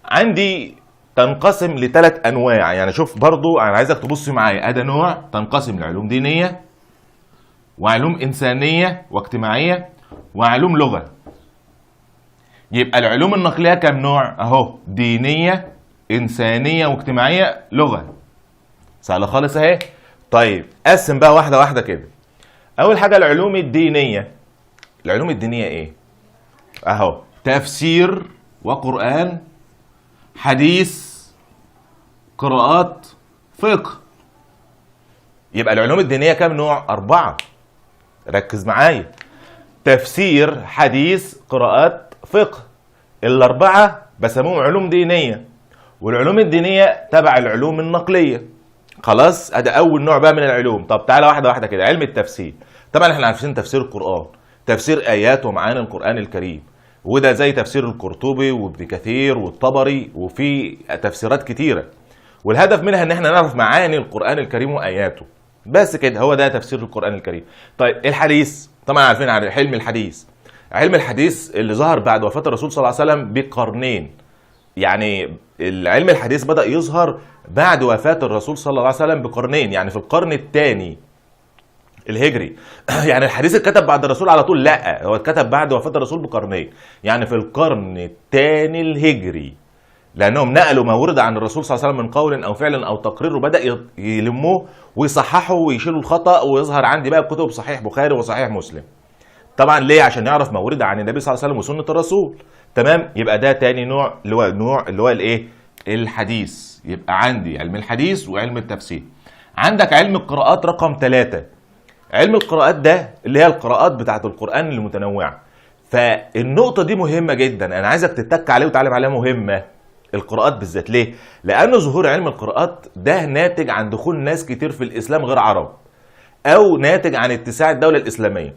عندي تنقسم ل3 انواع، يعني شوف برضو انا عايزك تبص معايا. ادي نوع تنقسم لعلوم دينية، وعلوم انسانيه واجتماعية، وعلوم لغة. يبقى العلوم النقليه كام نوع؟ اهو، دينية، انسانيه واجتماعية، لغة. سهلة خالص اهي. طيب قسم بقى واحدة واحدة كده. اول حاجة العلوم الدينية. العلوم الدينية ايه؟ اهو، تفسير وقران، حديث، قراءات، فقه. يبقى العلوم الدينية كام نوع؟ 4. ركز معايا، تفسير، حديث، قراءات، فقه. ال4 بسموهم علوم دينية، والعلوم الدينية تبع العلوم النقليه. خلاص، ادي اول نوع بقى من العلوم. طب تعالى واحدة واحدة كده. علم التفسير، طبعا احنا عارفين تفسير القران، تفسير ايات ومعاني القران الكريم، وده زي تفسير القرطبي وابن كثير والطبري، وفي تفسيرات كتيرة، والهدف منها ان احنا نعرف معاني القران الكريم واياته. بس كده، هو ده تفسير القران الكريم. طيب الحديث، طبعا عارفين عن علم الحديث. علم الحديث اللي ظهر بعد وفاه الرسول صلى الله عليه وسلم بقرنين، يعني العلم الحديث بدأ يظهر بعد وفاة الرسول صلى الله عليه وسلم بقرنين، يعني في القرن الثاني الهجري. يعني الحديث اتكتب بعد الرسول على طول؟ لا، هو اتكتب بعد وفاة الرسول بقرنين، يعني في القرن الثاني الهجري، لأنهم نقلوا ما ورد عن الرسول صلى الله عليه وسلم من قول أو فعل أو تقرير، وبدأ يلموه ويصححوا ويشيلوا الخطأ، ويظهر عندي بقى كتب صحيح بخاري وصحيح مسلم. طبعا ليه؟ عشان نعرف ما ورد عن النبي صلى الله عليه وسلم وسنة الرسول. تمام، يبقى ده تاني نوع اللي هو نوع اللي هو الايه؟ الحديث. يبقى عندي علم الحديث وعلم التفسير. عندك علم القراءات رقم 3. علم القراءات ده اللي هي القراءات بتاعت القرآن المتنوعة. فالنقطة دي مهمة جدا، أنا عايزك تتك عليه وتعلم عليها. مهمة. القراءات بالذات ليه؟ لأن ظهور علم القراءات ده ناتج عن دخول ناس كتير في الإسلام غير عرب، أو ناتج عن اتساع الدولة الإسلامية،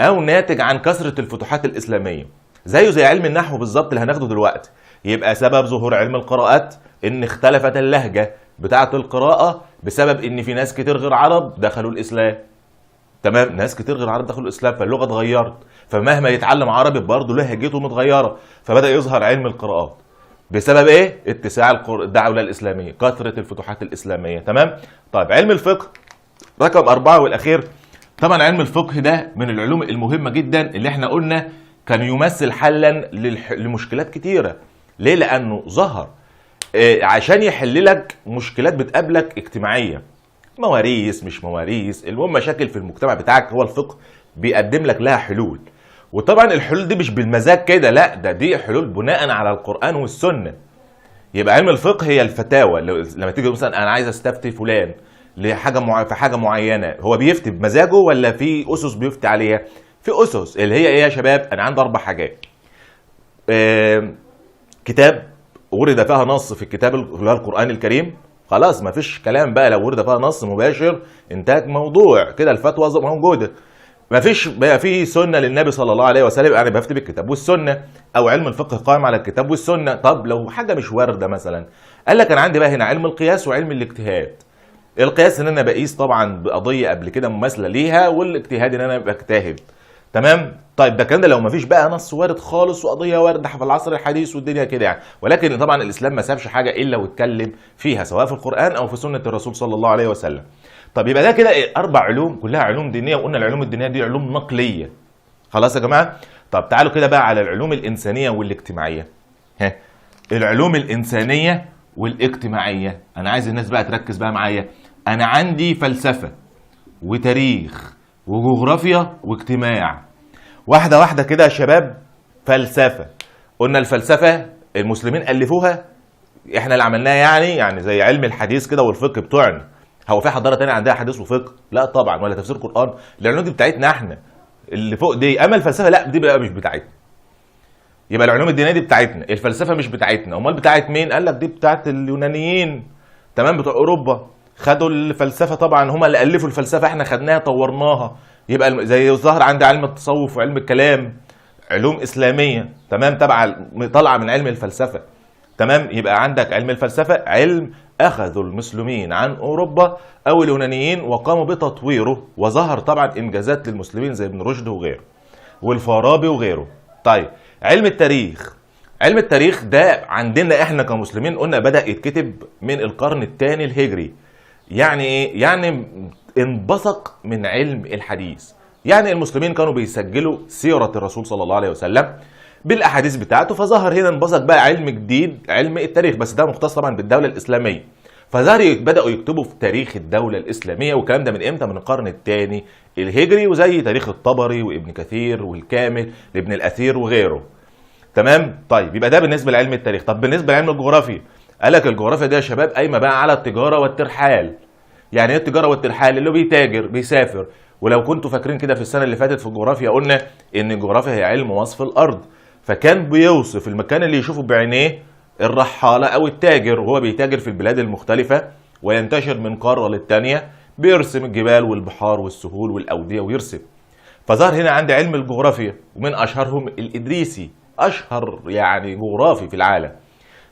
أو ناتج عن كثرة الفتوحات الإسلامية، زيه زي علم النحو بالظبط اللي هناخده دلوقتي. يبقى سبب ظهور علم القراءات إن اختلفت اللهجة بتاعة القراءة بسبب إن في ناس كتير غير عرب دخلوا الإسلام. تمام، ناس كتير غير عرب دخلوا الإسلام، فاللغة اتغيرت، فمهما يتعلم عربي برضه لهجته متغيرة، فبدأ يظهر علم القراءات بسبب ايه؟ اتساع الدولة الإسلامية، كثرة الفتوحات الإسلامية. تمام؟ طيب علم الفقه رقم 4 والأخير. طبعا علم الفقه ده من العلوم المهمة جدا اللي احنا قلنا كان يمثل حلا لمشكلات كتيرة. ليه؟ لأنه ظهر عشان يحل لك مشكلات بتقابلك اجتماعية، مواريث مش مواريث، المهم مشاكل في المجتمع بتاعك، هو الفقه بيقدم لك لها حلول. وطبعا الحلول دي مش بالمزاج كده، لا ده دي حلول بناء على القرآن والسنة. يبقى علم الفقه هي الفتاوى. لما تيجي مثلا انا عايز استفتي فلان لحاجة في حاجة معينة، هو بيفتي بمزاجه ولا في اسس بيفتي عليها؟ في اسس اللي هي ايه يا شباب؟ انا عندي 4 حاجات. كتاب ورد فيها نص في الكتاب اللي هو القرآن الكريم، خلاص ما فيش كلام بقى، لو ورد فيها نص مباشر انتهت موضوع كده، الفتوى موجودة. ما فيش بقى في سنة للنبي صلى الله عليه وسلم، انا بفتي بالكتاب والسنة، او علم الفقه قائم على الكتاب والسنة. طب لو حاجة مش وارده مثلا، قال لك انا عندي بقى هنا علم القياس وعلم الاجتهاد. القياس ان انا بقيس طبعا بقضيه قبل كده مماثلة ليها، والاجتهاد ان انا بجتهد. تمام؟ طيب ده الكلام ده لو ما فيش بقى نص وارد خالص وقضية وارده في العصر الحديث والدنيا كده يعني، ولكن طبعا الاسلام ما سابش حاجة الا واتكلم فيها، سواء في القران او في سنة الرسول صلى الله عليه وسلم. طب يبقى ده كده 4 علوم كلها علوم دينية، وقلنا العلوم الدينية دي علوم نقليه. خلاص يا جماعة؟ طب تعالوا كده بقى على العلوم الانسانية والاجتماعية. ها، العلوم الانسانية والاجتماعية، انا عايز الناس بقى تركز بقى معايا. انا عندي فلسفة وتاريخ وجغرافيا واجتماع. واحدة واحدة كده يا شباب. فلسفة، قلنا الفلسفة المسلمين الفوها، احنا اللي عملناها يعني زي علم الحديث كده والفقه بتوعنا. هو في حضارة تانية عندها حديث وفقه؟ لا طبعا، ولا تفسير قران، العلوم دي بتاعتنا احنا اللي فوق دي. اما الفلسفة لا، دي بقى مش بتاعتنا. يبقى العلوم الدينية دي بتاعتنا، الفلسفة مش بتاعتنا. امال بتاعت مين؟ قال لك دي بتاعت اليونانيين، تمام، بتوع اوروبا، خدوا الفلسفة طبعا، هم اللي الفوا الفلسفة، احنا خدناها طورناها. يبقى زي ظهر عندي علم التصوف وعلم الكلام، علوم اسلامية، تمام، تبع طالعه من علم الفلسفة. تمام، يبقى عندك علم الفلسفة علم اخذوا المسلمين عن اوروبا او اليونانيين وقاموا بتطويره، وظهر طبعا انجازات للمسلمين زي ابن رشد وغيره والفارابي وغيره. طيب علم التاريخ، علم التاريخ ده عندنا احنا كمسلمين قلنا بدأ يتكتب من القرن الثاني الهجري. يعني ايه؟ يعني انبثق من علم الحديث. يعني المسلمين كانوا بيسجلوا سيرة الرسول صلى الله عليه وسلم بالاحاديث بتاعته، فظهر هنا انبثق بقى علم جديد، علم التاريخ، بس ده مختص طبعا بالدولة الإسلامية. فظهر بدأوا يكتبوا في تاريخ الدولة الإسلامية، والكلام ده من امتى؟ من القرن الثاني الهجري، وزي تاريخ الطبري وابن كثير والكامل لابن الأثير وغيره. تمام؟ طيب يبقى ده بالنسبة لعلم التاريخ. طب بالنسبة لعلم الجغرافيا، قال لك الجغرافيا دي يا شباب قايمة بقى على التجارة والترحال. يعني ايه التجارة والترحال؟ اللي بيتاجر بيسافر. ولو كنتوا فاكرين كده في السنة اللي فاتت في الجغرافيا قلنا ان الجغرافيا هي علم وصف الارض، فكان بيوصف المكان اللي يشوفه بعينيه الرحالة او التاجر، وهو بيتاجر في البلاد المختلفة وينتشر من قارة للتانية، بيرسم الجبال والبحار والسهول والأودية ويرسم. فظهر هنا عندي علم الجغرافيا، ومن اشهرهم الادريسي، اشهر يعني جغرافي في العالم.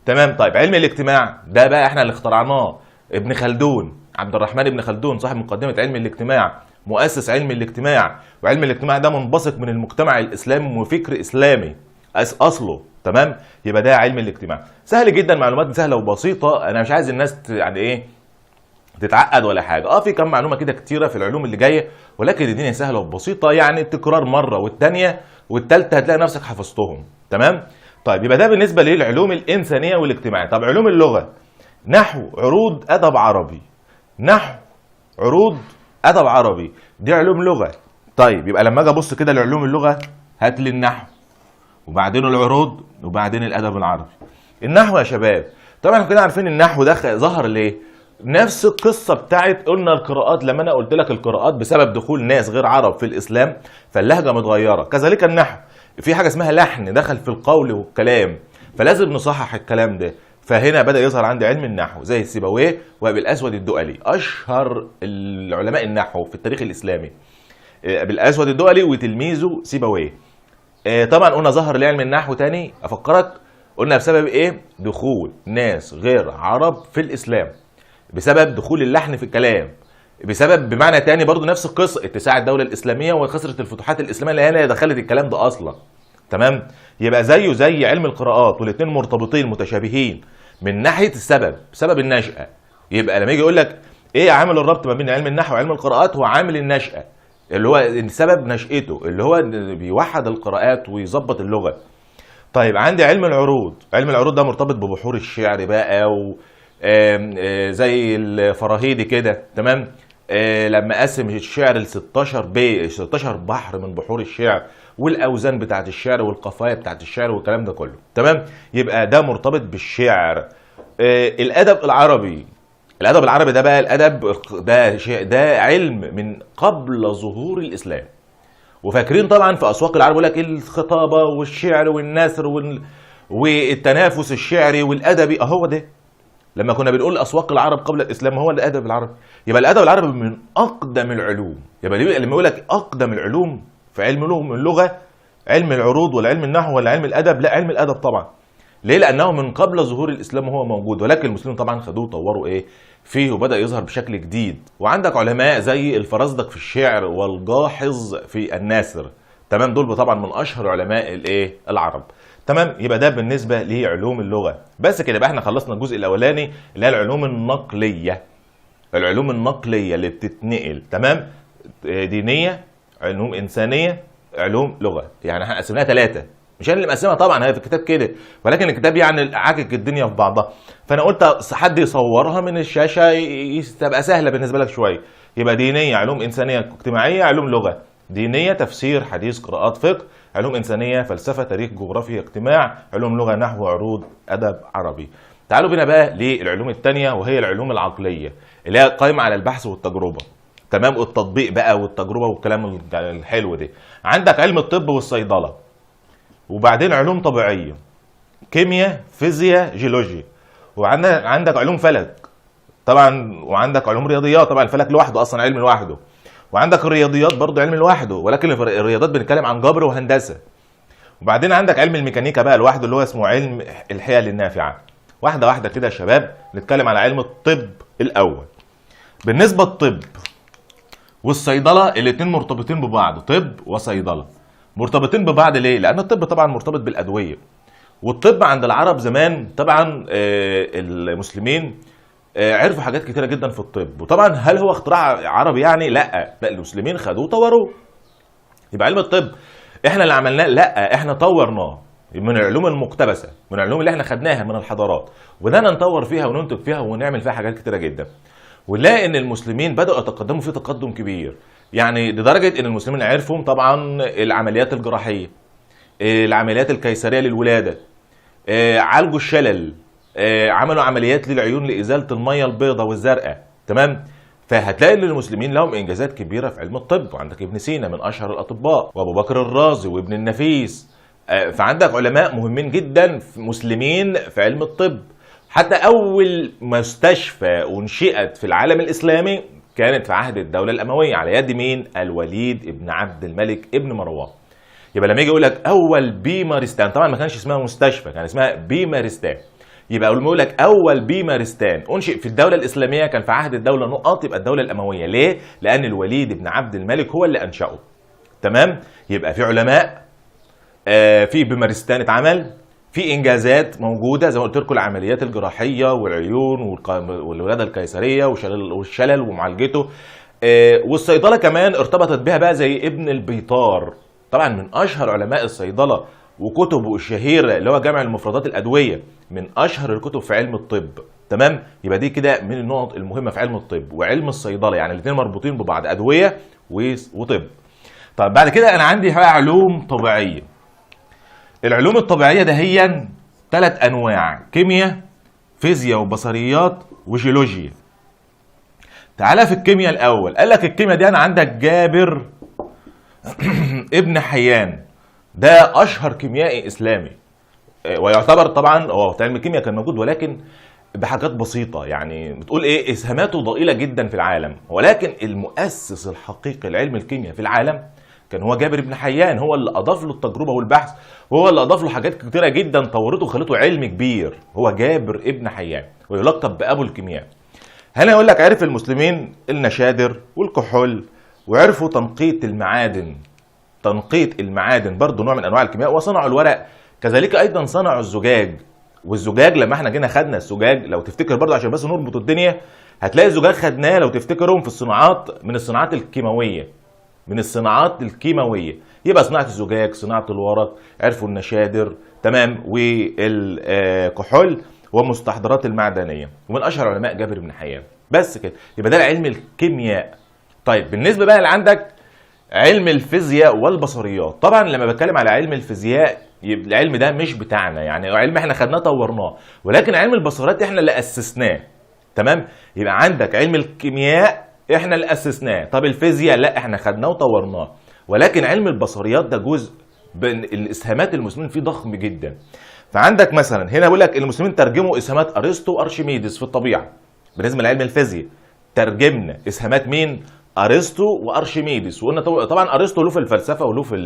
تمام. طيب علم الاجتماع ده بقى احنا اللي اخترعناه، ابن خلدون، عبد الرحمن ابن خلدون صاحب مقدمة علم الاجتماع، مؤسس علم الاجتماع. وعلم الاجتماع ده منبثق من المجتمع الاسلامي وفكر اسلامي اصله. تمام، يبقى ده علم الاجتماع. سهل جدا، معلومات سهلة وبسيطة، انا مش عايز الناس يعني ايه تتعقد ولا حاجة. في كم معلومة كده كتيرة في العلوم اللي جاية، ولكن الدنيا سهلة وبسيطة، يعني التكرار مرة والثانية والثالثة هتلاقي نفسك حفظتهم. تمام. طيب يبقى ده بالنسبة للعلوم الانسانية والاجتماعية. طب علوم اللغة، نحو، عروض، ادب عربي. نحو، عروض، ادب عربي، دي علوم لغة. طيب يبقى لما اجي ابص كده لعلوم اللغة، هات لي النحو وبعدين العروض وبعدين الادب العربي. النحو يا شباب طبعا احنا كده عارفين النحو ده ظهر ليه. نفس القصة بتاعت قلنا القراءات، لما انا قلت لك القراءات بسبب دخول ناس غير عرب في الاسلام فاللهجه متغيرة. كذلك النحو في حاجة اسمها لحن دخل في القول والكلام، فلازم نصحح الكلام ده. فهنا بدا يظهر عندي علم النحو زي سيبويه وابي الاسود الدؤلي، اشهر العلماء النحو في التاريخ الاسلامي، ابي الاسود الدؤلي وتلميذه سيبويه. طبعا قلنا ظهر لعلم النحو تاني، افكرك قلنا بسبب ايه؟ دخول ناس غير عرب في الاسلام، بسبب دخول اللحن في الكلام، بسبب بمعنى تاني برضو نفس القصة اتساع الدولة الاسلامية وكثرة الفتوحات الاسلامية اللي هي دخلت الكلام ده اصلا. تمام؟ يبقى زيه زي علم القراءات، والاثنين مرتبطين متشابهين من ناحية السبب، سبب النشاة. يبقى لما يجي يقول لك ايه عامل الربط ما بين علم النحو وعلم القراءات، هو عامل النشاة اللي هو سبب نشأته، اللي هو بيوحد القراءات ويظبط اللغة. طيب عندي علم العروض، علم العروض ده مرتبط ببحور الشعر بقى و زي الفراهيدي كده. تمام؟ لما قسم الشعر ل 16 بي 16 بحر من بحور الشعر، والاوزان بتاعت الشعر والقفايا بتاعت الشعر والكلام ده كله. تمام؟ يبقى ده مرتبط بالشعر. الادب العربي، الادب العربي ده بقى الادب ده شيء، ده علم من قبل ظهور الاسلام. وفاكرين طبعا في اسواق العرب يقول لك الخطابة والشعر والنثر والتنافس الشعري والادبي، اهو ده لما كنا بنقول اسواق العرب قبل الاسلام هو الادب العربي. يبقى الادب العربي من اقدم العلوم. يبقى لما يقول لك اقدم العلوم في علم اللغة، علم العروض ولا علم النحو ولا علم الادب؟ لا، علم الادب طبعا. ليه؟ لانه من قبل ظهور الاسلام هو موجود، ولكن المسلمين طبعا خدوه وطوروا ايه فيه وبدا يظهر بشكل جديد. وعندك علماء زي الفرزدق في الشعر والجاحظ في النثر. تمام؟ دول طبعا من اشهر علماء الايه العرب. تمام؟ يبقى ده بالنسبة لعلوم اللغة. بس كده يبقى احنا خلصنا الجزء الاولاني اللي هي العلوم النقليه، العلوم النقليه اللي بتتنقل. تمام؟ دينية، علوم انسانيه، علوم لغة. يعني احنا قسمناها 3، مش انا اللي مقسمها طبعا، هي في الكتاب كده، ولكن الكتاب يعني عاكك الدنيا في بعضها، فانا قلت حد يصورها من الشاشة تبقى سهلة بالنسبة لك شوية. يبقى دينية، علوم انسانيه اجتماعية، علوم لغة. دينية تفسير، حديث، قراءات، فقه. علوم انسانيه فلسفة، تاريخ، جغرافيا، اجتماع. علوم لغة نحو، عروض، ادب عربي. تعالوا بينا بقى للعلوم الثانية وهي العلوم العقلية اللي هي قايمة على البحث والتجربة. تمام؟ والتطبيق بقى والتجربة والكلام الحلو ده. عندك علم الطب والصيدله، وبعدين علوم طبيعية، كيمياء، فيزياء، جيولوجيا، وعندك علوم فلك طبعا، وعندك علوم رياضيات. طبعا الفلك لوحده اصلا علم لوحده، وعندك الرياضيات برضه علم لوحده، ولكن الرياضيات بنتكلم عن جبر وهندسة. وبعدين عندك علم الميكانيكا بقى لوحده اللي هو اسمه علم الحيل النافعة. واحدة واحدة كده يا شباب، نتكلم على علم الطب الاول. بالنسبة للطب والصيدله الاثنين مرتبطين ببعض، طب وصيدله مرتبطين ببعض. ليه؟ لان الطب طبعا مرتبط بالادوية، والطب عند العرب زمان طبعا المسلمين عرفوا حاجات كتيرة جدا في الطب. وطبعا هل هو اختراع عربي يعني؟ لا، لا، المسلمين خدوه وطوروه. يبقى علم الطب احنا اللي عملناه؟ لا، احنا طورناه من العلوم المقتبسه، من العلوم اللي احنا خدناها من الحضارات، وبدانا نطور فيها وننتج فيها ونعمل فيها حاجات كتيرة جدا. ونلاقي ان المسلمين بداوا يتقدموا في تقدم كبير، يعني لدرجة ان المسلمين عرفوا طبعا العمليات الجراحية، العمليات القيصريه للولاده، عالجوا الشلل، عملوا عمليات للعيون لازالة المية البيضاء والزرقاء. تمام؟ فهتلاقي ان المسلمين لهم انجازات كبيرة في علم الطب. وعندك ابن سينا من اشهر الاطباء، وابو بكر الرازي، وابن النفيس. فعندك علماء مهمين جدا مسلمين في علم الطب. حتى اول مستشفى انشئت في العالم الاسلامي كانت في عهد الدولة الاموية على يد مين؟ الوليد ابن عبد الملك ابن مروان. يبقى لما يجي يقول لك اول بيمارستان، طبعا ما كانش اسمها مستشفى، كان اسمها بيمارستان. يبقى اول ما يقول لك اول بيمارستان انشئ في الدولة الاسلامية كان في عهد الدولة نقط، يبقى الدولة الاموية. ليه؟ لان الوليد بن عبد الملك هو اللي انشأه. تمام؟ يبقى في علماء، في بيمارستان اتعمل، في انجازات موجودة زي ما قلت لكم، العمليات الجراحية والعيون والولاده القيصريه والشلل ومعالجته. والصيدله كمان ارتبطت بها بقى زي ابن البيطار، طبعا من اشهر علماء الصيدله، وكتبه الشهيرة اللي هو جامع المفردات الادوية من اشهر الكتب في علم الطب. تمام؟ يبقى دي كده من النقط المهمة في علم الطب وعلم الصيدله، يعني الاثنين مربوطين ببعض، ادوية وطب. طب بعد كده انا عندي بقى علوم طبيعية. العلوم الطبيعية ده هي 3 انواع: كيمياء، فيزياء وبصريات، وجيولوجيا. تعالى في الكيمياء الاول. قال لك الكيمياء دي انا عندك جابر ابن حيان، ده اشهر كيميائي اسلامي. ويعتبر طبعا هو علم الكيمياء كان موجود ولكن بحاجات بسيطة، يعني بتقول ايه، اسهاماته ضئيلة جدا في العالم، ولكن المؤسس الحقيقي لعلم الكيمياء في العالم كان هو جابر بن حيان. هو اللي اضاف له التجربة والبحث، وهو اللي اضاف له حاجات كتيرة جدا طورته وخلته علم كبير. هو جابر ابن حيان، ويلقب بابو الكيمياء. هنا يقول لك عرف المسلمين النشادر والكحول، وعرفوا تنقية المعادن. تنقية المعادن برضو نوع من انواع الكيمياء، وصنعوا الورق. كذلك ايضا صنعوا الزجاج. والزجاج لما احنا جينا خدنا الزجاج لو تفتكر برضو عشان بس نربط الدنيا، هتلاقي الزجاج خدناه لو تفتكرهم في الصناعات، من الصناعات الكيماوية، من الصناعات الكيماوية. يبقى صناعة الزجاج، صناعة الورق، عرفوا النشادر، تمام، والكحول ومستحضرات المعدنية. ومن اشهر علماء جابر بن حيان. بس كده، يبقى ده علم الكيمياء. طيب بالنسبة بقى اللي عندك علم الفيزياء والبصريات. طبعا لما بتكلم على علم الفيزياء يبقى العلم ده مش بتاعنا، يعني علم احنا خدناه طورناه، ولكن علم البصريات احنا اللي اسسناه. تمام، يبقى عندك علم الكيمياء احنا اللي اسسناه، طب الفيزياء لا احنا خدناه وطورناه، ولكن علم البصريات ده جزء من الاسهامات المسلمين فيه ضخم جدا. فعندك مثلا هنا بيقول لك المسلمين ترجموا اسهامات ارسطو وارشميدس في الطبيعة. بالنسبة لعلم الفيزياء ترجمنا اسهامات مين؟ ارسطو وارشميدس. وقلنا طبعا ارسطو له في الفلسفة وله في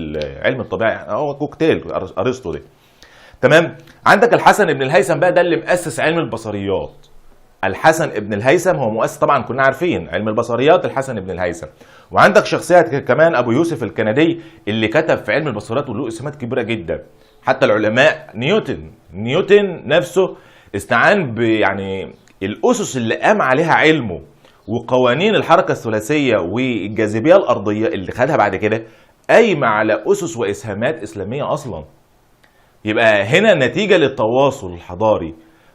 علم الطبيعة، هو كوكتيل ارسطو ده. تمام. عندك الحسن بن الهيثم بقى، ده اللي مؤسس علم البصريات. الحسن ابن الهيثم هو مؤسس، طبعا كنا عارفين علم البصريات الحسن ابن الهيثم. وعندك شخصية كمان ابو يوسف الكندي اللي كتب في علم البصريات وله اسهامات كبيرة جدا. حتى العلماء نيوتن نفسه استعان يعني الاسس اللي قام عليها علمه وقوانين الحركة الثلاثية والجاذبيه الارضية اللي خدها بعد كده قايمة على اسس واسهامات اسلامية اصلا. يبقى هنا نتيجة للتواصل الحضاري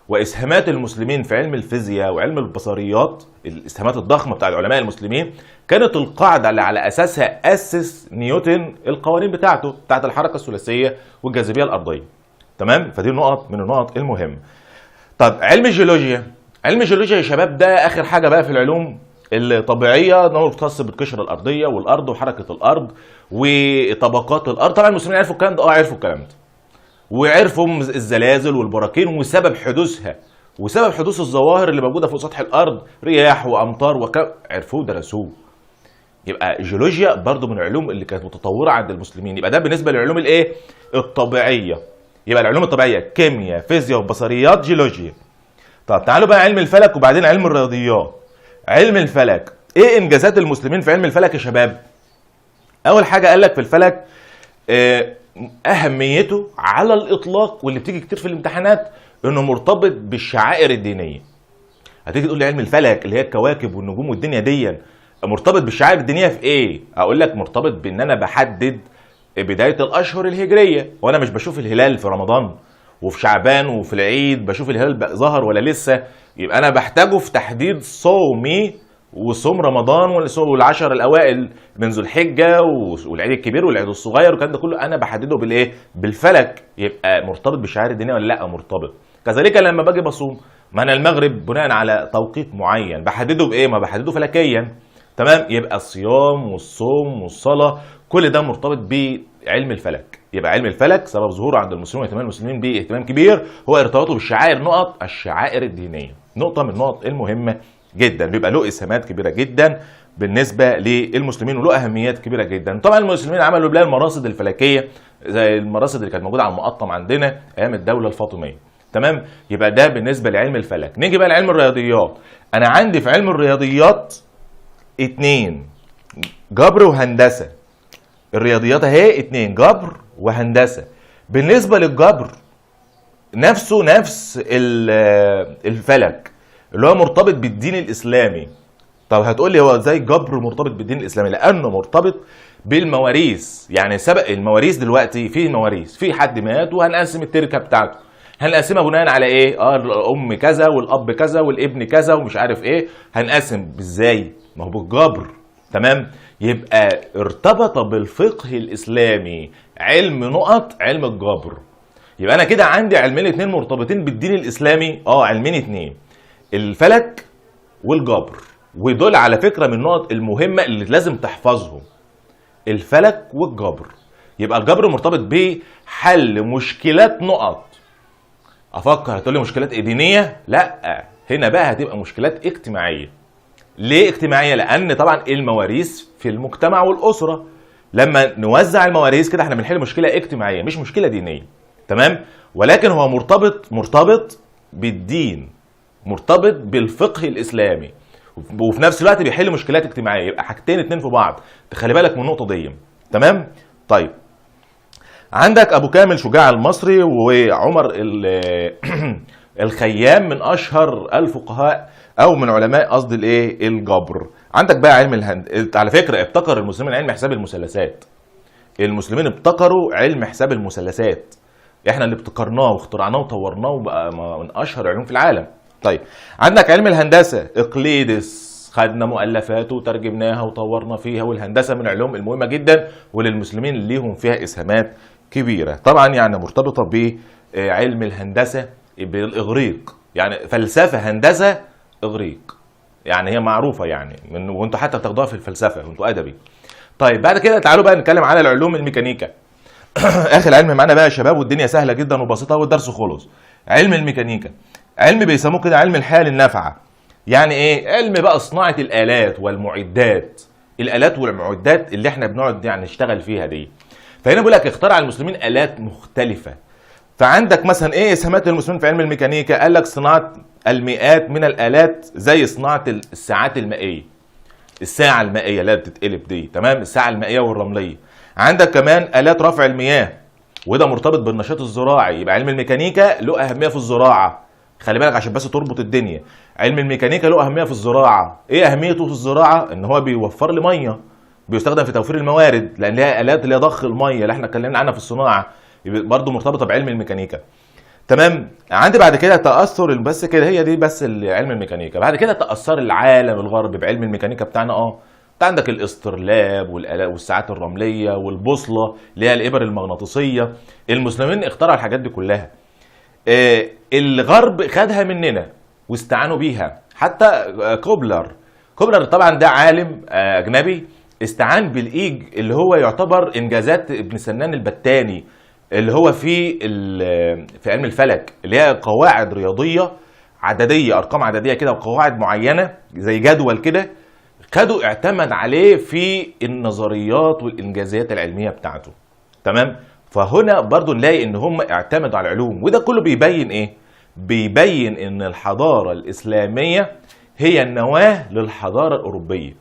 واسهامات المسلمين في علم الفيزياء وعلم البصريات، الاسهامات الضخمة بتاع العلماء المسلمين كانت القاعدة اللي على اساسها اسس نيوتن القوانين بتاعته بتاعت الحركة الثلاثية والجاذبيه الارضية. تمام، فدي نقط من النقط المهمة. طب علم الجيولوجيا، علم الجيولوجيا يا شباب ده اخر حاجة بقى في العلوم الطبيعية، انه مختص بالقشره الارضية والارض وحركه الارض وطبقات الارض. طبعا المسلمين عرفوا الكلام ده، عرفوا الكلام ده، وعرفوا الزلازل والبراكين وسبب حدوثها وسبب حدوث الظواهر اللي موجودة فوق سطح الارض، رياح وامطار عرفوه درسوه. يبقى الجيولوجيا برضو من العلوم اللي كانت متطورة عند المسلمين. يبقى ده بالنسبة للعلوم الايه؟ الطبيعية. يبقى العلوم الطبيعية كيمياء، فيزياء، وبصريات، جيولوجيا. طب تعالوا بقى علم الفلك وبعدين علم الرياضيات. علم الفلك، ايه انجازات المسلمين في علم الفلك يا شباب؟ اول حاجة قال لك في الفلك اهميته على الاطلاق واللي بتيجي كتير في الامتحانات انه مرتبط بالشعائر الدينية. هتيجي تقول لي علم الفلك اللي هي الكواكب والنجوم والدنيا دي مرتبط بالشعائر الدينية في ايه؟ اقول لك مرتبط بان انا بحدد بداية الاشهر الهجرية، وانا مش بشوف الهلال في رمضان وفي شعبان وفي العيد بشوف الهلال ظهر ولا لسه، يبقى انا بحتاجه في تحديد صومي وصوم رمضان والعشر الاوائل من ذو الحجة والعيد الكبير والعيد الصغير والكلام ده كله انا بحدده بالايه؟ بالفلك. يبقى مرتبط بالشعائر الدينية ولا لا؟ مرتبط. كذلك لما باجي بصوم، ما انا المغرب بناء على توقيت معين بحدده بايه؟ ما بحدده فلكيا. تمام، يبقى الصيام والصوم والصلاة كل ده مرتبط بعلم الفلك. يبقى علم الفلك سبب ظهوره عند المسلمين واهتمام المسلمين به اهتمام كبير هو ارتباطه بالشعائر، نقط الشعائر الدينية، نقطة من النقط المهمة جدا. بيبقى له اسهامات كبيرة جدا بالنسبة للمسلمين وله اهميات كبيرة جدا. طبعا المسلمين عملوا بلاد المراصد الفلكية زي المراصد اللي كانت موجودة على المقطم عندنا ايام الدولة الفاطمية. تمام، يبقى ده بالنسبة لعلم الفلك. نيجي بقى لعلم الرياضيات. انا عندي في علم الرياضيات 2، جبر وهندسة. الرياضيات اهي 2، جبر وهندسة. بالنسبة للجبر نفسه نفس الفلك اللي هو مرتبط بالدين الاسلامي. طب هتقول لي هو ازاي الجبر مرتبط بالدين الاسلامي؟ لانه مرتبط بالمواريث. يعني سبق المواريث دلوقتي في مواريث، في حد مات وهنقسم التركة بتاعته، هنقسمها بناء على ايه؟ الام كذا والاب كذا والابن كذا ومش عارف ايه، هنقسم ازاي؟ ما هو بالجبر. تمام، يبقى ارتبط بالفقه الاسلامي علم نقط علم الجبر. يبقى انا كده عندي علمين اتنين مرتبطين بالدين الاسلامي، علمين اتنين، الفلك والجبر. ودول على فكرة من النقط المهمة اللي لازم تحفظهم، الفلك والجبر. يبقى الجبر مرتبط بحل مشكلات نقط. افكر، هتقول لي مشكلات إيه دينية؟ لا، هنا بقى هتبقى مشكلات اجتماعية. ليه اجتماعية؟ لان طبعا المواريث في المجتمع والاسرة، لما نوزع المواريث كده احنا بنحل مشكلة اجتماعية مش مشكلة دينية، تمام؟ ولكن هو مرتبط بالدين، مرتبط بالفقه الاسلامي، وفي نفس الوقت بيحل مشكلات اجتماعية، يبقى حاجتين اتنين في بعض، تخلي بالك من النقطة دي، تمام؟ طيب عندك ابو كامل شجاع المصري وعمر الخيام من اشهر الفقهاء او من علماء قصدي الايه؟ الجبر. عندك بقى علم الهند، على فكرة ابتكر المسلمين علم حساب المثلثات. المسلمين ابتكروا علم حساب المثلثات، احنا اللي ابتكرناه واخترعناه وطورناه وبقى من اشهر العلوم في العالم. طيب عندك علم الهندسة، اقليدس خدنا مؤلفاته وترجمناها وطورنا فيها، والهندسة من العلوم المهمة جدا وللمسلمين ليهم فيها اسهامات كبيرة. طبعا يعني مرتبطة بعلم الهندسة بالاغريق، يعني فلسفة هندسة اغريق، يعني هي معروفة يعني من وانتوا حتى بتاخدوها في الفلسفة وانتوا ادبي. طيب بعد كده تعالوا بقى نتكلم على العلوم الميكانيكا. اخر علم معانا بقى يا شباب، والدنيا سهلة جدا وبسيطة والدرس خلص. علم الميكانيكا علم بيسموه كده علم الحياة للنافعه. يعني ايه؟ علم بقى صناعة الالات والمعدات، الالات والمعدات اللي احنا بنقعد يعني نشتغل فيها دي. فهنا بيقول لك اخترع المسلمين الات مختلفة. فعندك مثلا ايه اسهامات المسلمين في علم الميكانيكا؟ قال لك صناعة المئات من الالات، زي صناعة الساعات المائية، الساعة المائية اللي بتتقلب دي، تمام؟ الساعة المائية والرمليه. عندك كمان الات رفع المياه، وده مرتبط بالنشاط الزراعي، يبقى علم الميكانيكا له اهمية في الزراعة. خلي بالك عشان بس تربط الدنيا، علم الميكانيكا له اهمية في الزراعة. ايه اهميته في الزراعة؟ ان هو بيوفر لي مية، بيستخدم في توفير الموارد، لان ليها الات اللي هي ضخ المية اللي احنا اتكلمنا عنها في الصناعة، برضه مرتبطة بعلم الميكانيكا، تمام؟ عندي بعد كده تاثر، بس كده هي دي بس علم الميكانيكا. بعد كده تاثر العالم الغربي بعلم الميكانيكا بتاعنا. انت عندك الاسترلاب والساعات الرملية والبوصله اللي هي الابر المغناطيسيه. المسلمين اخترعوا الحاجات دي كلها. الغرب خدها مننا واستعانوا بيها. حتى كوبلر طبعا ده عالم اجنبي، استعان بالايج اللي هو يعتبر انجازات ابن سنان البتاني اللي هو في علم الفلك، اللي هي قواعد رياضية عددية، ارقام عددية كده وقواعد معينة زي جدول كده، خدوا اعتمد عليه في النظريات والانجازات العلمية بتاعته، تمام؟ فهنا برضو نلاقي ان هم اعتمدوا على العلوم، وده كله بيبين ايه؟ بيبين ان الحضارة الاسلامية هي النواة للحضاره الاوروبية.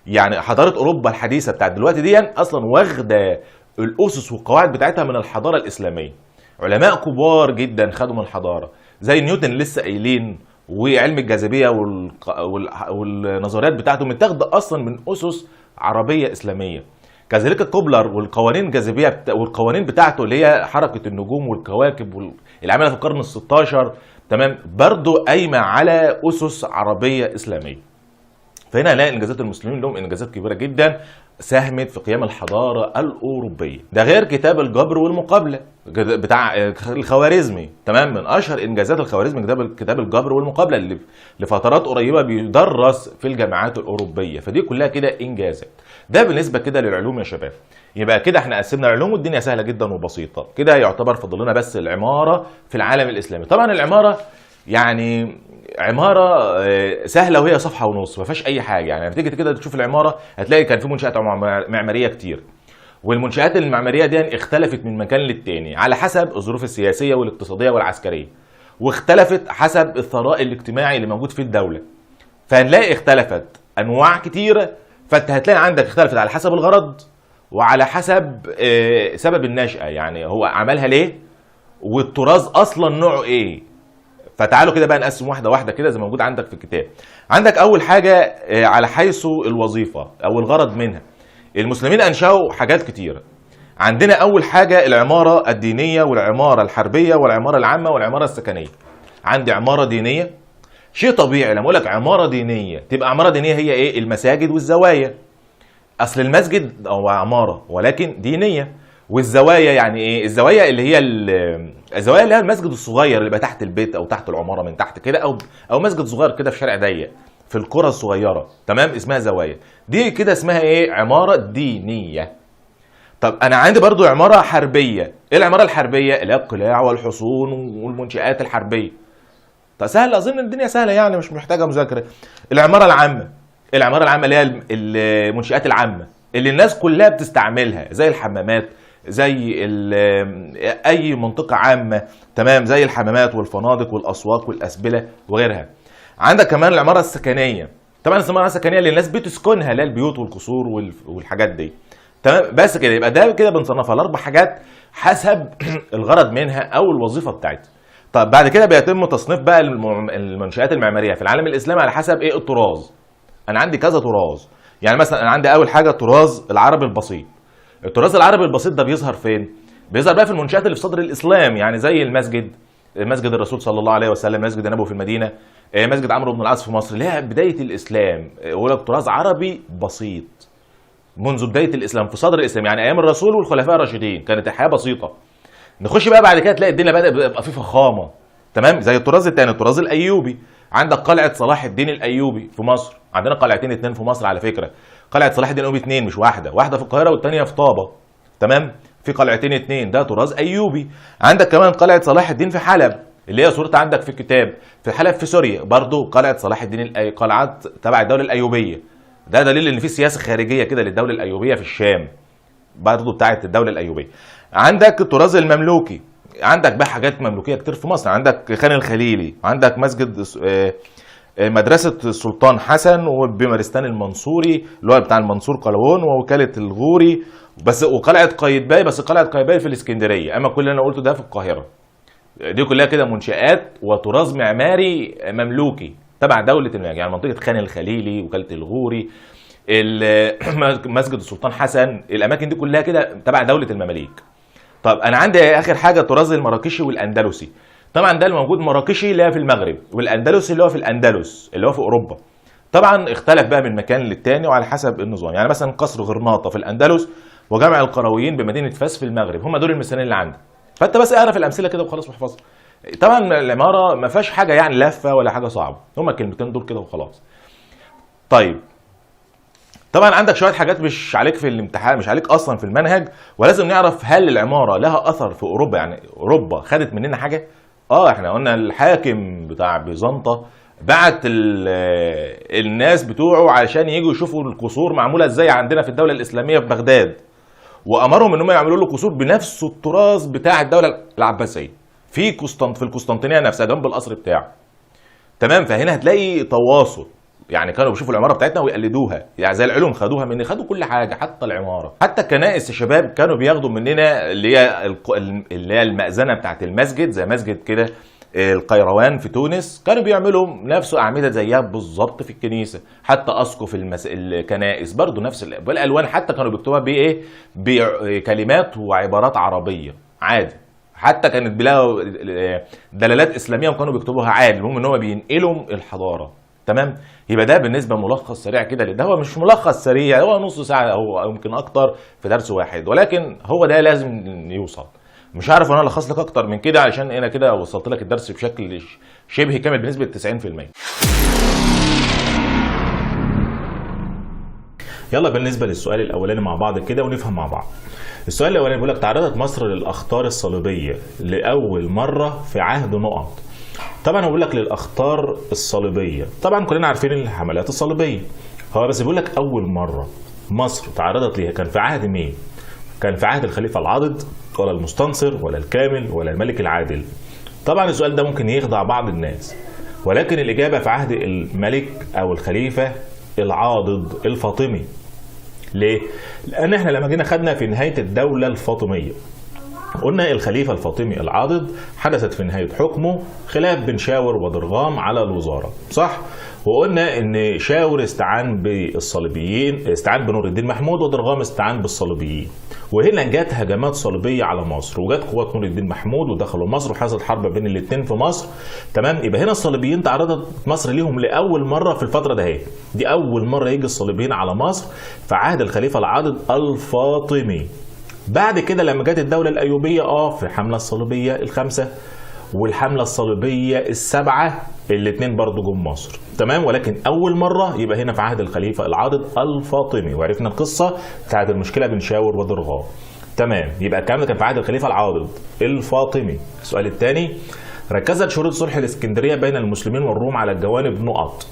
يعني حضارة اوروبا الحديثة بتاعت دلوقتي دي اصلا واخده الاسس والقواعد بتاعتها من الحضارة الاسلامية. علماء كبار جدا خدوا من الحضارة، زي نيوتن لسه قايلين، وعلم الجاذبية والنظريات بتاعته متاخده اصلا من اسس عربية اسلامية. كذلك كوبلر والقوانين الجاذبية والقوانين بتاعته اللي هي حركة النجوم والكواكب اللي عملها في القرن ال16، تمام؟ برضه قايمة على اسس عربية اسلامية. فهنا نلاقي انجازات المسلمين لهم انجازات كبيرة جدا ساهمت في قيام الحضارة الاوروبية. ده غير كتاب الجبر والمقابلة بتاع الخوارزمي، تمام؟ من اشهر انجازات الخوارزمي كتاب الجبر والمقابلة اللي لفترات قريبه بيدرس في الجامعات الاوروبية. فدي كلها كده انجازات. ده بالنسبة كده للعلوم يا شباب. يبقى كده احنا قسمنا العلوم والدنيا سهلة جدا وبسيطة. كده يعتبر فاضل لنا بس العمارة في العالم الاسلامي. طبعا العمارة يعني عمارة سهلة وهي صفحة ونص، ما فيهاش اي حاجة. يعني لما تيجي كده تشوف العمارة هتلاقي كان في منشات معمارية كتير، والمنشآت المعمارية دي اختلفت من مكان للتاني على حسب الظروف السياسية والاقتصادية والعسكرية، واختلفت حسب الثراء الاجتماعي اللي موجود في الدولة. فهنلاقي اختلفت انواع كتيرة، فانت هتلاقي عندك اختلفت على حسب الغرض وعلى حسب سبب النشأة، يعني هو عملها ليه والطراز اصلا نوعه ايه. فتعالوا كده بقى نقسم واحدة واحدة كده زي ما موجود عندك في الكتاب. عندك اول حاجة على حيث الوظيفة او الغرض منها. المسلمين انشأوا حاجات كتيرة. عندنا اول حاجة العمارة الدينية والعماره الحربية والعماره العامة والعماره السكنية. عندي عمارة دينية، شيء طبيعي لما اقول لك عمارة دينية تبقى عمارة دينية هي ايه؟ المساجد والزوايا. اصل المسجد هو عمارة ولكن دينية، والزوايا يعني ايه؟ الزوايا اللي هي الزوايا اللي هي المسجد الصغير اللي بقى تحت البيت او تحت العمارة من تحت كده، او مسجد صغير كده في شارع ضيق في القرى الصغيرة، تمام؟ اسمها زوايا. دي كده اسمها ايه؟ عمارة دينية. طب انا عندي برضو عمارة حربيه. ايه العمارة الحربية؟ اللي هي القلاع والحصون والمنشآت الحربية. طب سهل، اظن الدنيا سهلة يعني مش محتاجه مذاكرة. العمارة العامة، العمارة العامة اللي هي المنشآت العامة اللي الناس كلها بتستعملها، زي الحمامات، زي اي منطقة عامة، تمام، زي الحمامات والفنادق والاسواق والاسبله وغيرها. عندك كمان العمارة السكنية، طبعا العمارة السكنية اللي الناس بتسكنها، لا البيوت والقصور والحاجات دي، تمام. بس كده يبقى ده كده بنصنفها لاربع حاجات حسب الغرض منها او الوظيفة بتاعتها. طب بعد كده بيتم تصنيف بقى المنشآت المعمارية في العالم الاسلامي على حسب ايه؟ الطراز. انا عندي كذا طراز، يعني مثلا انا عندي اول حاجة الطراز العربي البسيط. الطراز العربي البسيط ده بيظهر فين؟ بيظهر بقى في المنشآت اللي في صدر الاسلام، يعني زي المسجد، مسجد الرسول صلى الله عليه وسلم، مسجد النبوي في المدينة، مسجد عمرو بن العاص في مصر، اللي هي بداية الاسلام. يقول لك طراز عربي بسيط منذ بداية الاسلام، في صدر الاسلام، يعني ايام الرسول والخلفاء الراشدين كانت الحياة بسيطة. نخش بقى بعد كده تلاقي الدنيا بدات يبقى في فخامة، تمام، زي الطراز الثاني الطراز الايوبي. عندك قلعه صلاح الدين الايوبي في مصر، عندنا قلعتين اتنين في مصر على فكرة، قلعه صلاح الدين الايوبي اتنين مش واحدة، واحدة في القاهرة والثانية في طابة، تمام، في قلعتين اتنين، ده طراز ايوبي. عندك كمان قلعه صلاح الدين في حلب اللي هي صورتها عندك في الكتاب، في حلب في سوريا برضو قلعه صلاح الدين، قلعات تبع الدولة الايوبيه. ده دليل ان في سياسة خارجية كده للدولة الايوبيه في الشام برضو بتاعه الدولة الايوبيه. عندك الطراز المملوكي، عندك بقى حاجات مملوكيه كتير في مصر، عندك خان الخليلي، عندك مسجد مدرسه السلطان حسن وبمارستان المنصوري اللي هو بتاع المنصور قلاوون، ووكاله الغوري بس، وقلعه قايتباي، بس قلعه قايتباي في الاسكندرية، اما كل اللي انا قلته ده في القاهرة. دي كلها كده منشآت وطراز معماري مملوكي تبع دولة المماليك، يعني منطقة خان الخليلي، وكالة الغوري، مسجد السلطان حسن، الأماكن دي كلها كده تبع دولة المماليك. طب أنا عندي آخر حاجة الطراز المراكشي والأندلسي. طبعا ده الموجود مراكشي اللي هي في المغرب، والأندلسي اللي هو في الأندلس اللي هو في أوروبا. طبعا اختلف بقى من مكان للتاني وعلى حسب النظام، يعني مثلا قصر غرناطة في الأندلس وجامع القرويين بمدينة فاس في المغرب، هم دول المثالين اللي عندي. فانت بس اعرف الامثلة كده وخلاص واحفظها. طبعا العمارة ما فيهاش حاجة يعني لفه ولا حاجة صعبة، هما الكلمتين دول كده وخلاص. طيب طبعا عندك شوية حاجات مش عليك في الامتحان، مش عليك اصلا في المنهج، ولازم نعرف هل العمارة لها اثر في اوروبا، يعني اوروبا خدت مننا حاجة؟ احنا قلنا الحاكم بتاع بيزنطه بعت الناس بتوعه عشان يجوا يشوفوا القصور معمولة ازاي عندنا في الدولة الاسلامية في بغداد، وامرهم ان هم يعملوا له قصور بنفس الطراز بتاع الدولة العباسية في في القسطنطينية نفسها جنب القصر بتاعه، تمام. فهنا هتلاقي تواصل، يعني كانوا بيشوفوا العمارة بتاعتنا ويقلدوها، يعني زي العلوم خدوها مني، خدوا كل حاجة حتى العمارة، حتى الكنائس يا شباب كانوا بياخدوا مننا اللي هي المأذنه بتاعت المسجد، زي مسجد كده القيروان في تونس، كانوا بيعملوا نفسه اعمدة زيها بالظبط في الكنيسة، حتى اسقف الكنائس برضو نفس والالوان حتى كانوا بيكتبوها بايه؟ بكلمات وعبارات عربية عادي، حتى كانت بلا دلالات اسلامية وكانوا بيكتبوها عادي، المهم ان هو بينقلوا الحضارة، تمام. يبقى ده بالنسبة ملخص سريع كده لده، هو مش ملخص سريع، هو نص ساعة او يمكن اكتر في درس واحد، ولكن هو ده لازم يوصل. مش عارف انا الخص لك اكتر من كده عشان انا كده وصلت لك الدرس بشكل شبه كامل بنسبة 90%. يلا بالنسبة للسؤال الاولاني مع بعض كده ونفهم مع بعض. السؤال الاولاني بيقول لك تعرضت مصر للاخطار الصليبية لاول مرة في عهد نقط. طبعا هو بيقول لك للاخطار الصليبية، طبعا كلنا عارفين الحملات الصليبية، هو بس بيقول لك اول مرة مصر تعرضت ليها كان في عهد مين؟ كان في عهد الخليفة العاضد ولا المستنصر ولا الكامل ولا الملك العادل؟ طبعا السؤال ده ممكن يخدع بعض الناس، ولكن الإجابة في عهد الملك أو الخليفة العاضد الفاطمي. ليه؟ لأن احنا لما جينا خدنا في نهاية الدولة الفاطمية قلنا الخليفة الفاطمي العاضد حدثت في نهاية حكمه خلاف بين شاور وضرغام على الوزارة، صح؟ وقلنا ان شاور استعان بالصليبيين، استعان بنور الدين محمود، وضرغام استعان بالصليبيين، وهنا جت هجمات صليبيه على مصر، وجت قوات نور الدين محمود ودخلوا مصر، وحصلت حرب بين الاثنين في مصر، تمام. يبقى هنا الصليبيين تعرضت مصر ليهم لاول مرة في الفترة ده، اهي دي اول مرة يجي الصليبيين على مصر في عهد الخليفة العاضد الفاطمي. بعد كده لما جت الدولة الايوبيه في الحملة الصليبية الخمسة والحمله الصليبية السبعة الاثنين برضو جم مصر، تمام. ولكن اول مرة يبقى هنا في عهد الخليفة العاضد الفاطمي، وعرفنا القصة بتاعت المشكلة بين شاور وضرغام. تمام، يبقى الكلام ده كان في عهد الخليفة العاضد الفاطمي. السؤال الثاني، ركزت شروط صلح الاسكندرية بين المسلمين والروم على الجوانب نقط.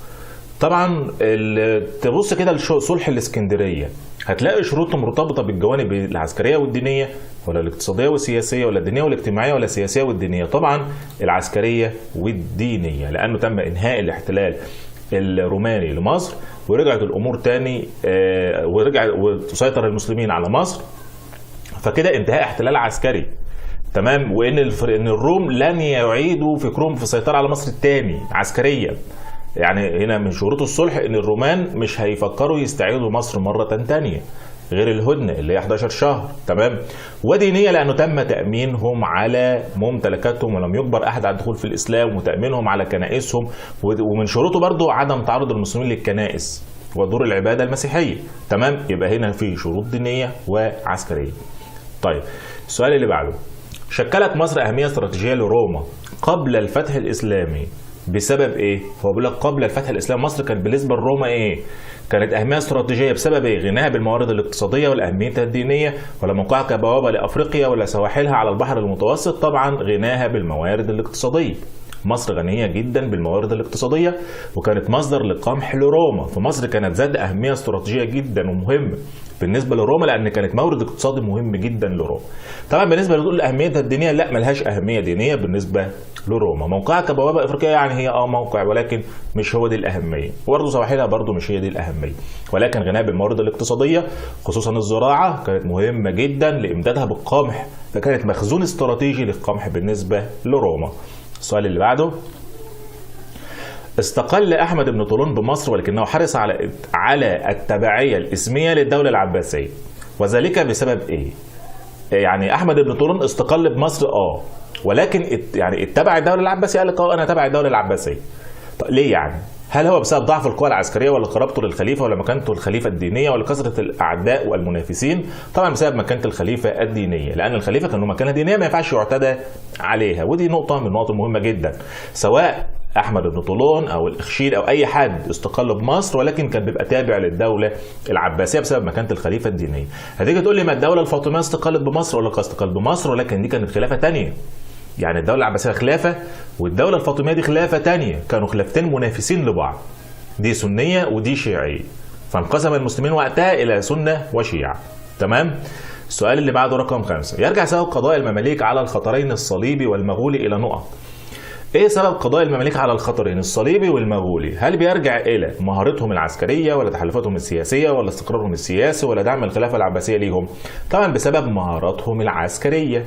طبعا تبص كده لصلح الاسكندرية هتلاقي شروطه مرتبطة بالجوانب العسكرية والدينية، ولا الاقتصادية والسياسية، ولا الدينية والاجتماعية، ولا السياسية والدينية؟ طبعا العسكرية والدينية، لانه تم انهاء الاحتلال الروماني لمصر ورجعت الامور تاني، ورجع وسيطر المسلمين على مصر، فكده انتهاء احتلال عسكري. تمام، وان ان الروم لن يعيدوا فكرهم في السيطرة على مصر التاني عسكريا. يعني هنا من شروط الصلح ان الرومان مش هيفكروا يستعيدوا مصر مرة تانية غير الهدنة اللي هي 11 شهر. تمام، ودينيه لانه تم تامينهم على ممتلكاتهم ولم يجبر احد على الدخول في الاسلام، وتامينهم على كنائسهم، ومن شروطه برضو عدم تعرض المسلمين للكنائس ودور العبادة المسيحية. تمام، يبقى هنا في شروط دينية وعسكرية. طيب السؤال اللي بعده، شكلت مصر اهمية استراتيجية لروما قبل الفتح الاسلامي بسبب ايه؟ هو بيقول لك قبل الفتح الاسلامي مصر كانت بالنسبة لروما ايه؟ كانت اهمية استراتيجية بسبب ايه؟ غناها بالموارد الاقتصادية ولا اهميتها الدينية ولا موقعها كبوابه لافريقيا ولا سواحلها على البحر المتوسط؟ طبعا غناها بالموارد الاقتصادية. مصر غنية جدا بالموارد الاقتصادية وكانت مصدر للقمح لروما، فمصر كانت ذات اهمية استراتيجية جدا ومهمة بالنسبة لروما لان كانت مورد اقتصادي مهم جدا لروما. طبعا بالنسبة لتقول اهميتها الدينية، لا ملهاش اهمية دينية بالنسبة لروما. موقعها كبوابه افريقية يعني هي موقع، ولكن مش هو دي الاهمية، وبرضه سواحلها برضه مش هي دي الاهمية، ولكن غناها بالموارد الاقتصادية خصوصا الزراعة كانت مهمة جدا لامدادها بالقمح، فكانت مخزون استراتيجي للقمح بالنسبة لروما. السؤال اللي بعده، استقل احمد بن طولون بمصر ولكنه حرص على التبعية الاسمية للدولة العباسية، وذلك بسبب ايه؟ يعني احمد بن طولون استقل بمصر ولكن يعني اتبع الدولة العباسية، قال لك انا تبع الدولة العباسية. طب ليه يعني؟ هل هو بسبب ضعف القوى العسكرية ولا قرابته للخليفة ولا مكانته الخليفة الدينية ولا كثرة الاعداء والمنافسين؟ طبعا بسبب مكانه الخليفة الدينية، لان الخليفة كان له مكانه دينية ما ينفعش يعتدى عليها، ودي نقطة من النقط المهمة جدا. سواء احمد بن طولون او الاخشيد او اي حد استقل بمصر ولكن كان بيبقى تابع للدولة العباسية بسبب مكانه الخليفة الدينية. هتيجي تقول لي ما الدولة الفاطمية استقلت بمصر، ولا استقلت بمصر ولكن دي كانت خلافه ثانية. يعني الدولة العباسية خلافة والدولة الفاطمية دي خلافة تانية، كانوا خلافتين منافسين لبعض، دي سنية ودي شيعية، فانقسم المسلمين وقتها إلى سنة وشيعة. تمام؟ السؤال اللي بعده رقم 5، يرجع سبب قضاء المماليك على الخطرين الصليبي والمغولي إلى نقط. ايه سبب قضاء المماليك على الخطرين الصليبي والمغولي؟ هل بيرجع الى مهارتهم العسكرية ولا تحالفاتهم السياسية ولا استقرارهم السياسي ولا دعم الخلافة العباسية ليهم؟ طبعا بسبب مهاراتهم العسكرية،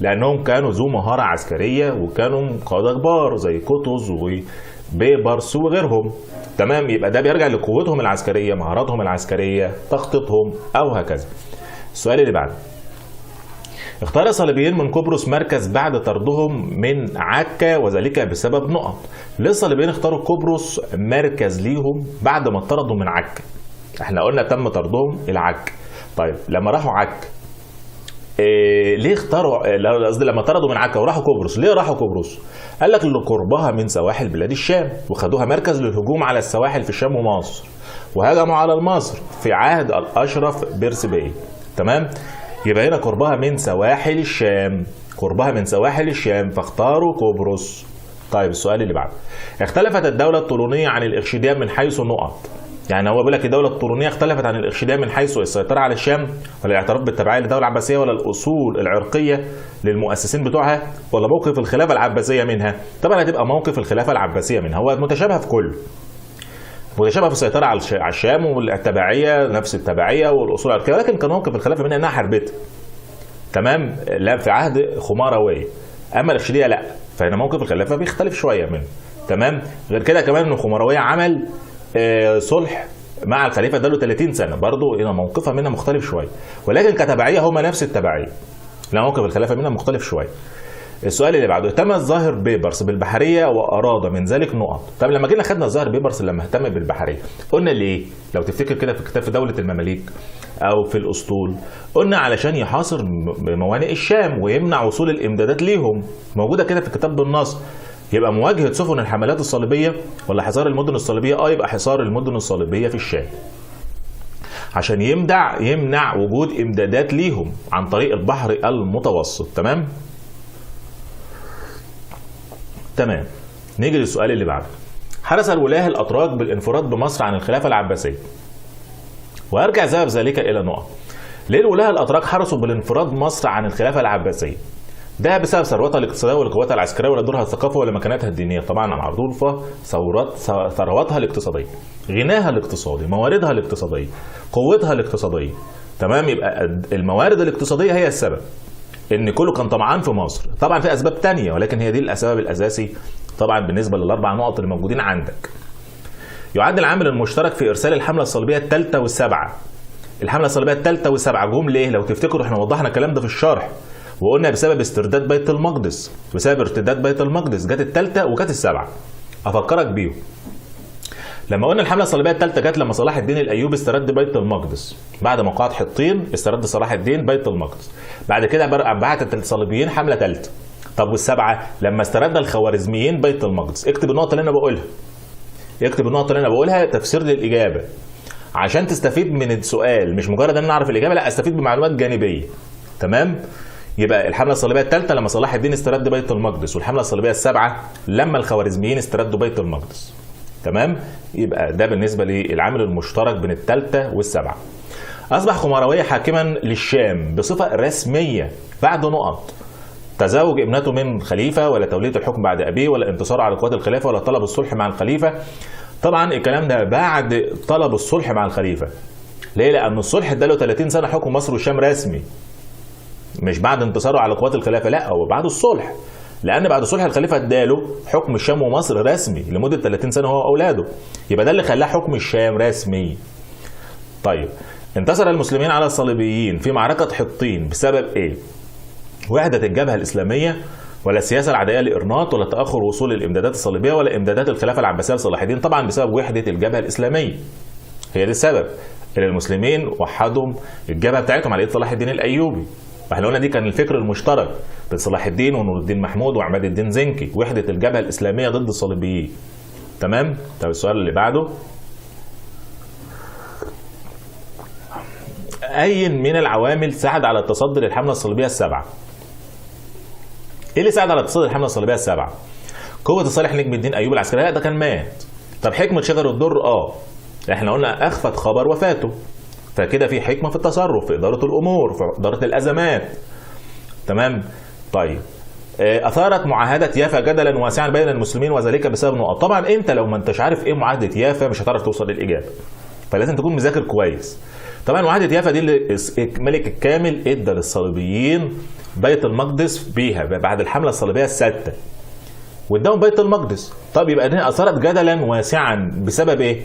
لانهم كانوا ذو مهارة عسكرية وكانوا قاده كبار زي قطز وبيبرس وغيرهم. تمام، يبقى ده بيرجع لقوتهم العسكرية، مهاراتهم العسكرية، تخطيطهم او هكذا. السؤال اللي بعده، اختار الصليبيين من قبرص مركز بعد طردهم من عكا وذلك بسبب نقط. ليه الصليبيين اختاروا قبرص مركز ليهم بعد ما طردوا من عكا؟ احنا قلنا تم طردهم الى عكا. طيب لما راحوا عكا ليه اختاروا، قصدي لما طردوا من عكا وراحوا قبرص، ليه راحوا قبرص؟ قال لك لقربها من سواحل بلاد الشام، وخدوها مركز للهجوم على السواحل في الشام ومصر، وهجموا على مصر في عهد الاشرف بيرسبي. تمام؟ يبقى هنا قربها من سواحل الشام، قربها من سواحل الشام فاختاروا قبرص. طيب السؤال اللي بعده، اختلفت الدولة الطولونية عن الإخشيدية من حيث نقط. يعني هو بيقول لك الدولة الطولونية اختلفت عن الإخشيدية من حيث السيطرة على الشام ولا الاعتراف بالتبعية للدولة العباسية ولا الأصول العرقية للمؤسسين بتوعها ولا موقف الخلافة العباسية منها؟ طبعا هتبقى موقف الخلافة العباسية منها، هو متشابهة في كله. متشابهة في السيطرة على الشام والتبعية، نفس التبعية والأصول العرقية، ولكن كان موقف الخلافة منها إنها حربتها. تمام؟ لا في عهد خماروية. أما الإخشيدية لا، فهنا موقف الخلافة بيختلف شوية منه. تمام؟ غير كده كمان إن خماروية عمل صلح مع الخليفة ده له 30 سنة، برضه هنا موقفها منها مختلف شوية، ولكن كتبعيه هما نفس التبعية. لا موقف الخلافة منها مختلف شوية. السؤال اللي بعده، اهتم الظاهر بيبرس بالبحريه واراد من ذلك نقط. طب لما جينا خدنا الظاهر بيبرس لما اهتم بالبحريه قلنا ليه؟ لو تفتكر كده في كتاب في دولة المماليك او في الاسطول قلنا علشان يحاصر موانئ الشام ويمنع وصول الامدادات ليهم، موجودة كده في الكتاب بالنص. يبقى مواجهة سفن الحملات الصليبية ولا حصار المدن الصليبية؟ يبقى حصار المدن الصليبية في الشام. عشان يمنع وجود امدادات ليهم عن طريق البحر المتوسط. تمام؟ تمام. نيجي للسؤال اللي بعده. حرص الولاه الاتراك بالانفراد بمصر عن الخلافة العباسية، وارجع سبب ذلك الى نقط. ليه الولاه الاتراك حرصوا بالانفراد مصر عن الخلافة العباسية؟ ده بسبب ثروتها الاقتصادية ولا قوتها العسكرية ولا دورها الثقافي ولا مكانتها الدينية؟ طبعا معروفة ثروتها الاقتصادية، غناها الاقتصادي، مواردها الاقتصادية، قوتها الاقتصادية. تمام؟ يبقى الموارد الاقتصادية هي السبب ان كله كان طمعان في مصر. طبعا في اسباب تانية، ولكن هي دي السبب الاساسي طبعا بالنسبة للاربع نقط اللي موجودين عندك. يعد العامل المشترك في ارسال الحملة الصليبية الثالثة والسبعة. الحملة الصليبية الثالثة والسبعة جم ليه؟ لو تفتكروا احنا وضحنا الكلام ده في الشرح وقلنا بسبب استرداد بيت المقدس، بسبب ارتداد بيت المقدس جت الثالثة وجت السبعة. افكرك بيهم. لما قلنا الحملة الصليبية الثالثة جت لما صلاح الدين الايوبي استرد بيت المقدس بعد ما قعد حطين، استرد صلاح الدين بيت المقدس. بعد كده بعتت الصليبيين حمله ثالثة. طب والسبعة لما استرد الخوارزميين بيت المقدس. اكتب النقطة اللي انا بقولها. اكتب النقطة اللي انا بقولها تفسير للاجابة عشان تستفيد من السؤال، مش مجرد ان انا اعرف الاجابة، لا استفيد بمعلومات جانبيه. تمام؟ يبقى الحملة الصليبية الثالثة لما صلاح الدين استرد بيت المقدس، والحمله الصليبية السبعة لما الخوارزميين استردوا بيت المقدس. تمام؟ يبقى ده بالنسبة للعامل المشترك بين الثالثة والسبعة. اصبح خمارويه حاكما للشام بصفة رسمية بعد نقط. تزوج ابنته من خليفة، ولا توليه الحكم بعد ابيه، ولا انتصار على قوات الخلافة، ولا طلب الصلح مع الخليفة. طبعا الكلام ده بعد طلب الصلح مع الخليفة. ليه؟ لان الصلح اداله 30 سنة حكم مصر والشام رسمي، مش بعد انتصاره على قوات الخلافة، لا هو بعد الصلح، لان بعد صلح الخليفة اداله حكم الشام ومصر رسمي لمدة 30 سنة هو واولاده، يبقى ده اللي خلاه حكم الشام رسمي. طيب انتصر المسلمين على الصليبيين في معركة حطين بسبب ايه؟ وحده الجبهة الاسلامية، ولا السياسة العدائيه لارناط، ولا تاخر وصول الامدادات الصليبية، ولا امدادات الخلافة العباسية لصلاح الدين؟ طبعا بسبب وحده الجبهة الاسلامية. هي دي السبب ان المسلمين وحدوا الجبهة بتاعتهم على ايد صلاح الدين الايوبي. واحنا قلنا دي كان الفكر المشترك بين صلاح الدين ونور الدين محمود وعماد الدين زنكي، وحده الجبهة الاسلامية ضد الصليبيين. تمام؟ طب السؤال اللي بعده، اي من العوامل ساعد على التصدي للحملة الصليبية السبعة؟ ايه اللي ساعد على التصدي للحملة الصليبية السبعة؟ قوة صالح نجم الدين ايوب العسكرية؟ لا ده كان مات. طب حكمه شجر الدر؟ احنا قلنا اخفت خبر وفاته، فكده في حكمه في التصرف، في ادارة الامور، في ادارة الازمات. تمام؟ طيب اثارت معاهدة يافا جدلا واسعا بين المسلمين وذلك بسبب نقط. طبعا انت لو ما انتش عارف ايه معاهدة يافا مش هتعرف توصل للاجابة، فلازم تكون مذاكر كويس. طبعا معاهدة يافا دي اللي الملك الكامل ادى للصليبيين بيت المقدس بيها بعد الحملة الصليبية السادسة، واداهم بيت المقدس. طب يبقى دي اثارت جدلا واسعا بسبب ايه؟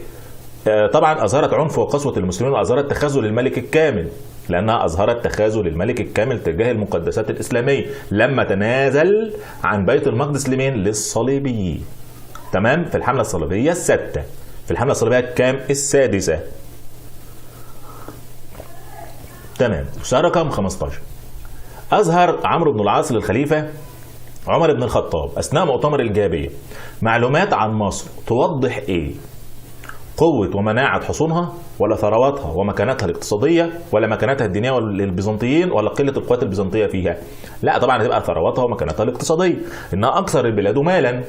طبعا اظهرت عنف وقسوه المسلمين، واظهرت تخاذل الملك الكامل، لانها اظهرت تخاذل الملك الكامل تجاه المقدسات الاسلامية لما تنازل عن بيت المقدس لمين؟ للصليبيين. تمام؟ في الحملة الصليبية السادسة. في الحملة الصليبية الكام؟ السادسة. تمام. سؤال رقم 15، اظهر عمرو بن العاص للخليفة عمر بن الخطاب اثناء مؤتمر الجابية معلومات عن مصر توضح ايه؟ قوة ومناعة حصونها، ولا ثرواتها ومكانتها الاقتصادية، ولا مكانتها الدينية للبيزنطيين، ولا قلة القوات البيزنطية فيها؟ لا طبعا هتبقى ثرواتها ومكانتها الاقتصادية، انها اكثر البلاد مالا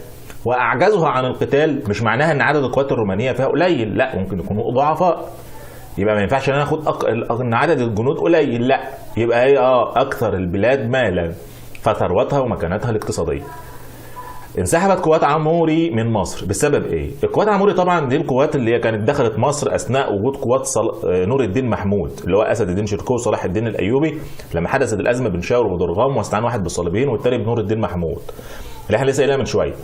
واعجزها عن القتال. مش معناها ان عدد القوات الرومانية فيها قليل، لا ممكن يكونوا ضعفاء، يبقى ما ينفعش ان انا اخد ان عدد الجنود قليل، لا يبقى هي اكثر البلاد مالا فثروتها ومكانتها الاقتصادية. انسحبت قوات عموري من مصر بسبب ايه؟ القوات عموري طبعا دي القوات اللي هي كانت دخلت مصر اثناء وجود قوات نور الدين محمود اللي هو اسد الدين شيركو وصلاح الدين الايوبي، لما حدثت الازمة بين شاور ودرغام واستعان واحد بالصليبيين والتاني بنور الدين محمود اللي احنا لسه قايلينها من شوية.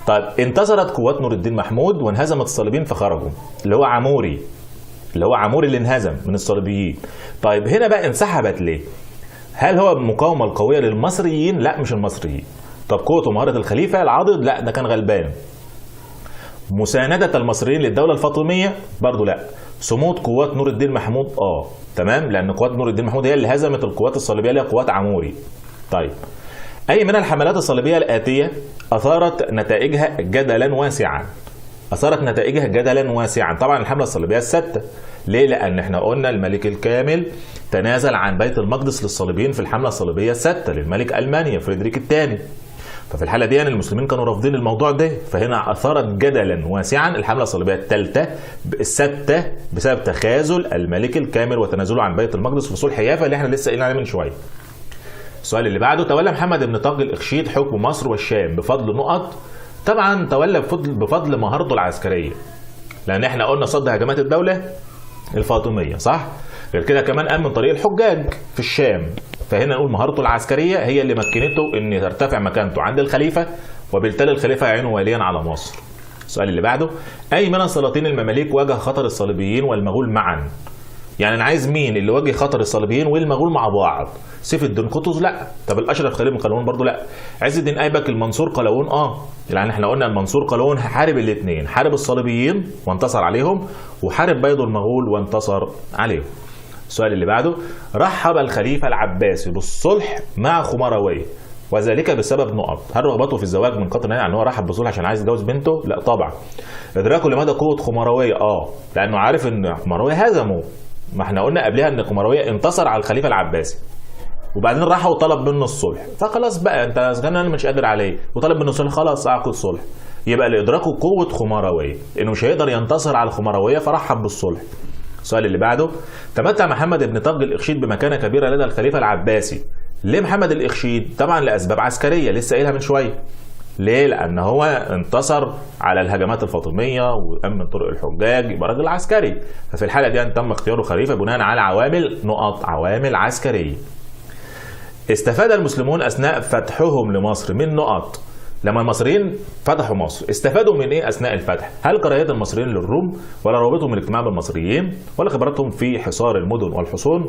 طيب انتصرت قوات نور الدين محمود وانهزمت الصليبيين فخرجوا، اللي هو عموري، اللي هو عموري اللي انهزم من الصليبيين. طيب هنا بقى انسحبت ليه؟ هل هو المقاومة القوية للمصريين؟ لا مش المصريين. طب قوة ومهارة الخليفة العاضد؟ لا ده كان غلبان. مساندة المصريين للدولة الفاطمية؟ برضو لا. صمود قوات نور الدين محمود؟ تمام، لأن قوات نور الدين محمود هي اللي هزمت القوات الصليبية اللي هي قوات عموري. طيب أي من الحملات الصليبية الآتية أثارت نتائجها جدلا واسعا؟ اثارت نتائجها جدلا واسعا. طبعا الحملة الصليبية السادسة. ليه؟ لان احنا قلنا الملك الكامل تنازل عن بيت المقدس للصليبيين في الحملة الصليبية السادسة للملك المانيا فريدريك الثاني. ففي الحالة دي يعني المسلمين كانوا رافضين الموضوع ده، فهنا اثارت جدلا واسعا الحملة الصليبية الثالثة السادسة بسبب تخاذل الملك الكامل وتنازله عن بيت المقدس في صلح يافا اللي احنا لسه قايلين عليه من شوية. السؤال اللي بعده، تولى محمد بن طاق الإخشيد حكم مصر والشام بفضل نقط. طبعا تولى بفضل مهارته العسكرية، لان احنا قلنا صد هجمات الدولة الفاطمية، صح؟ غير كده كمان امن طريق الحجاج في الشام، فهنا نقول مهارته العسكرية هي اللي مكنته ان ترتفع مكانته عند الخليفة، وبالتالي الخليفة يعينه واليا على مصر. السؤال اللي بعده، اي من السلاطين المماليك واجه خطر الصليبيين والمغول معا؟ يعني انا عايز مين اللي واجه خطر الصليبيين والمغول مع بعض؟ سيف الدين قطز؟ لا. طب الاشرف خليل بن قلاوون برضه لا. عز الدين ايبك المنصور قلاوون؟ يعني احنا قلنا المنصور قلاوون حارب الاثنين، حارب الصليبيين وانتصر عليهم، وحارب بيض المغول وانتصر عليهم. السؤال اللي بعده، رحب الخليفة العباسي بالصلح مع خمرويه وذلك بسبب نقط. هل رغبته في الزواج من قطر؟ يعني هو رحب بالصلح عشان عايز يتجوز بنته؟ لا طبعا. ادراكه لمدى قوة خمرويه؟ لانه عارف ان خمرويه هزمه، ما احنا قلنا قبلها ان خمرويه انتصر على الخليفة العباسي، وبعدين راح وطلب منه الصلح، فخلاص بقى انت انا مش قادر عليه، وطلب منه الصلح، خلاص اعقد صلح. يبقى لادراكه قوة خمرويه انه مش هيقدر ينتصر على الخمرويه فرحب بالصلح. السؤال اللي بعده، تمتع محمد بن طاق الإخشيد بمكانه كبيرة لدى الخليفة العباسي. ليه محمد الإخشيد؟ طبعا لاسباب عسكرية لسه قايلها من شوية. ليه؟ لأن هو انتصر على الهجمات الفاطمية وأمن طرق الحجاج، يبقى راجل عسكري. ففي الحالة دي تم اختياره خليفة بناء على عوامل نقط، عوامل عسكرية. استفاد المسلمون أثناء فتحهم لمصر من نقط. لما المصريين فتحوا مصر استفادوا من ايه اثناء الفتح؟ هل كراهية المصريين للروم، ولا روابطهم الاجتماع بالمصريين، ولا خبرتهم في حصار المدن والحصون،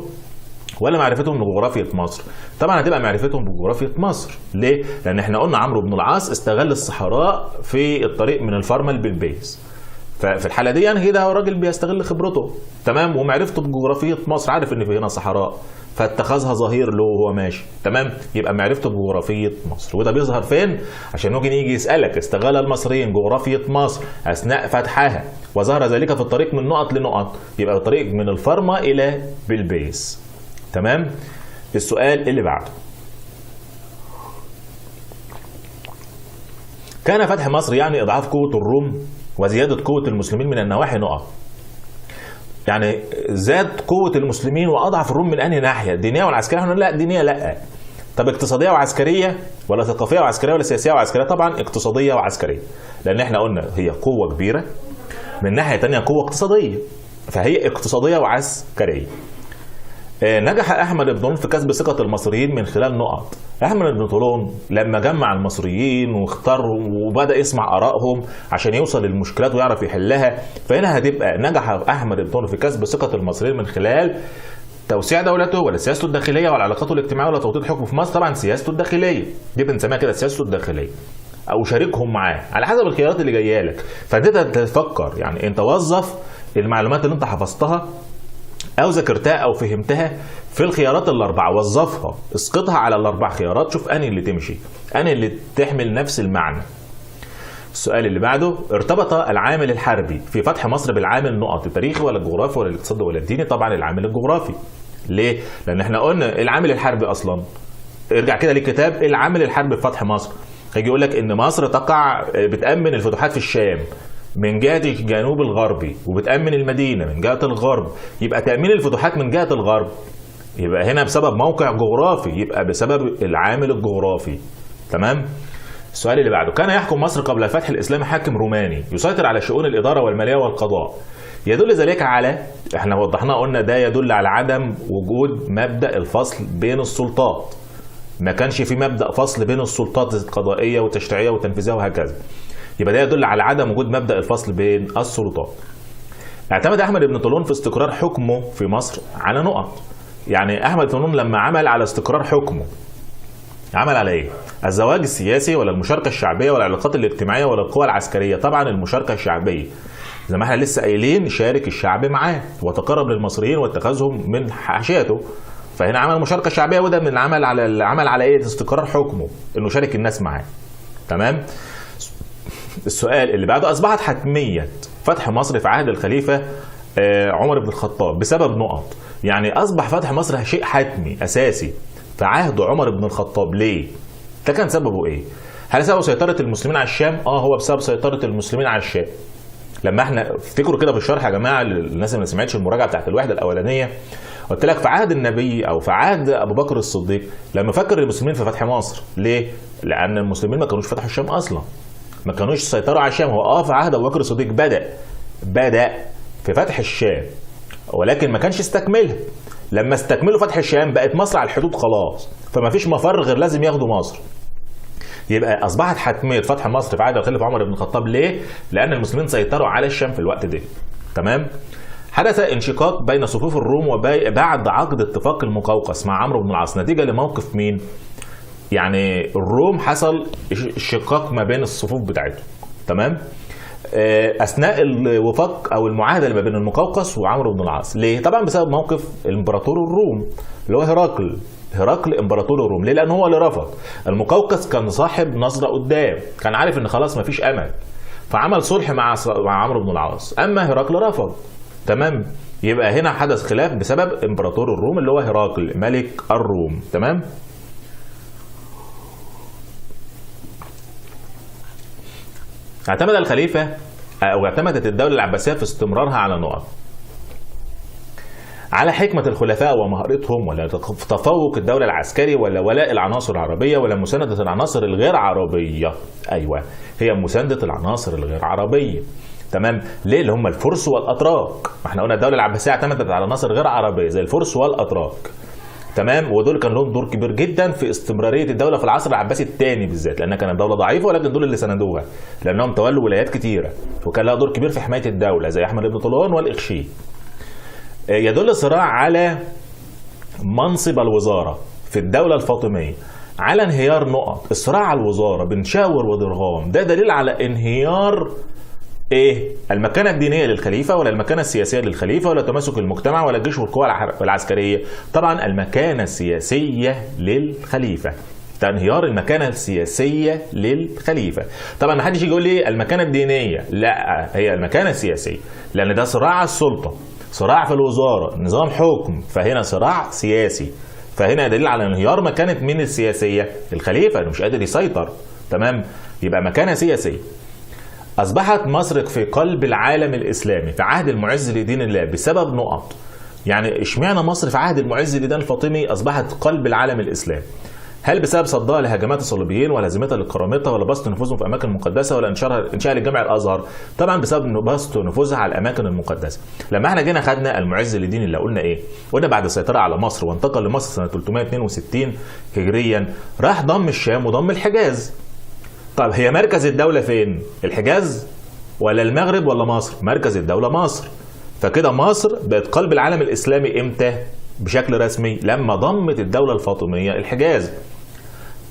ولا معرفتهم بجغرافية مصر؟ طبعا هتبقى معرفتهم بجغرافية مصر. ليه؟ لأن احنا قلنا عمرو بن العاص استغل الصحراء في الطريق من الفرمة لبلبيس. ففي الحالة دي يعني كده هو راجل بيستغل خبرته، تمام، ومعرفته بجغرافية مصر، عارف إن في هنا صحراء فاتخذها ظهير له وهو ماشي، تمام؟ يبقى معرفته بجغرافية مصر، وده بيظهر فين؟ عشان ممكن يجي يسألك استغل المصريين جغرافية مصر أثناء فتحها وظهر ذلك في الطريق من نقط لنقط، يبقى الطريق من الفرمة إلى بلبيس. تمام؟ السؤال اللي بعده، كان فتح مصر يعني اضعاف قوة الروم وزيادة قوة المسلمين من النواحي نقط. يعني زاد قوة المسلمين واضعف الروم من انهي ناحية؟ دينية والعسكرية؟ احنا لا دينية لا. طب اقتصادية وعسكرية، ولا ثقافية وعسكرية، ولا سياسية وعسكرية؟ طبعا اقتصادية وعسكرية، لان احنا قلنا هي قوة كبيرة، من ناحية ثانية قوة اقتصادية، فهي اقتصادية وعسكرية. نجح احمد بن طولون في كسب ثقة المصريين من خلال نقط. احمد بن طولون لما جمع المصريين واختارهم وبدا يسمع ارائهم عشان يوصل للمشكلات ويعرف يحلها، فهنا هتبقى نجح احمد بن طولون في كسب ثقة المصريين من خلال توسيع دولته، ولا سياسته الداخلية، ولا علاقاته الاجتماعية، ولا توطيد حكمه في مصر؟ طبعا سياسته الداخلية، دي بنسميها كده سياسته الداخلية، او شاركهم معاه على حسب الخيارات اللي جاية لك. فانت تفكر، يعني انت وظف المعلومات اللي انت حفظتها او ذاكرتها او فهمتها في الخيارات الاربعة، وظفها، اسقطها على الاربع خيارات، شوف انهي اللي تمشي، انهي اللي تحمل نفس المعنى. السؤال اللي بعده، ارتبط العامل الحربي في فتح مصر بالعامل نقط، التاريخي ولا الجغرافي ولا الاقتصادي ولا الديني؟ طبعا العامل الجغرافي. ليه؟ لان احنا قلنا العامل الحربي اصلا، ارجع كده للكتاب، العامل الحربي في فتح مصر هيجي يقول لك ان مصر تقع بتامن الفتوحات في الشام من جهة الجنوب الغربي، وبتأمن المدينة من جهة الغرب، يبقى تأمين الفتوحات من جهة الغرب، يبقى هنا بسبب موقع جغرافي، يبقى بسبب العامل الجغرافي. تمام؟ السؤال اللي بعده، كان يحكم مصر قبل الفتح الإسلامي حاكم روماني يسيطر على شؤون الإدارة والمالية والقضاء، يدل ذلك على، احنا وضحناه قلنا ده يدل على عدم وجود مبدأ الفصل بين السلطات، ما كانش في مبدأ فصل بين السلطات القضائية والتشريعية والتنفيذية وهكذا، يبقى ده يدل على عدم وجود مبدأ الفصل بين السلطات. اعتمد أحمد بن طولون في استقرار حكمه في مصر على نقط. يعني أحمد بن طولون لما عمل على استقرار حكمه عمل على ايه؟ الزواج السياسي، ولا المشاركة الشعبية، ولا العلاقات الاجتماعية، ولا القوى العسكرية؟ طبعا المشاركة الشعبية، زي ما احنا لسه قايلين شارك الشعب معاه وتقرب للمصريين واتخذهم من حاشيته، فهنا عمل مشاركة شعبية، وده من عمل على العمل على ايه؟ استقرار حكمه، انه شارك الناس معاه. تمام؟ السؤال اللي بعده، اصبحت حتمية فتح مصر في عهد الخليفة عمر بن الخطاب بسبب نقط. يعني اصبح فتح مصر شيء حتمي اساسي في عهد عمر بن الخطاب، ليه؟ ده كان سببه ايه؟ هل سببه سيطرة المسلمين على الشام؟ هو بسبب سيطرة المسلمين على الشام. لما احنا افتكروا كده في الشرح يا جماعة، الناس اللي ما سمعتش المراجعة بتاعت الوحدة الاولانية، قلت لك في عهد النبي او في عهد ابو بكر الصديق لما فكر المسلمين في فتح مصر، ليه؟ لان المسلمين ما كانوش فتحوا الشام اصلا، ما كانوش سيطروا على الشام. هو في عهد ابو بكر الصديق بدأ في فتح الشام، ولكن ما كانش استكملها. لما استكملوا فتح الشام بقت مصر على الحدود خلاص، فما فيش مفر غير لازم ياخدوا مصر. يبقى اصبحت حتمية فتح مصر في عهد الخليفة عمر بن الخطاب، ليه؟ لان المسلمين سيطروا على الشام في الوقت ده. تمام؟ حدث انشقاق بين صفوف الروم وبعد عقد اتفاق المقوقس مع عمرو بن العاص نتيجة لموقف مين؟ يعني الروم حصل شقاق ما بين الصفوف بتاعتهم. تمام؟ اثناء الوفاق او المعاهدة اللي ما بين المقوقس وعمرو بن العاص، ليه؟ طبعا بسبب موقف الامبراطور الروم اللي هو هرقل. هرقل امبراطور الروم، ليه؟ لان هو اللي رفض. المقوقس كان صاحب نظره قدام، كان عارف ان خلاص مفيش امل، فعمل صلح مع عمرو بن العاص. اما هرقل رفض. تمام؟ يبقى هنا حدث خلاف بسبب امبراطور الروم اللي هو هرقل ملك الروم. تمام؟ اعتمد الخليفة او اعتمدت الدولة العباسية في استمرارها على نقط، على حكمة الخلفاء ومهارتهم، ولا تفوق الدولة العسكري، ولا ولاء العناصر العربية، ولا مساندة العناصر الغير عربية. أيوة، هي مساندة العناصر الغير عربية. تمام؟ ليه؟ اللي هم الفرس والأتراك. ما احنا قلنا الدولة العباسية اعتمدت على عناصر غير عربية زي الفرس والأتراك. تمام؟ ودول كان لهم دور كبير جدا في استمرارية الدولة في العصر العباسي الثاني بالذات، لأنها كانت دولة ضعيفة، ولكن دول اللي سندوها لأنهم تولوا ولايات كتيرة، وكان لها دور كبير في حماية الدولة زي أحمد بن طولون والإخشيد. يدل الصراع على منصب الوزارة في الدولة الفاطمية على انهيار نقط. الصراع على الوزارة بين شاور ودرغام ده دليل على انهيار ايه؟ المكانة الدينية للخليفة، ولا المكانة السياسية للخليفة، ولا تماسك المجتمع، ولا الجيش والقوى العسكرية؟ طبعا المكانة السياسية للخليفة، ده انهيار المكانة السياسية للخليفة. طبعا ما حدش يجي يقول لي المكانة الدينية، لا، هي المكانة السياسية، لأن ده صراع على السلطة، صراع في الوزارة، نظام حكم، فهنا صراع سياسي، فهنا دليل على انهيار مكانة مين السياسية؟ الخليفة، انه مش قادر يسيطر. تمام؟ يبقى مكانة سياسية. أصبحت مصر في قلب العالم الإسلامي في عهد المعز لدين الله بسبب نقط. يعني اشمعنى مصر في عهد المعز لدين الفاطمي أصبحت قلب العالم الإسلامي؟ هل بسبب صدها لهجمات الصليبيين، ولا هزيمتها للقرامطه، ولا بسط نفوذهم في اماكن مقدسة، ولا انشاء للجامع الازهر؟ طبعا بسبب بسط نفوذها على الاماكن المقدسة. لما احنا جينا خدنا المعز لدين الله قلنا ايه؟ قلنا بعد السيطرة على مصر وانتقل لمصر سنة 362 هجريا، راح ضم الشام وضم الحجاز. طب هي مركز الدولة فين؟ الحجاز ولا المغرب ولا مصر؟ مركز الدولة مصر. فكده مصر بقت قلب العالم الاسلامي امتى؟ بشكل رسمي لما ضمت الدولة الفاطمية الحجاز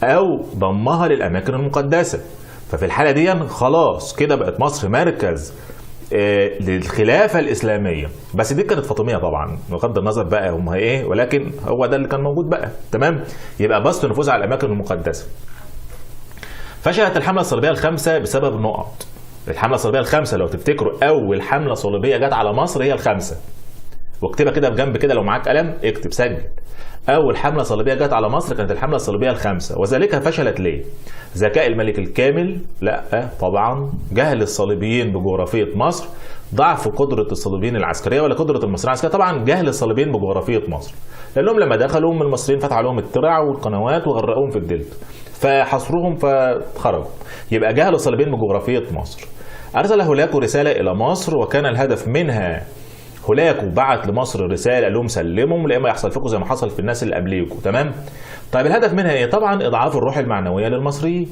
او ضمها للاماكن المقدسة. ففي الحالة دي خلاص كده بقت مصر مركز للخلافة الاسلامية، بس دي كانت فاطميه طبعا بغض النظر بقى هم ايه، ولكن هو ده اللي كان موجود بقى. تمام؟ يبقى بسط نفوذها على الاماكن المقدسة. فشلت الحملة الصليبية الخامسة بسبب نقط. الحملة الصليبية الخامسة لو تفتكروا اول حمله صليبيه جت على مصر هي الخامسة، واكتبها كده بجنب كده لو معاك قلم اكتب سجل. اول حمله صليبيه جت على مصر كانت الحملة الصليبية الخامسة، وذلك فشلت ليه؟ ذكاء الملك الكامل؟ لا طبعا. جهل الصليبيين بجغرافيه مصر، ضعف قدره الصليبيين العسكرية، ولا قدره المصريين العسكرية؟ طبعا جهل الصليبيين بجغرافيه مصر، لانهم لما دخلوا من المصريين فتحوا عليهم الترع والقنوات وغرقوهم في الدلتا، فحصروهم فخرجوا. يبقى جهل الصليبيين بجغرافيه مصر. ارسل هولاكو رسالة الى مصر، وكان الهدف منها، هولاكو بعت لمصر رسالة قال لهم سلموا لا اما يحصل فيكم زي ما حصل في الناس اللي قبليكم. تمام؟ طيب الهدف منها ايه؟ طبعا اضعاف الروح المعنوية للمصريين.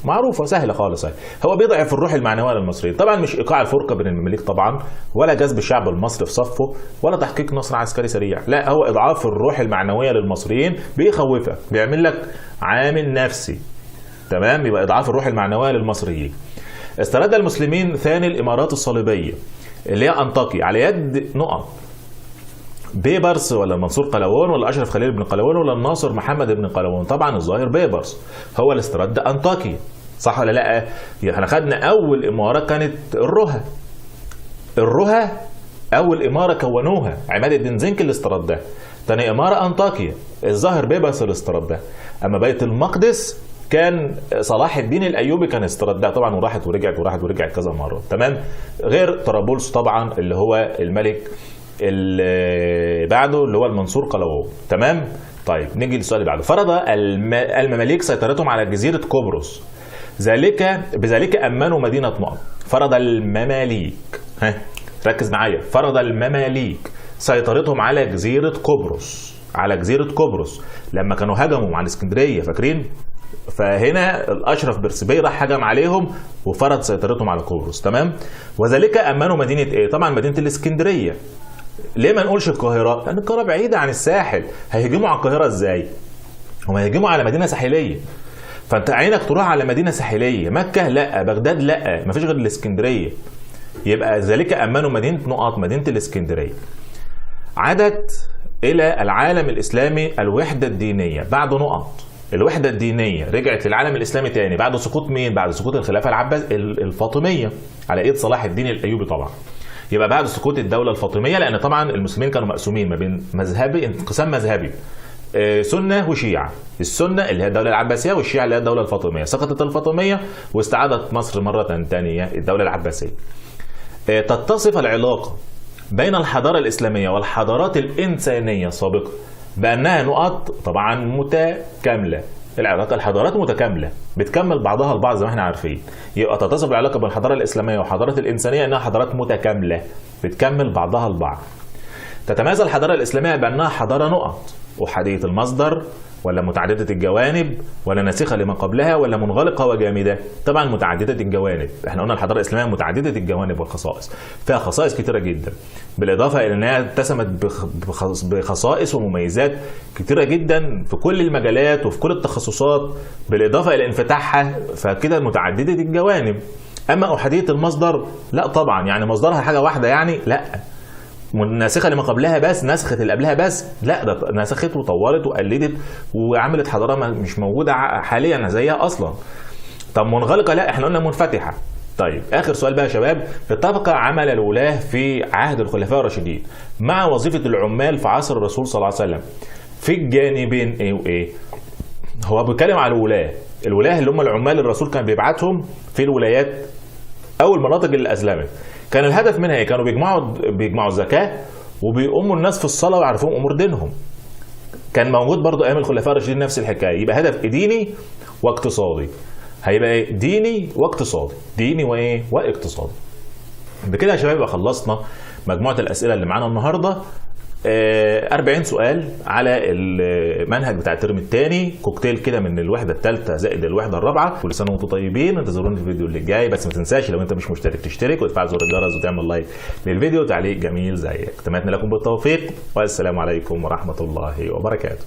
معروفة سهلة خالص، هو بيضعف الروح المعنوية للمصريين. طبعا مش ايقاع الفرقة بين المماليك طبعا، ولا جذب الشعب المصري في صفة، ولا تحقيق نصر عسكري سريع، لا، هو اضعاف الروح المعنوية للمصريين، بيخوفك، بيعمل لك عامل نفسي. تمام؟ يبقى اضعاف الروح المعنوية للمصريين. استرد المسلمين ثاني الامارات الصليبية اللي هي انطاكيا على يد نقط. بيبرس ولا المنصور قلاوون ولا اشرف خليل بن قلاوون ولا الناصر محمد بن قلاوون؟ طبعا الظاهر بيبرس هو اللي استرد انطاكيا. صح ولا لا؟ احنا خدنا اول اماره كانت الرها. الرها اول اماره كونوها عماد الدين زنكي اللي استردها. تاني اماره انطاكيا، الظاهر بيبرس اللي استردها. اما بيت المقدس كان صلاح الدين الايوبي كان استردها طبعا، وراحت ورجعت وراحت ورجعت كذا مرة، تمام؟ غير طرابلس طبعا اللي هو الملك اللي بعده اللي هو المنصور قلاوون، تمام؟ طيب نيجي للسؤال اللي بعده. فرض المماليك سيطرتهم على جزيرة قبرص، بذلك امنوا مدينة نقط. فرض المماليك، ها ركز معايا، فرض المماليك سيطرتهم على جزيرة قبرص، على جزيرة قبرص لما كانوا هجموا على الاسكندرية، فاكرين؟ فهنا الاشرف برسبي راح هجم عليهم وفرض سيطرتهم على قبرص، تمام؟ وذلك امنوا مدينة ايه؟ طبعا مدينة الاسكندرية. ليه ما نقولش القاهرة؟ لان القاهرة بعيدة عن الساحل، هيهجموا على القاهرة ازاي؟ هم هيهجموا على مدينة ساحليه، فانت عينك تروح على مدينة ساحليه، مكة لا، بغداد لا، مفيش غير الاسكندرية. يبقى ذلك امنوا مدينة نقط، مدينة الاسكندرية. عادت الى العالم الاسلامي الوحدة الدينية بعد نقط. الوحدة الدينية رجعت للعالم الاسلامي تاني بعد سقوط مين؟ بعد سقوط الخلافة الفاطمية على ايد صلاح الدين الايوبي طبعا. يبقى بعد سقوط الدولة الفاطمية، لان طبعا المسلمين كانوا مقسومين ما بين مذهبي، انقسام مذهبي، سنة وشيعه. السنة اللي هي الدولة العباسية، والشيعة اللي هي الدولة الفاطمية. سقطت الفاطمية واستعادت مصر مرة ثانية الدولة العباسية. تتصف العلاقة بين الحضارة الاسلامية والحضارات الانسانية السابقة بانها نقط طبعا متكاملة. العلاقة الحضارات متكاملة، بتكمل بعضها البعض زي ما احنا عارفين. يبقى تتصف العلاقة بين الحضارة الاسلامية والحضارات الانسانية انها حضارات متكاملة بتكمل بعضها البعض. تتميز الحضارة الاسلامية بانها حضارة نقط، احادية المصدر، ولا متعددة الجوانب، ولا ناسخه لما قبلها، ولا منغلقه وجامده؟ طبعا متعددة الجوانب. احنا قلنا الحضارة الاسلامية متعددة الجوانب والخصائص، فيها خصائص كتيرة جدا، بالاضافة الى انها اتسمت بخصائص ومميزات كتيرة جدا في كل المجالات وفي كل التخصصات، بالاضافة الى انفتاحها، فكده متعددة الجوانب. اما احادية المصدر لا طبعا، يعني مصدرها حاجة واحدة يعني لا، ناسخه لما قبلها بس، نسخت اللي قبلها بس، لا ده نسخت وطورت وقلدت وعملت حضارة مش موجودة حاليا زيها اصلا. طب منغلقه؟ لا احنا قلنا منفتحة. طيب اخر سؤال بقى يا شباب. اتفق عمل الولاه في عهد الخلفاء الراشدين مع وظيفة العمال في عصر الرسول صلى الله عليه وسلم في الجانبين ايه وايه؟ هو بيتكلم على الولاه، الولاه اللي هم العمال الرسول كان بيبعتهم في الولايات او المناطق اللي اسلمت. كان الهدف منها ايه؟ كانوا بيجمعوا الزكاة وبيقوموا الناس في الصلاة ويعرفوهم امور دينهم. كان موجود برضو ايام الخلفاء الراشدين نفس الحكاية. يبقى هدف ديني واقتصادي. هيبقى ايه؟ ديني واقتصادي، ديني وايه؟ واقتصادي. بكده يا شباب يبقى خلصنا مجموعة الاسئلة اللي معانا النهارده. 40 سؤال على المنهج بتاع الترم الثاني، كوكتيل كده من الوحدة الثالثة زائد الوحدة الرابعة. كل سنة وانتم طيبين، انتظرونا في الفيديو اللي جاي. بس ما تنساش لو انت مش مشترك تشترك وتفعل زر الجرس وتعمل like للفيديو وتعليق جميل زيك. اتمنى لكم بالتوفيق، والسلام عليكم ورحمة الله وبركاته.